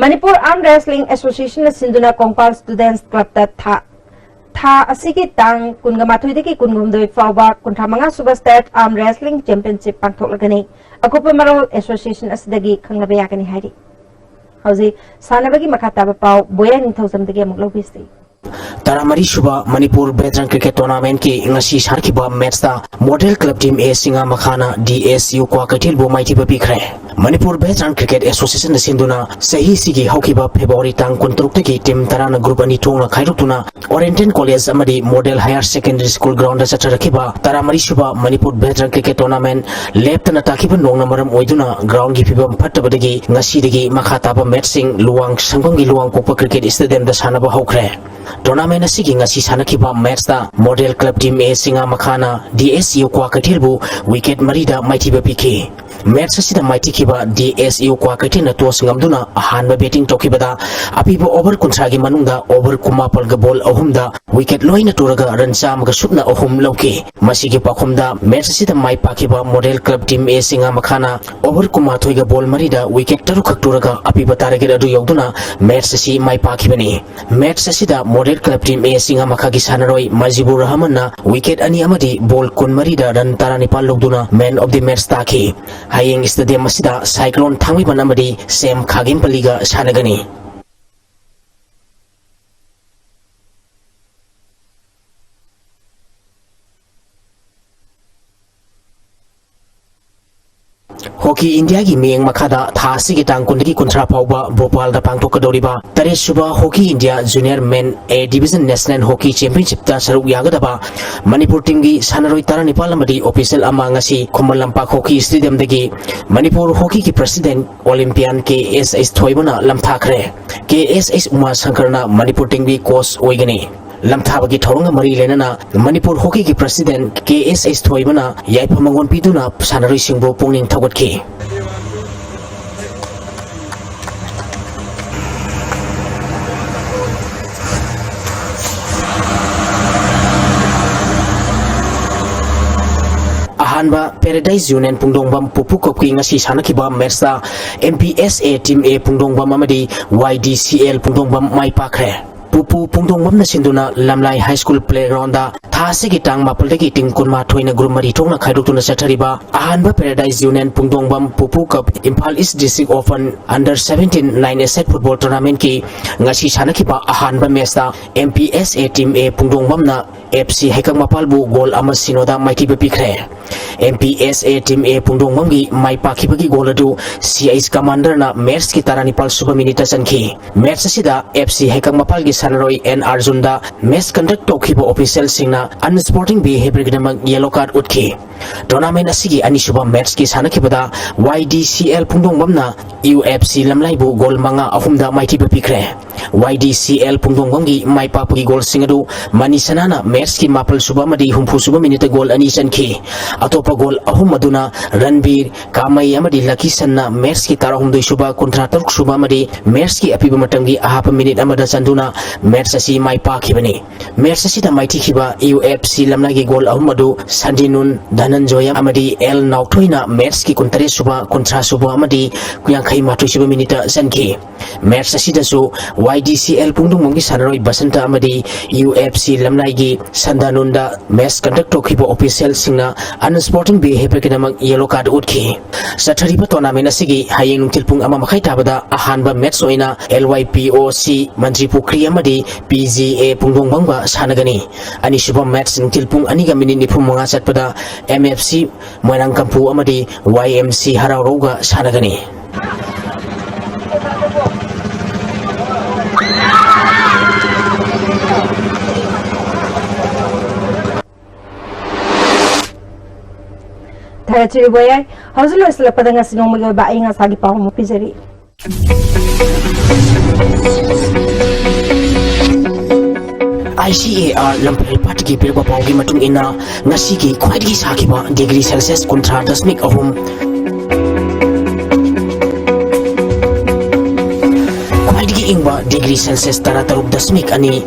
ꯃꯅꯤꯄꯨꯔ Arm Wrestling Associationꯅ ꯁꯤꯟꯗꯨꯅ ꯀꯣꯡꯄꯥꯜ Students Clubꯇ ꯊꯥ ꯊꯥ ꯑꯁꯤꯒꯤ ꯇꯥꯡ ꯀꯨꯟꯒ ꯃꯥꯊꯣꯏꯗꯒꯤ ꯀꯨꯟꯍꯨꯝꯗꯣꯏ ꯐꯥꯎꯕ ꯀꯨꯟꯊ꯭ꯔꯥ ꯃꯉꯥ ꯁꯨꯕ State Arm Wrestling Championship ꯄꯥꯡꯊꯣꯛꯂꯒꯅꯤ꯫ ꯑꯀꯨꯞꯄ ꯃꯔꯣꯜ association ꯑꯁꯤꯗꯒꯤ ꯈꯪꯅꯕ ꯌꯥꯒꯅꯤ ꯍꯥꯏꯔꯤ꯫ ꯍꯧꯖꯤꯛ ꯁꯥꯟꯅꯕꯒꯤ ꯃꯈꯥ ꯇꯥꯕ ꯄꯥꯎ ꯕꯣꯌꯥ ꯅꯤꯡꯊꯧꯖꯝꯗꯒꯤ ꯑꯃꯨꯛ ꯂꯧꯕꯤꯁꯤ꯫ ꯇꯔꯥꯃꯔꯤ ꯁꯨꯕ ꯃꯅꯤꯄꯨꯔ Veteran Cricket Tournamentꯀꯤ ꯉꯁꯤ ꯁꯥꯟꯅꯈꯤꯕ matchꯇ Model Club Team A ꯁꯤꯡꯉꯥ ꯃꯈꯥꯅ DSU ꯀ꯭ꯋꯥꯀꯩꯊꯦꯜꯕꯨ ꯃꯥꯏꯊꯤꯕ ꯄꯤꯈ꯭ꯔꯦ꯫ ꯃꯅꯤꯄꯨꯔ Veteran Cricket Associationꯅ ꯁꯤꯟꯗꯨꯅ ꯆꯍꯤꯁꯤꯒꯤ ꯍꯧꯈꯤꯕ February ꯇꯥꯡ ꯀꯨꯟꯇꯔꯨꯛꯇꯒꯤ team ꯇꯔꯥꯅ group ꯑꯅꯤ ꯊꯣꯛꯅ ꯈꯥꯏꯗꯣꯛꯇꯨꯅ Oriental College ꯑꯃꯗꯤ Model Higher Secondary School groundꯗ ꯆꯠꯊꯔꯛꯈꯤꯕ ꯇꯔꯥꯃꯔꯤ ꯁꯨꯕ ꯃꯅꯤꯄꯨꯔ Veteran Cricket Tournament ꯂꯦꯞꯇꯅ ꯇꯥꯈꯤꯕ ꯅꯣꯡꯅ ꯃꯔꯝ ꯑꯣꯏꯗꯨꯅ groundꯒꯤ ꯐꯤꯕꯝ ꯐꯠꯇꯕꯗꯒꯤ ꯉꯁꯤꯗꯒꯤ ꯃꯈꯥ ꯇꯥꯕ matchꯁꯤꯡ ꯂꯨꯋꯥꯡ ꯁꯪꯐꯝꯒꯤ ꯂꯨꯋꯥꯡ ꯀꯣꯛꯄ Cricket Stadiumꯗ ꯁꯥꯟꯅꯕ ꯍꯧꯈ꯭ꯔꯦ꯫ Tournament ꯑꯁꯤꯒꯤ ꯉꯁꯤ ꯁꯥꯟꯅꯈꯤꯕ matchꯇ Model Club Team A ꯁꯤꯡꯉꯥ ꯃꯈꯥꯅ DSU ꯀ꯭ꯋꯥꯀꯩꯊꯦꯜꯕꯨ wicket ꯃꯔꯤꯗ ꯃꯥꯏꯊꯤꯕ ꯄꯤꯈꯤ꯫ Match ꯑꯁꯤꯗ ꯃꯥꯏꯊꯤꯈꯤꯕ D S U ꯀ꯭ꯋꯥꯀꯩꯊꯦꯜꯅ toss ꯉꯝꯗꯨꯅ ꯑꯍꯥꯟꯕ batting ꯇꯧꯈꯤꯕꯗ ꯑꯄꯤꯕ over ꯀꯨꯟꯊ꯭ꯔꯥꯒꯤ ꯃꯅꯨꯡꯗ over ꯀꯨꯟꯃꯥꯄꯜꯒ ball ꯑꯍꯨꯝꯗ wicket ꯂꯣꯏꯅ ꯇꯨꯔꯒ run ꯆꯥꯝꯃꯒ ꯁꯨꯞꯅ ꯑꯍꯨꯝ ꯂꯧꯈꯤ꯫ ꯃꯁꯤꯒꯤ ꯄꯥꯎꯈꯨꯝꯗ match ꯑꯁꯤꯗ ꯃꯥꯏ ꯄꯥꯛꯈꯤꯕ Model Club Team A ꯆꯤꯡꯉꯥꯃꯈꯥꯅ over ꯀꯨꯟꯃꯥꯊꯣꯏꯒ ball ꯃꯔꯤꯗ wicket ꯇꯔꯨꯛꯈꯛ ꯇꯨꯔꯒ ꯑꯄꯤꯕ target ꯑꯗꯨ ꯌꯧꯗꯨꯅ match ꯑꯁꯤ ꯃꯥꯏ ꯄꯥꯛꯈꯤꯕꯅꯤ꯫ Match ꯑꯁꯤꯗ Model Club Team A ꯆꯤꯡꯉꯥꯃꯈꯥꯒꯤ ꯁꯥꯟꯅꯔꯣꯏ ꯃꯖꯤꯕꯨꯔ ꯔꯍꯃꯟꯅ wicket ꯑꯅꯤ ꯑꯃꯗꯤ ball ꯀꯨꯟꯃꯔꯤꯗ run ꯇꯔꯥꯅꯤꯄꯥꯜ ꯂꯧꯗꯨꯅ man of the match ꯇꯥꯈꯤ꯫ ꯍꯌꯦꯡ stadium ꯑꯁꯤꯗ Cyclone ꯊꯥꯡꯃꯩꯕꯟ ꯑꯃꯗꯤ ꯁꯦꯝ ꯈꯥꯒꯦꯝꯄꯜꯂꯤꯒ ꯁꯥꯟꯅꯒꯅꯤ꯫ ꯍꯣꯀꯤ ꯏꯟꯗꯤꯌꯥꯒꯤ ꯃꯤꯠꯌꯦꯡ ꯃꯈꯥꯗ ꯊꯥ ꯑꯁꯤꯒꯤ ꯇꯥꯡ ꯀꯨꯟꯗꯒꯤ ꯀꯨꯟꯊ꯭ꯔꯥ ꯐꯥꯎꯕ ꯚꯣꯄꯥꯜꯗ ꯄꯥꯡꯊꯣꯛꯀꯗꯧꯔꯤꯕ ꯇꯔꯦꯠ ꯁꯨꯕ Hockey India junior men A Division National Hockey Championship ꯇ ꯁꯔꯨꯛ ꯌꯥꯒꯗꯕ ꯃꯅꯤꯄꯨꯔ team ꯒꯤ ꯁꯥꯟꯅꯔꯣꯏ ꯇꯔꯥꯅꯤꯄꯥꯜ ꯑꯃꯗꯤ official ꯑꯃ ꯉꯁꯤ ꯈꯨꯃꯟ ꯂꯝꯄꯥꯛ ꯍꯣꯀꯤ stadium ꯗꯒꯤ Manipur ꯍꯣꯀꯤꯒꯤ president Olympian K S H ꯊꯣꯏꯕꯅ ꯂꯝꯊꯥꯈ꯭ꯔꯦ꯫ K S H ꯎꯃꯥ ꯁꯪꯀꯔꯅ Manipur team ꯒꯤ coach ꯑꯣꯏꯒꯅꯤ꯫ ꯂꯝꯊꯥꯕꯒꯤ ꯊꯧꯔꯝꯒ ꯃꯔꯤ ꯂꯩꯅꯅ Manipur ꯍꯣꯀꯤꯒꯤ president K S H ꯊꯣꯏꯕꯅ ꯌꯥꯏꯐ ꯃꯪꯒꯣꯜ ꯄꯤꯗꯨꯅ ꯁꯥꯟꯅꯔꯣꯏꯁꯤꯡꯕꯨ ꯄꯨꯛꯅꯤꯡ ꯊꯧꯒꯠꯈꯤ꯫ ꯑꯍꯥꯟꯕ Paradise Union ꯄꯨꯡꯗꯣꯡꯕꯝ ꯄꯨꯄꯨ ꯀꯞꯀꯤ ꯉꯁꯤ ꯁꯥꯟꯅꯈꯤꯕ match ꯇ M P S A Team A ꯄꯨꯡꯗꯣꯡꯕꯝ ꯑꯃꯗꯤ Y D C L ꯄꯨꯡꯗꯣꯡꯕꯝ ꯃꯥꯏ ꯄꯥꯛꯈ꯭ꯔꯦ꯫ ꯄꯨꯄꯨ ꯄꯨꯡꯗꯣꯡꯕꯝꯅ ꯁꯤꯟꯗꯨꯅ ꯂꯝꯂꯥꯏ High School playground ꯗ ꯊꯥ ꯑꯁꯤꯒꯤ ꯇꯥꯡ ꯃꯥꯄꯜꯗꯒꯤ team ꯀꯨꯟꯃꯥꯊꯣꯏꯅ group ꯃꯔꯤ ꯊꯣꯛꯅ ꯈꯥꯏꯗꯣꯛꯇꯨꯅ ꯆꯠꯊꯔꯤꯕ ꯑꯍꯥꯟꯕ Paradise Union ꯄꯨꯡꯗꯣꯡꯕꯝ ꯄꯨꯄꯨ ꯀꯞ Imphal East District Open Under Seventeen Nine A Set Football Tournament ꯀꯤ ꯉꯁꯤ ꯁꯥꯟꯅꯈꯤꯕ ꯑꯍꯥꯟꯕ match ꯇ M P S A Team A ꯄꯨꯡꯗꯣꯡꯕꯝꯅ F C ꯍꯩꯀꯛ ꯃꯄꯥꯜꯕꯨ goal ꯑꯃ ꯁꯤꯅꯣꯗ ꯃꯥꯏꯊꯤꯕ ꯄꯤꯈ꯭ꯔꯦ꯫ M P S A Team A ꯄꯨꯡꯗꯣꯡꯕꯝꯒꯤ my ꯄꯥꯛꯈꯤꯕꯒꯤ goal ꯑꯗꯨ C H Commander ꯅ match ꯀꯤ ꯇꯔꯥꯅꯤꯄꯥꯜ ꯁꯨꯕ minute ꯇ ꯆꯟꯈꯤ꯫ Match ꯑꯁꯤꯗ F C ꯍꯩꯀꯛ ꯃꯄꯥꯜꯒꯤ ꯁꯥꯟꯅꯔꯣꯏ N Arjun ꯗ match conduct ꯇꯧꯈꯤꯕ official ꯁꯤꯡꯅ unsporting behaviour ꯒꯤꯗꯃꯛ yellow card ꯎꯠꯈꯤ꯫ Tournament ꯑꯁꯤꯒꯤ ꯑꯅꯤꯁꯨꯕ match ꯀꯤ ꯁꯥꯟꯅꯈꯤꯕꯗ Y D C L ꯄꯨꯡꯗꯣꯡꯕꯝꯅ ꯌꯨ ꯑꯦꯐ ꯁꯤ ꯂꯝꯂꯥꯏꯕꯨ ꯒꯣꯜ ꯃꯉꯥ ꯑꯍꯨꯝꯗ ꯃꯥꯏꯊꯤꯕ ꯄꯤꯈ꯭ꯔꯦ꯫ ꯋꯥꯏ ꯗꯤ ꯁꯤ ꯑꯦꯜ ꯄꯨꯡꯗꯣꯡꯕꯝꯒꯤ ꯃꯥꯏ ꯄꯥꯛꯄꯒꯤ ꯒꯣꯜꯁꯤꯡ ꯑꯗꯨ ꯃꯅꯤ ꯁꯅꯥꯅ ꯃꯦꯠꯁꯀꯤ ꯃꯥꯄꯜ ꯁꯨꯕ ꯑꯃꯗꯤ ꯍꯨꯝꯐꯨ ꯁꯨꯕ ꯃꯤꯅꯤꯠꯇ ꯒꯣꯜ ꯑꯅꯤ ꯆꯟꯈꯤ꯫ ꯑꯇꯣꯞꯄ ꯒꯣꯜ ꯑꯍꯨꯝ ꯑꯗꯨꯅ ꯔꯟꯕꯤꯔ, ꯀꯥꯃꯩ ꯑꯃꯗꯤ ꯂꯀꯤ ꯁꯟꯅ ꯃꯦꯠꯁꯀꯤ ꯇꯔꯥꯍꯨꯝꯗꯣꯏ ꯁꯨꯕ, ꯀꯨꯟꯊ꯭ꯔꯥ ꯇꯔꯨꯛ ꯁꯨꯕ ꯑꯃꯗꯤ ꯃꯦꯠꯁꯀꯤ ꯑꯄꯤꯕ ꯃꯇꯝꯒꯤ ꯑꯍꯥꯞꯄ ꯃꯤꯅꯤꯠ ꯑꯃꯗ ꯆꯟꯗꯨꯅ ꯃꯦꯠꯁ ꯑꯁꯤ ꯃꯥꯏ ꯄꯥꯛꯈꯤꯕꯅꯤ꯫ ꯃꯦꯠꯁ ꯑꯁꯤꯗ ꯃꯥꯏꯊꯤꯈꯤꯕ ꯌꯨ ꯑꯦꯐ ꯁꯤ ꯂꯝꯂꯥꯏꯒꯤ ꯒꯣꯜ ꯑꯍꯨꯝ ꯑꯗꯨ ꯁꯟꯗꯤꯅꯨꯟ ꯙꯅꯟꯖꯣꯌ ꯑꯃꯗꯤ ꯑꯦꯜ ꯅꯥꯎꯊꯣꯏꯅ ꯃꯦꯠꯁꯀꯤ ꯀꯨꯟꯇꯔꯦꯠ ꯁꯨꯕ, ꯀꯨꯟꯊ꯭ꯔꯥ ꯁꯨꯕ ꯑꯃꯗꯤ ꯌꯥꯡꯈꯩ ꯃꯥꯊꯣꯏ ꯁꯨꯕ ꯃꯤꯅꯤꯠꯇ ꯆꯟꯈꯤ꯫ ꯃꯦꯠꯁ ꯑꯁꯤꯗꯁꯨ ꯋꯥꯏ ꯗꯤ ꯁꯤ ꯑꯦꯜ ꯄꯨꯡꯗꯣꯡꯕꯝꯒꯤ ꯁꯥꯟꯅꯔꯣꯏ ꯕꯁꯟꯇ ꯑꯃꯗꯤ ꯌꯨ ꯑꯦꯐ ꯁꯤ ꯂꯝꯂꯥꯏꯒꯤ ꯁꯟꯗꯥꯅꯨꯟꯗ ꯃꯦꯠꯁ ꯀꯟꯗꯛ ꯇꯧꯈꯤꯕ ꯑꯣꯐꯤꯁꯤꯌꯦꯜꯁꯤꯡꯅ ꯑꯟꯁ꯭ꯄꯣꯔꯇꯤꯡ ꯕꯤꯍꯦꯕꯤꯌꯔꯒꯤꯗꯃꯛ ꯌꯦꯂꯣ ꯀꯥꯔꯗ ꯎꯠꯈꯤ꯫ ꯆꯠꯊꯔꯤꯕ ꯇꯣꯔꯅꯥꯃꯦꯟ ꯑꯁꯤꯒꯤ ꯍꯌꯦꯡ ꯅꯨꯡꯊꯤꯜ ꯄꯨꯡ ꯑꯃ ꯃꯈꯥꯏ ꯇꯥꯕꯗ ꯑꯍꯥꯟꯕ ꯃꯦꯠꯁ ꯑꯣꯏꯅ ꯑꯦꯜ ꯋꯥꯏ ꯄꯤ ꯑꯣ ꯁꯤ ꯃꯟꯇ꯭ꯔꯤ ꯄꯨꯈ꯭ꯔꯤ ꯑꯃꯗꯤ ꯄꯤ ꯖꯤ ꯑꯦ ꯄꯨꯡꯗꯣꯡꯕꯝꯒ ꯁꯥꯟꯅꯒꯅꯤ꯫ ꯑꯅꯤꯁꯨꯕ ꯃꯦꯠꯁ ꯅꯨꯡꯊꯤꯜ ꯄꯨꯡ ꯑꯅꯤꯒ ꯃꯤꯅꯤꯠ ꯅꯤꯐꯨ ꯃꯉꯥ ꯆꯠꯄꯗ ꯑꯦꯝ ꯑꯦꯐ ꯁꯤ ꯃꯣꯏꯔꯥꯡꯀꯝꯄꯨ ꯑꯃꯗꯤ ꯋꯥꯏ ꯑꯦꯝ ꯁꯤ ꯍꯔꯥꯎꯔꯧꯒ ꯁꯥꯟꯅꯒꯅꯤ꯫ ꯊꯥꯒꯠꯆꯔꯤꯕ ꯌꯥꯏ꯫ ꯍꯧꯖꯤꯛ ꯂꯣꯏꯁꯤꯜꯂꯛꯄꯗ ꯉꯁꯤ ꯅꯣꯡꯃꯒꯤ ꯑꯣꯏꯕ ꯑꯏꯪ ꯑꯁꯥꯒꯤ ꯄꯥꯎ ꯑꯃ ꯄꯤꯖꯔꯤ꯫ ꯑꯥꯏ ꯁꯤ ꯑꯦ ꯑꯥꯔ ꯂꯝꯐꯦꯜ ꯄꯥꯠꯀꯤ ꯄꯤꯔꯛꯄ ꯄꯥꯎꯒꯤ ꯃꯇꯨꯡ ꯏꯟꯅ, ꯉꯁꯤꯒꯤ ꯈ꯭ꯋꯥꯏꯗꯒꯤ ꯁꯥꯈꯤꯕ ꯗꯤꯒ꯭ꯔꯤ ꯁꯦꯜꯁꯤꯌꯁ ꯀꯨꯟꯊ꯭ꯔꯥ ꯗꯁꯃꯤꯛ ꯑꯍꯨꯝ, ꯈ꯭ꯋꯥꯏꯗꯒꯤ ꯏꯪꯕ ꯗꯤꯒ꯭ꯔꯤ ꯁꯦꯜꯁꯤꯌꯁ ꯇꯔꯥꯇꯔꯨꯛ ꯗꯁꯃꯤꯛ ꯑꯅꯤ,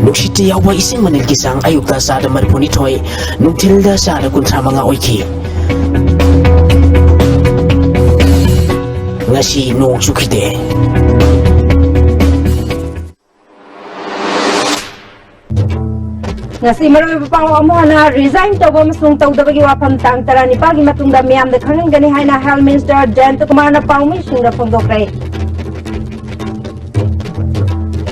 ꯅꯨꯡꯁꯤꯠꯇ ꯌꯥꯎꯕ ꯏꯁꯤꯡ ꯃꯅꯤꯜꯒꯤ ꯆꯥꯡ ꯑꯌꯨꯛꯇ ꯆꯥꯗ ꯃꯔꯤꯐꯨꯅꯤꯊꯣꯏ, ꯅꯨꯡꯊꯤꯜꯗ ꯆꯥꯗ ꯀꯨꯟꯊ꯭ꯔꯥ ꯃꯉꯥ ꯑꯣꯏꯈꯤ꯫ ꯉꯁꯤ ꯅꯣꯡ ꯆꯨꯈꯤꯗꯦ꯫ ꯉꯁꯤ ꯃꯔꯨꯑꯣꯏꯕ ꯄꯥꯎ ꯑꯃꯨꯛ ꯍꯟꯅ ꯔꯤꯖꯥꯏꯟ ꯇꯧꯕ ꯑꯃꯁꯨꯡ ꯇꯧꯗꯕꯒꯤ ꯋꯥꯐꯝ ꯇꯥꯡ ꯇꯔꯥꯅꯤꯄꯥꯜꯒꯤ ꯃꯇꯨꯡꯗ ꯃꯤꯌꯥꯝꯗ ꯈꯪꯍꯟꯒꯅꯤ ꯍꯥꯏꯅ ꯍꯦꯜꯊ ꯃꯤꯅꯤꯁꯇꯔ ꯖꯌꯟꯇ ꯀꯨꯃꯥꯔꯅ ꯄꯥꯎꯃꯤꯁꯤꯡꯗ ꯐꯣꯡꯗꯣꯛꯈ꯭ꯔꯦ꯫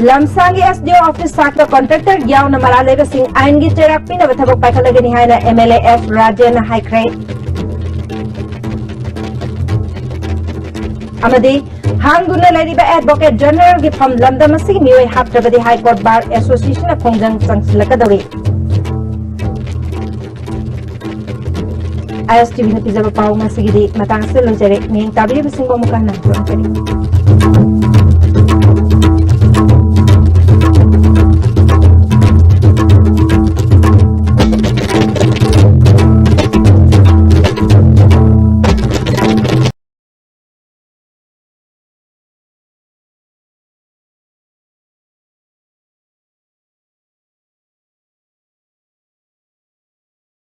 ꯂꯝꯁꯥꯡꯒꯤ ꯑꯦꯁ ꯗꯤ ꯑꯣ ꯑꯣꯐꯤꯁ ꯁꯥꯛꯇ ꯀꯣꯟꯇ꯭ꯔꯦꯛꯇꯔ ꯌꯥꯎꯅ ꯃꯔꯥꯜ ꯂꯩꯕꯁꯤꯡ ꯑꯥꯏꯟꯒꯤ ꯆꯩꯔꯥꯛ ꯄꯤꯅꯕ ꯊꯕꯛ ꯄꯥꯏꯈꯠꯂꯒꯅꯤ ꯍꯥꯏꯅ ꯑꯦꯝ ꯑꯦꯜ ꯑꯦ ꯑꯦꯁ ꯔꯥꯖꯦꯟꯅ ꯍꯥꯏꯈ꯭ꯔꯦ꯫ ꯑꯃꯗꯤ ꯍꯥꯡꯗꯨꯅ ꯂꯩꯔꯤꯕ ꯑꯦꯗꯚꯣꯀꯦꯠ ꯖꯦꯅꯔꯦꯜꯒꯤ ꯐꯝ ꯂꯝꯗꯝ ꯑꯁꯤꯒꯤ ꯃꯤꯑꯣꯏ ꯍꯥꯞꯇ꯭ꯔꯕꯗꯤ ꯍꯥꯏ ꯀꯣꯔꯠ ꯕꯥꯔ ꯑꯦꯁꯣꯁꯤꯌꯦꯁꯟꯅ ꯈꯣꯡꯖꯪ ꯆꯪꯁꯤꯜꯂꯛꯀꯗꯧꯔꯤ꯫ ꯑꯥꯏ ꯑꯦꯁ ꯇꯤ ꯚꯤꯅ ꯄꯤꯖꯕ ꯄꯥꯎ ꯉꯁꯤꯒꯤꯗꯤ ꯃꯇꯥꯡ ꯑꯁꯤꯗ ꯂꯣꯏꯖꯔꯦ꯫ ꯃꯤꯠꯌꯦꯡ ꯇꯥꯕꯤꯔꯤꯕꯁꯤꯡꯕꯨ ꯑꯃꯨꯛ ꯍꯟꯅ ꯈꯨꯔꯨꯝꯖꯔꯤ꯫